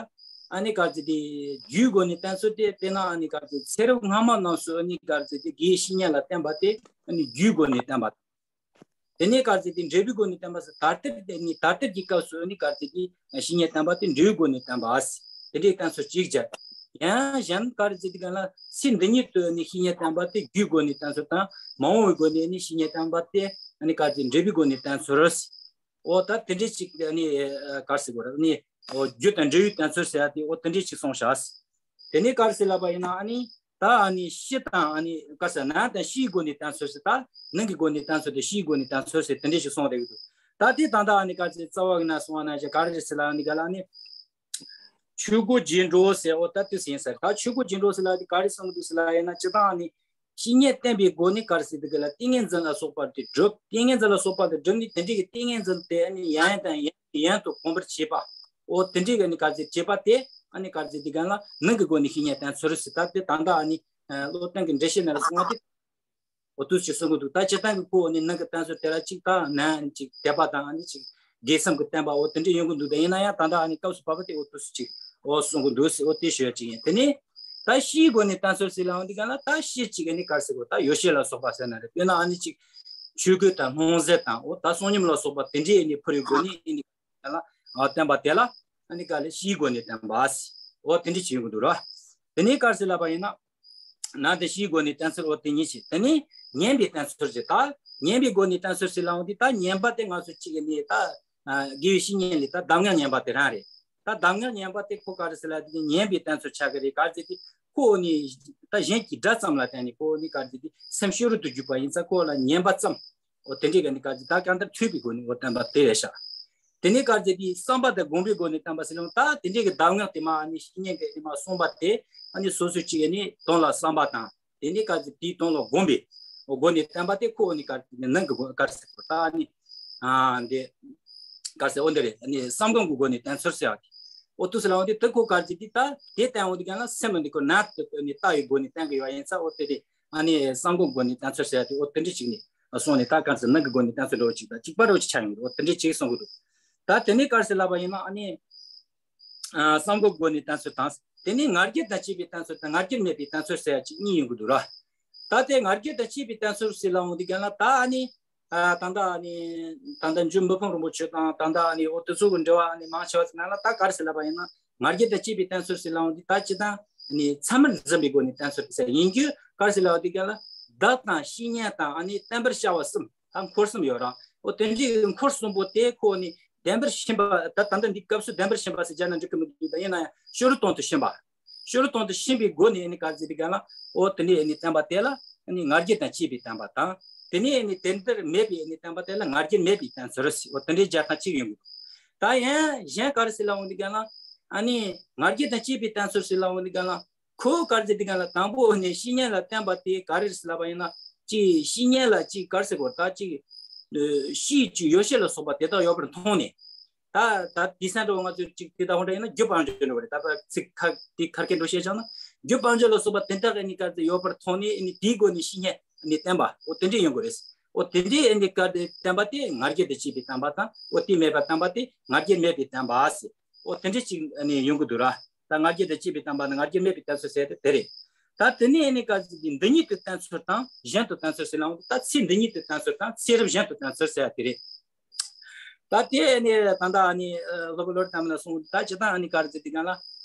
ཨ་ནི་ག་རེ་ཟེར་དེ་རྒྱུའི་སྒོ་ནས་བསྟེན་ཚུལ་དེ་དཔེར་ན་ཨ་ནི་ག་རེ་ཟེར་ཚེ་རབས་སྔ་མ་རྣམས་སུ་ཨ་ནི་ག་རེ་ཟེར་དེ་དགེ་བའི་བཤེས་གཉེན་ལ་བསྟེན་པ་དེ་ཨ་ནི་རྒྱུའི་སྒོ་ནས་བསྟེན་པ། དེ་ནས་ག་རེ་ཟེར་དེ་འབྲས་བུའི་སྒོ་ནས་བསྟེན་པ་ཟེར་ད་ལྟར་དེ་ནི་ད་ལྟར་གྱི་སྐབས་སུ་ཨ་ནི་ག་རེ་ཟེར་དེ་བཤེས་གཉེན་བསྟེན་པ་དེ་འབྲས་བུའི་སྒོ་ནས་བསྟེན་པ་ཟེར། དེ་འདྲའི་བསྟེན་ཚུལ་གཅིག་བྱས། ཡང་གཞན་ག་རེ་ཟེར་དུས་སྒང་ལ་ཚེ་འདི་ཉིད་དུ་ཨ་ནི་བཤེས་གཉེན་བསྟེན་པ་དེ་རྒྱུའི་སྒོ་ནས་བསྟེན་ཚུལ་དང་། མ་འོངས་པའི་སྒོ་ནས་ཨ་ནི་བཤེས་གཉེན་བསྟེན་པ་དེ་ཨ་ནི་ག་རེ་ཟེར་འབྲས་བུའི་སྒོ་ནས་བསྟེན་ཚུལ་ཟེར། འོ་ད་དེ་འདྲའི་ཅིག་ཨ་ནི་ག་རེ་ཟེར་དགོས་རེད། ཨ་ནི་འོ་རྒྱུ་དང་འབྲས་བུའི་བསྟེན་ཚུལ་ཟེར་ཡ་དེ་འོ་དེ་འདྲའི་ཅིག་གསུངས་བཞག་དེ་ནས་ག་རེ་ཟེར་ལབ་པ་ཡིན་ན། ཨ་ནི་ད་ཨ་ནི་ཕྱི་དང་ཨ་ནི་ག་རེ་ཟེར་ནང་དང་ཕྱིའི་སྒོ་ནས་བསྟེན་ཚུལ་ཟེར། ད་ནང་གི་སྒོ་ནས་བསྟེན་ཚུལ་དང་ཕྱིའི་སྒོ་ནས་བསྟེན་ཚུལ་ཟེར་དེ་འདྲའི་ཅིག་གསུངས་བསྡད་ཀྱི་འདུག་ད་དེ་ད་ལྟ་ཨ་ནི་ག་རེ་ཟེར་རྩ་བ་གི་ནང་གསུངས་པ་ནང་བཞིན་ག་རེ་རེད་ཟེར་ལབ་ཡོང་དུས་སྒང་ལ། ཨ་ནི་ཆོས་སྐུ་རྗེས་འགྲོ་ཟེར་འོ་ད་དེ་ཡིན་ཟེར། ད་ཆོས་སྐུ་རྗེས་འགྲོ་ཟེར་ལབ་དེ་ག་རེ་གསུང་གི་འདུག་ཟེར་ལབ་ཡིན་ན། སྤྱིར་བཏང་ཨ་ནི་བཤེས་གཉེན་བསྟེན་པའི་སྒོ་ནས་ག་རེ་ཟེར་དུས་སྒང་ལ་ཏིང་ངེ་འཛིན་ལ་སོགས་པ་དེ་སྒྲུབ། ཏིང་ངེ་འཛིན་ལ་སོགས་པ་དེ་སྒྲུབ་ནས་དེ་འདྲའི་གི་ཏིང་ངེ་འཛིན་དེ་ཨ་ནི་ཡང་དང་ཡང་ཡང་དུ་གོམས་པར་བྱེད་པ། འོ་དེ་འདྲའི་གི་ཨ་ནི་ག་རེ་ཟེར་བྱེད་པ་དེ་ཨ་ནི་ག་རེ་ཟེར་དུས་སྒང་ལ་ནང་གི་སྒོ་ནས་བཤེས་གཉེན་བསྟེན་ཚུལ་ཟེར། ད་དེ་ད་ལྟ་ཨ་ནི་སློབ་དཔོན་གྱི་འགྲེལ་བཤད་ནང་ལ་གསུངས་པ་དེ། འོ་དུས་ཅིག་གསུང་གི་འདུག་ད་སྤྱིར་བཏང་གི་ཁོ་ནི་ནང་གི་བསྟེན་ཚུལ་དེ་ལ་གཅིག་ད་ནང་གཅིག་དད་པ་དང་ཨ་ནི་གཅིག་དགེ་སེམས་ཀྱི་བསྟེན་པ་འོ་དེ་འདྲ་ཡོང་གི་འདུག་ད་ཡིན་ན་ཡང་ད་ལྟ་ཨ་ནི་སྐབས་སུ་བབ་པ་དེ་འོ་དུས་ཅིག་འོ་གསུང་གི་འདུག་ཟེར། འོ་དེ་ཞུ་ཡ་གཅིག་ཡིན། དེ་ནས་ད་ཕྱིའི་སྒོ་ནས་བསྟེན་ཚུལ་ཟེར་ལབ་ཡོང་དུས་སྒང་ལ། ད་ཕྱི་གཅིག་ཨ་ནི་ག་རེ་ཟེར་དགོས། ད་ཡོ་བྱད་ལ་སོགས་པ་ཟེར་ན་རེད། དཔེར་ན་ཨ་ནི་གཅིག་ཆོས་གོས་དང་སྣང་གསེར་དང་འོ་ད་བསོད་སྙོམས་ལ་སོགས་པ་དེ་འདྲའི་ཨ་ནི་ཕུལ་བའི་སྒོ་ནས་ཨ་ནི་ལ་བསྟེན་པ་དེ་ལ་ཨ་ནི་ག་ལས་ཕྱིའི་སྒོ་ནས་བསྟེན་པ་ཟེར། འོ་དེ་འདྲ་ཅིག་ཡོང་གི་འདུག་ར། དེ་ནས་ག་རེ་ཟེར་ལབ་པ་ཡིན་ན། ནང་དེ་བཞིའི་སྒོ་ནས་བསྟན་ཚུལ་འོ་དེ་གཉིས་བྱས། དེ་ནས་ཉན་པའི་བསྟན་ཚུལ་བྱས། ད་ཉན་པའི་སྒོ་ནས་བསྟན་ཚུལ་ཟེར་ལབ་ཡོང་དུས། ད་ཉན་པ་དེ་ང་ཚོ་གཅིག་ནས་ད་དགེ་བའི་བཤེས་གཉེན་ལས་ད་གདམས་ངག་ཉན་པ་དེ་རང་རེད། ད་གདམས་ངག་ཉན་པ་དེ་ཁོ་ག་རེ་ཟེར་ལབ་དུས་ཉན་པའི་བསྟན་ཚུལ་ཆགས་ཀྱི་རེད། ག་རེ་ཟེར་དུས་ཁོ་ནི་ད་གཞན་གྱི་སྒྲ་ཙམ་ལ་བརྟེན་ནས་ཁོ་ནི་ག་རེ་ཟེར་དུས་སེམས་ཤོར་དུ་གྱུར་པ་ཡིན་ཙང་ཁོ་ལ་ཉན་པ་ཙམ། འོ་དེ་འདྲའི་ག་ནི་ག་ཟེར་ད་གང་ལྟར་ཐོས་པའི་སྒོ་ནས་འོ་བསྟན་པ་དེ་རེད་ཤག་དེ་ནས་ག་ཟེར་དེ་བསམ་པ་དང་སྒོམ་པའི་སྒོ་ནས་བསྟན་པ་ཟེར་ཡང་ད་དེ་འདྲའི་གི་གདམས་ངག་དེ་མ་ཨ་ནི་བཤེས་གཉེན་གྱིས་ནི་མ་གསུངས་པ་དེ་ཨ་ནི་སོ་སོ་གཅིག་ཨ་ནི་དོན་ལ་བསམ་པ་དང་དེ་ནས་ག་ཟེར་དེའི་དོན་ལ་སྒོམ་པའི་འོ་སྒོ་ནས་བསྟན་པ་དེ་ཁོ་ཨ་ནི་ག་ནང་གི་སྒོ་ག་ཟེར་ད་ཨ་ནི་ཨ་འདི་ག་ཟེར་འོ་འདི་རེད། ཨ་ནི་བསམ་སྒོམ་གྱི་སྒོ་ནས་བསྟན་ཚུལ་ཟེར་བ་དེ་འོ་དུ་ཟེར་ལ་འོ་དེ་དེ་ཁོ་ག་ཟེར་དེ་ད་དེ་བསྟན་འོ་དེ་ག་ལ་སེམས་ལ་འདི་ཁོ་ནང་དུ་ཨ་ནི་ལྟ་བའི་སྒོ་ནས་བསྟན་གི་ཡོད་ཡིན་ཙང་འོ་དེ་རེད། ཨ་ནི་བསམ་སྒོམ་སྒོ་ནས་བསྟན་ཚུལ་ཟེར་ཡ་དེ་འོ་དེ་འདྲ་ཅིག་ནས་སོང་ནས་ད་གང་ཟེར་ནང་གི་སྒོ་ནས་བསྟན་ཚུལ་འདྲ་བོ་ཅིག་དང་གཅིག་པ་འདྲ་བོ་ཅིག་ཆགས་ཡོང་གི་འདུག་འོ་དེ་འདྲ་ཅིག་གསུང་གི་འདུག་ད་དེ་ནས་ག་རེ་ཟེར་ལབ་པ་ཡིན་ན་ཨ་ནི་ཨ་བསམ་སྒོམ་སྒོ་ནས་བསྟན་ཚུལ་དང་དེ་ནས་ང་རྒྱལ་དང་བཅས་པའི་བསྟན་ཚུལ་དང་ང་རྒྱལ་མེད་པའི་བསྟན་ཚུལ་ཟེར་ཡ་ཅིག་གཉིས་ཡོང་གི་འདུག་ར། ད་དེ་ང་རྒྱལ་དང་བཅས་པའི་བསྟན་ཚུལ་ཟེར་ལབ་འོང་དུས་གང་ལ་ད་ཨ་ནི་ཨ་ད་ལྟ་ཨ་ནི་ད་ལྟ་འཇུ་མི་ཕམ་རིན་པོ་ཆེ་དང་ད་ལྟ་ཨ་ནི་འོ་དེ་ཚོ་གི་འགྲེལ་བ་ཨ་ནི་མང་ཆེ་བ་ཟེར་ན་ལ་ད་ག་རེ་ཟེར་ལབ་པ་ཡིན་ན། ང་རྒྱལ་དང་བཅས་པའི་བསྟན་ཚུལ་ཟེར་ལབ་འོང་དུས་ད་ཅི་ལྟར་ནི་ཚད་མར་འཛིན་པའི་སྒོ་ནས་བསྟན་ཚུལ་ཟེར་ཡིན་རྒྱུ་ག་རེ་ཟེར་ལབ་འོང་དུས་ག་ལ་བདག་དང་བཤེས་གཉེན་དང་ཨ་ནི་བསྟན་པར་བྱ་བ་གསུམ་ད་འཁོར་གསུམ་ཡོད་ར། འོ་དེ་འདྲའི་འཁོར་གསུམ་པོ་དེ་ཁོ་ནི་བདེན་པར་ཤེས་པ་ད་ད་ལྟ་འདི་སྐབས་སུ་བདེན་པར་ཤེས་པ་ཟེར་བྱས་ན་འགྲིག་གི་མི་འདུག་ད་ཡིན་ན་ཡང་ཤོ་རུ་དོན་དུ་ཤེས་པ། ཤོ་རུ་དོན་དུ་ཤེས་པའི་སྒོ་ནས་ཨ་ནི་ག་རེ་ཟེར་དུས་ག་ལ་འོ་དེ་འདྲའི་ཨ་ནི་བསྟན་པ་དེ་ལ་ཨ་ནི་ང་རྒྱལ་དང་བཅས་པའི་བསྟན་པ་དང་དེ་ནས་ཨ་ནི་དེ་འདིར་མེད་པའི་ཨ་ནི་བསྟན་པ་དེ་ལ་ང་རྒྱལ་མེད་པའི་བསྟན་ཚུལ་ཟེར་འོ་དེ་འདྲའི་རྒྱག་སྟངས་གཅིག་ཡོང་གི་འདུག་ད་ཡང་གཞན་ག་རེ་ཟེར་ལབ་འོང་དུས་ག་ལ། ཨ་ནི་ང་རྒྱལ་དང་བཅས་པའི་བསྟན་ཚུལ་ཟེར་ལབ་འོང་དུས་ག་ལ། ཁོ་ག་རེ་ཟེར་དུས་ག་ལ་དང་པོ་ནས་བཤེས་གཉེན་ལ་བསྟན་པ་དེ་ག་རེ་ཟེར་ལབ་པ་ཡིན་ན། ཅིག་བཤེས་གཉེན་ལ་ཅིག་ག་རེ་ཟེར་དགོས་ད་ཅིག་ཤེས་ཀྱི་ཡོ་བྱད་ལ་སོགས་པ་དེ་དག་ཡོད་པར་མཐོང་ནས། ད་ད་དེ་སང་འགྲོ་ང་ཚོས་ཅིག་དེ་དག་འོང་འདྲ་ཡིན་ན་རྒྱུ་སྤང་བྱ་འགྲོ་བ་རེད། ད་ཕར་ཚིག་ཁ་དེ་ཁར་ཁེ་འགྲོ་བཤད་ཀྱང་ན་རྒྱུ་སྤང་བྱ་ལ་སོགས་པ་དེ་དག་གི་ནི་ག་རེ་ཡོད་པར་མཐོང་ནས་ནི་དེའི་སྒོ་ནས་བཤེས་གཉེན་ནི་བསྟན་པ་འོ་དེ་འདྲས་ཡོང་དགོས་རེད། འོ་དེ་འདྲས་ཨེ་འདི་ག་དེ་བསྟན་པ་དེ་ང་རྒྱལ་དང་བཅས་པའི་བསྟན་པ་དང་འོ་དེ་མེད་པ་བསྟན་པ་དེ་ང་རྒྱལ་མེད་པའི་བསྟན་པ་ཟེར། འོ་དེ་འདྲས་ཅིག་ཨ་ནི་ཡོང་གི་འདུག་ར། ད་ང་རྒྱལ་དང་བཅས་པའི་བསྟན་པ་ནི་ང་རྒྱལ་མེད་པའི་བསྟན་ཚུལ་ཟེར་ཏེ་དེ་རེད། ད་དེ་ནས་ཨ་ནི་ག་ཟེར་དེ་འདི་ཉིད་དུ་བསྟན་ཚུལ་དང་གཞན་དུ་བསྟན་ཚུལ་ཟེར་ལ་འོང་དུས་ད་ཚེ་འདི་ཉིད་དུ་བསྟན་ཚུལ་དང་ཚེ་རབས་གཞན་དུ་བསྟན་ཚུལ་ཟེར་ཡ་དེ་རེད། ད་དེ་ཨ་ནི་ད་ལྟ་ཨ་ནི་སློབ་དཔོན་བློ་གྲོས་དམ་ལ་གསུངས་ད་ཇི་ལྟར་ཨ་ནི་ག་རེ་ཟེར་དེ་གང་ལ་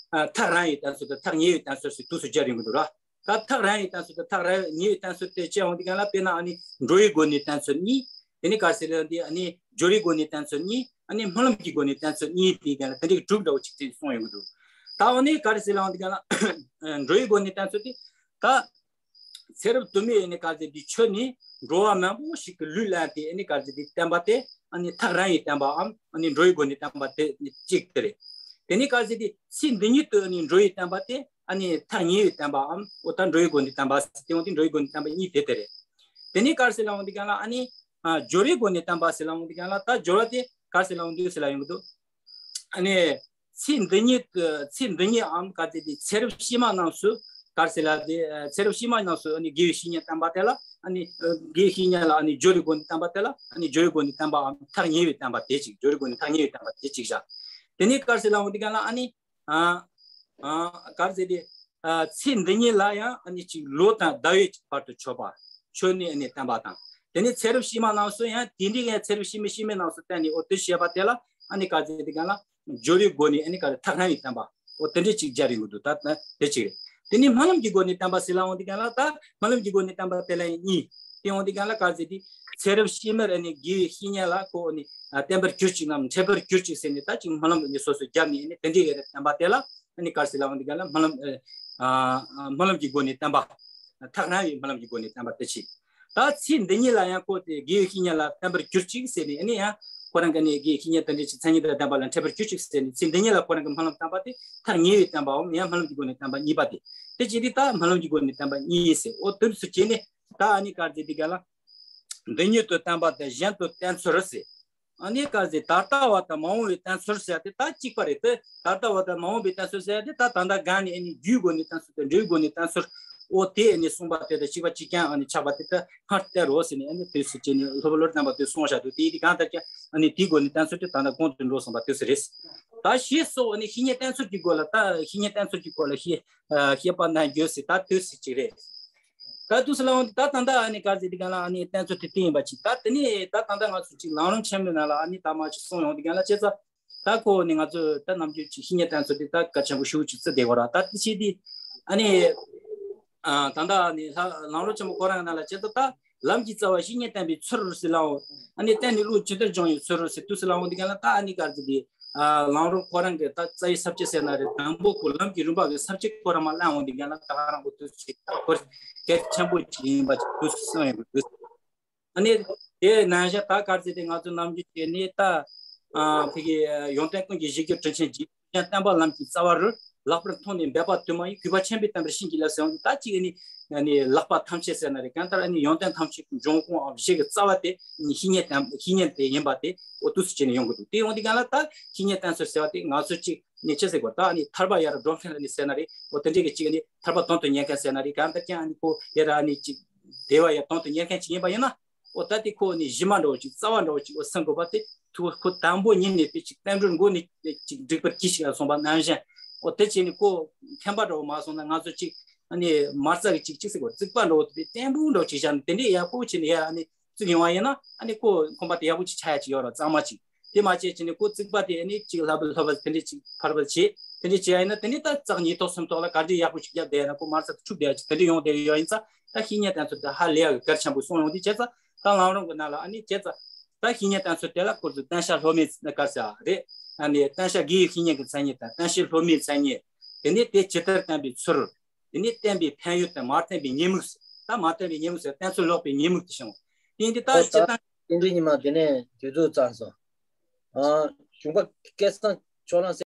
ཐག་རིང་བའི་བསྟན་ཚུལ་དང་ཐག་ཉེ་བའི་བསྟན་ཚུལ་ཟེར་དུས་སུ་སྦྱར་ཡོང་གི་འདུག་ར། ད་ཐག་རིང་བའི་བསྟན་ཚུལ་དང་ཐག་རིང་ཉེ་བའི་བསྟན་ཚུལ་དེ་བཅད་འོང་དུས་གང་ལ་དཔེར་ན་ཨ་ནི་འགྲོ་བའི་སྒོ་ནས་བསྟན་ཚུལ་གཉིས། དེ་ནི་ག་རེ་ཟེར་ལབ་དེ་ཨ་ནི་སྦྱོར་བའི་སྒོ་ནས་བསྟན་ཚུལ་གཉིས། ཨ་ནི་སྨོན་ལམ་གྱི་སྒོ་ནས་བསྟན་ཚུལ་གཉིས་དེ་གང་ལ་དེ་འདྲའི་གྲུབ་འདྲ་བོ་ཅིག་དེ་གསུངས་ཡོང་གི་འདུག་ད་འོ་ནི་ག་རེ་ཟེར་ལབ་དེ་གང་ལ་འགྲོ་བའི་སྒོ་ནས་བསྟན་ཚུལ་དེ་ད་ཚེ་རབས་དུ་མའི་ཨ་ནི་ག་རེ་ཟེར་དེ་ཆོས་ནི་འགྲོ་བ་མང་པོ་ཞིག་གི་ལུས་བླངས་ཏེ་ཨ་ནི་ག་རེ་ཟེར་དེ་བསྟན་པ་དེ་ཨ་ནི་ཐག་རིང་བའི་བསྟན་པའམ་ཨ་ནི་འགྲོ་བའི་སྒོ་ནས་བསྟན་པ་དེ་གཅིག་དེ་རེད། དེ་ནི་ག་རེ་ཟེར་དེ་ཚེ་འདི་ཉིད་དུ་ཨ་ནི་འགྲོ་བའི་བསྟན་པ་དེ་ཨ་ནི་ཐག་ཉེ་བའི་བསྟན་པའམ་འོ་ད་འགྲོ་བའི་སྒོ་ནས་བསྟན་པ་ཟེར་དེ་འོང་དེ་འགྲོ་བའི་སྒོ་ནས་བསྟན་པ་གཉིས་དེ་དེ་རེད། དེ་ནས་ག་རེ་ཟེར་ལབ་འོང་དེ་གང་ལ་ཨ་ནི་ཨ་སྦྱོར་བའི་སྒོ་ནས་བསྟན་པ་ཟེར་ལབ་འོང་དེ་གང་ལ་ད་སྦྱོར་བ་དེ་ག་རེ་ཟེར་ལབ་འོང་དུས་ཟེར་ལབ་ཡོང་གི་འདུག་ཨ་ནི་ཚེ་འདི་ཉིད་དུ་ཚེ་འདི་ཉིད་འམ་ག་རེ་ཟེར་དེ་ཚེ་རབས་ཕྱི་མ་རྣམས་སུ་ག་རེ་ཟེར་ལབ་དེ་ཚེ་རབས་ཕྱི་མ་རྣམས་སུ་ཨ་ནི་དགེ་བའི་བཤེས་གཉེན་བསྟན་པ་དེ་ལ་ཨ་ནི་དགེ་བའི་བཤེས་གཉེན་ལ་ཨ་ནི་སྦྱོར་བའི་སྒོ་ནས་བསྟན་པ་དེ་ལ་ཨ་ནི་སྦྱོར་བའི་སྒོ་ནས་བསྟན་པའམ་ཐག་ཉེ་བའི་བསྟན་པ་དེ་གཅིག་སྦྱོར་བའི་སྒོ་ནས་ཐག་ཉེ་བའི་བསྟན་པ་དེ་གཅིག་བཞག་དེ་ནས་ག་རེ་ཟེར་ལབ་འོང་དེ་གང་ལ་ཨ་ནི། ཨ་ཨ་ག་རེ་ཟེར་དེ། ཨ་ཚེ་འདི་ཉིད་ལ་ཡང་ཨ་ནི་ཅིག་ལོ་དང་ཟླ་བའི་བར་དུ་ཆོད་པ། ཆོད་ནས་ཨ་ནི་བསྟན་པ་དང་། དེ་ནས་ཚེ་རབས་ཕྱི་མ་རྣམས་སུ་ཡང་དེ་འདྲའི་ཡང་ཚེ་རབས་ཕྱི་མ་ཕྱི་མའི་རྣམས་སུ་བསྟན་ནས་འོ་དེ་བཤད་པ་དེ་ལ་ཨ་ནི་ག་རེ་ཟེར་དེ་གང་ལ་སྦྱོར་བའི་སྒོ་ནས་ཨ་ནི་ག་རེ་ཐག་རིང་བའི་བསྟན་པ། འོ་དེ་འདྲའི་ཅིག་སྦྱར་ཡོང་གི་འདུག་ད་ད་དེ་ཅིག་རེད། དེ་ནས་སྨོན་ལམ་གྱི་སྒོ་ནས་བསྟན་པ་ཟེར་ལབ་འོང་དེ་གང་ལ་ད་སྨོན་ལམ་གྱི་སྒོ་ནས་བསྟན་པ་དེ་ལ་ཡང་གཉིས། དེ་འོང་དེ་གང་ལ་ག་རེ་ཟེར་དེ། ཚེ་རབས་ཕྱི་མར་ཨ་ནི་དགེ་བའི་བཤེས་གཉེན་ལ་ཁོ་ཨ་ནི་བསྟན་པར་གྱུར་ཅིག་ནམ་འཕྲད་པར་གྱུར་ཅིག་ཟེར་ནས་ད་ཅིག་སྨོན་ལམ་ཨ་ནི་སོ་སོས་བརྒྱབ་ནས་ཨ་ནི་དེ་འདྲའི་ཡོད་རེད་བསྟན་པ་དེ་ལ་ཨ་ནི་ག་རེ་ཟེར་ལབ་འོང་དེ་གང་ལ་སྨོན་ལམ་ཨ་སྨོན་ལམ་གྱི་སྒོ་ནས་བསྟན་པ། ཐག་རིང་བའི་སྨོན་ལམ་གྱི་སྒོ་ནས་བསྟན་པ་དེ་བྱས། ད་ཚེ་འདི་ཉིད་ལ་ཡང་ཁོ་དེ་དགེ་བའི་བཤེས་གཉེན་ལ་བསྟན་པར་གྱུར་ཅིག་ཟེར་ནས་ཨ་ནི་ཡང་ཁོ་རང་གི་ནི་དགེ་བའི་བཤེས་གཉེན་དེ་འདྲ་ཅིག་མཚན་ཉིད་དང་ལྡན་པ་ལ་འཕྲད་པར་གྱུར་ཅིག་ཟེར་ནས་ཚེ་འདི་ཉིད་ལ་ཁོ་རང་གི་སྨོན་ལམ་བཏབ་པ་དེ་ཐག་ཉེ་བའི་བསྟན་པའམ་ཡང་སྨོན་ལམ་གྱི་སྒོ་ནས་བསྟན་པ་གཉིས་པ་དེ། དེ་བྱས་དུས་ད་སྨོན་ལམ་གྱི་སྒོ་ནས་བསྟན་པ་གཉིས་ཟེར་འོ་དེ་ཚོ་བྱས་ནས་ད་ཨ་ནི་ག་རེ་ཟེར་དེ་གང་ལ། འདི་ཉིད་དུ་བསྟན་པ་དང་གཞན་དུ་བསྟན་ཚུལ་ཟེར། ཨ་ནི་ག་རེ་ཟེར་ད་ལྟ་བ་དང་མ་འོངས་པའི་བསྟན་ཚུལ་ཟེར་དེ་ད་གཅིག་པ་རེད་དེ། ད་ལྟ་བ་དང་མ་འོངས་པའི་བསྟན་ཚུལ་ཟེར་དེ་ད་ད་ལྟ་གང་ནས་ཨ་ནི་རྒྱུའི་སྒོ་ནས་བསྟན་ཚུལ་དང་འབྲས་བུའི་སྒོ་ནས་བསྟན་ཚུལ། འོ་དེ་ཨ་ནི་གསུངས་པ་དེ་དང་གཅིག་པ་གཅིག་རྐྱང་ཨ་ནི་ཆགས་པ་དེ་ད་སྔར་བསྟན་རོགས་ཟེར་ནས་ཨ་ནི་དུས་སུ་བྱས་ནས་སློབ་དཔོན་བློ་གྲོས་རྣམ་པ་དེས་གསུངས་བཞག་འདུག་དེ་ཡིན་དུས་གང་ལྟར་ཀྱང་ཨ་ནི་དེའི་སྒོ་ནས་བསྟན་ཚུལ་དེ་ད་ལྟ་གོང་དུ་འགྲོ་སོང་བ་དུས་སུ་རེད། ད་ཞེས་སོགས་ཨ་ནི་བཤེས་གཉེན་བསྟེན་ཚུལ་གྱི་སྐོར་ལ་ད་བཤེས་གཉེན་བསྟེན་ཚུལ་གྱི་སྐོར་ལ་བཤད་ཨ་བཤད་པ་ནང་བརྗོད་ཟིན་ད་དུས་ཟིན་ཅིག་རེད། ད་དུས་ཟིན་ལ་འོང་ད་ད་ལྟ་ཨ་ནི་ག་ཟེར་དེ་ག་ལ་ཨ་ནི་བསྟེན་ཚུལ་དེ་བསྟེན་ཡིན་པ་ཅིག་ད་དེ་ནས་ད་ད་ལྟ་ང་ཚོ་ཅིག་ལམ་རིམ་ཆེན་མོའི་ནང་ལ་ཨ་ནི་ད་མ་ཅིག་གསུངས་ཡོང་དེ་ག་ལ་བྱས་ཙང་ད་ཁོ་ནི་ང་ཚོ་ད་ནམ་རྒྱུན་ཅིག་བཤེས་གཉེན་བསྟེན་ཚུལ་དེ་ད་གལ་ཆེན་པོ་ཞེ་པོ་ཅིག་བརྩི་བསྡད་ཡོད་ར། ད་དེ་བྱས་དུས་ཨ་ནི། ཨ་ད་ལྟ་ནི་ལྷ་ལམ་རིམ་ཆེན་མོ་ཁོ་རང་ནང་ལ་བྱེད་དུ་ད་ལམ་གྱི་རྩ་བ་བཤེས་གཉེན་བསྟེན་པའི་ཚུལ་ཟེར་ལའོ། ཨ་ནི་བསྟེན་ནས་བློ་ཇི་ལྟར་སྦྱོང་བའི་ཚུལ་ཟེར་དུས་ཟེར་ལའོ། འདི་ག་ལ་ད་ཨ་ནི་ག་རེ་ཟེར་དེ། ཨ་ལམ་རིམ་ཁོ་རང་གི་ད་རྩ་བའི་ས་བཅད་ཟེར་ན་རེད། དང་པོ་ཁོ་ལམ་གྱི་རིམ་པ་གི་ས་བཅད་ཁོ་རང་མ་བླངས་འོང་། འདི་ག་ལ་ད་ག་རང་གོ་དུས་ཚོད་ཁོ་གལ་ཆེན་པོ་ཅིག་ཡིན་པ་ཅིག་དུས་སུ་སོང་ཡོང་གི་དུས། ཨ་ནི་དེ་ནང་བཞིན་ད་ག་རེ་ཟེར་དེ་ང་ཚོ་ནམ་རྒྱུན་བྱས་ནས་ད་ཨ་ཕ་གི་ཡོན་ཏན་ཀུན་གྱི་གཞིར་གྱུར་དྲིན་ཅན་རྗེ། ཡང་བསྟན་པ་ལམ་གྱི་རྩ་བ་རུ། ལེགས་པར་མཐོང་ནས་འབད་པ་དུ་མ་ཡིས། གུས་པ་ཆེན་པོས་བསྟེན་པར་བྱིན་གྱིས་བརླབ་ཟེར་འོང་དུས། ད་གཅིག་ནི་ནི་ལེགས་པ་ཐམས་ཅད་ཟེར་ན་རེད། གང་ལྟར་ནི་ཡོན་ཏན་ཐམས་ཅད་ཀྱི་འབྱུང་ཁུངས་བཞི་གི་རྩ་བ་དེ་ནི་བཤེས་གཉེན་དང་བཤེས་གཉེན་དེ་ཡིན་པ་དེ་འོ་དུས་སུ་བྱས་ནས་ཡོང་གི་འདུག་དེ་ཡོང་དུས་གང་ལ་ད་བཤེས་གཉེན་བསྟེན་ཚུལ་ཟེར་བ་དེ་ང་ཚོ་གཅིག་ནི་ཅི་ཟེར་དགོས། ད་ནི་ཐར་པ་ཡར་འགྲོ་མཁན་ལ་ནི་ཟེར་ན་རེད། འོ་དེ་འདྲའི་གི་གཅིག་ནི་ཐར་པ་དོན་དུ་གཉེར་མཁན་ཟེར་ན་རེད། གང་ལྟར་ཀྱང་ནི་ཁོ་དེ་ར་ནི་གཅིག་བདེ་བ་ཡར་དོན་དུ་གཉེར་མཁན་གཅིག་ཡིན་པ་ཡིན་ན། འོ་ད་དེ་ཁོ་ནི་གཞི་མ་འདྲ་བོ་ཅིག་རྩ་བ་འདྲ་བོ་ཅིག་འོ་སེམས་དགོས་པ་དེ་ཐུགས་ཁོ་དང་པོ་ཉིད་ནས་དེ་ཅིག་བསྟན་འགྲོའི་མགོ་ནས་དེ་ཅིག་སྒྲིག་པར་གྱིས་ཤིག་ལ་སོང་པ་ནང་བཞིན། འོ་དེ་བྱས་ནས་ཁོ་མཁྱེན་པ་འདྲ་བོ་མ་སོང་ན་ང་ཚོ་ཅིག་ཨ་ནི་མ་རྩ་གི་ཅིག་ཅིག་ཟེར་གོ་རྩིག་པ་འདྲ་བོ་དེ་བརྟན་པོ་འདྲ་བོ་ཅིག་བཞག་ནས་དེ་འདྲས་ཡག་པོ་བྱས་ནས་ཡར་ཨ་ནི་བརྩིགས་ཡོང་བ་ཡིན་ན། ཨ་ནི་ཁོ་ཁོམ་པ་དེ་ཡག་པོ་ཅིག་ཆགས་ཡ་ཅིག་ཡོད་ར་གཙང་མ་ཅིག་དེ་མ་བྱས་བྱས་ནས་ཁོ་རྩིག་པ་དེ་ཨ་ནི་ཅིག་ལྷབ་ལྷབ་དེ་འདྲས་ཅིག་ཕར་ཕར་བྱས་དེ་འདྲས་བྱས་ཡ་ཡིན་ན། དེ་ནི་ད་ཙག་ཉིས་ཐོག་སུམ་ཐོག་ལ་ག་འདྲས་ཡག་པོ་ཅིག་བརྒྱབ་བསྡད་ཡ་ན་ཁོ་མ་རྩ་དེ་འཁྲུག་བསྡད་ཡ་ཅིག་དེ་འདྲས་ཡོང་བསྡད་ཡོད་ཡིན་ཙང་། ད་བཤེས་གཉེན་བསྟེན་ཚུལ་དེ་ཧ་ལས་ཡག་གི་གལ་ཆེན་པོ་གསུངས་ཡོང་དུས་བྱས་ཙང་། ད་ལམ་རིམ་གྱི་ནང་ལ་ཨ་ནི་བྱས་ཙང་ད་བཤེས་གཉེན་བསྟེན་ཚུལ་དེ་ལ་སྐོར་དུ་བསྟེན་བྱ་སློབ་མའི་ག་རེ་ཟེར་རེད། ཨ་ནི་བསྟེན་བྱ་དགེ་བའི་བཤེས་གཉེན་གྱི་མཚན་ཉིད་དང་། བསྟེན་བྱེད་སློབ་མའི་མཚན་ཉིད། དེ་ནས་དེ་ཇི་ལྟར་བསྟེན་པའི་ཚུལ། དེ་ནས་བསྟེན་པའི་ཕན་ཡོན་དང་མ་བསྟེན་པའི་ཉེས་དམིགས། ད་མ་བསྟེན་པའི་ཉེས་དམིགས་ཟེར་བསྟེན་ཚུལ་ལོག་པའི་ཉེས་དམིགས་དེ་བྱུང་། དེ་ཡིན་དུས་ད་ཨོ་ད་སྤྱིར་བཏང་། དེ་འདྲའི་ཉི་མ་དེ་ནས་དུས་ཚོད་ཚང་སོང་། ཨ་གཞུང་པ་སྐལ་བཟང་ཕྱོགས་གླང་།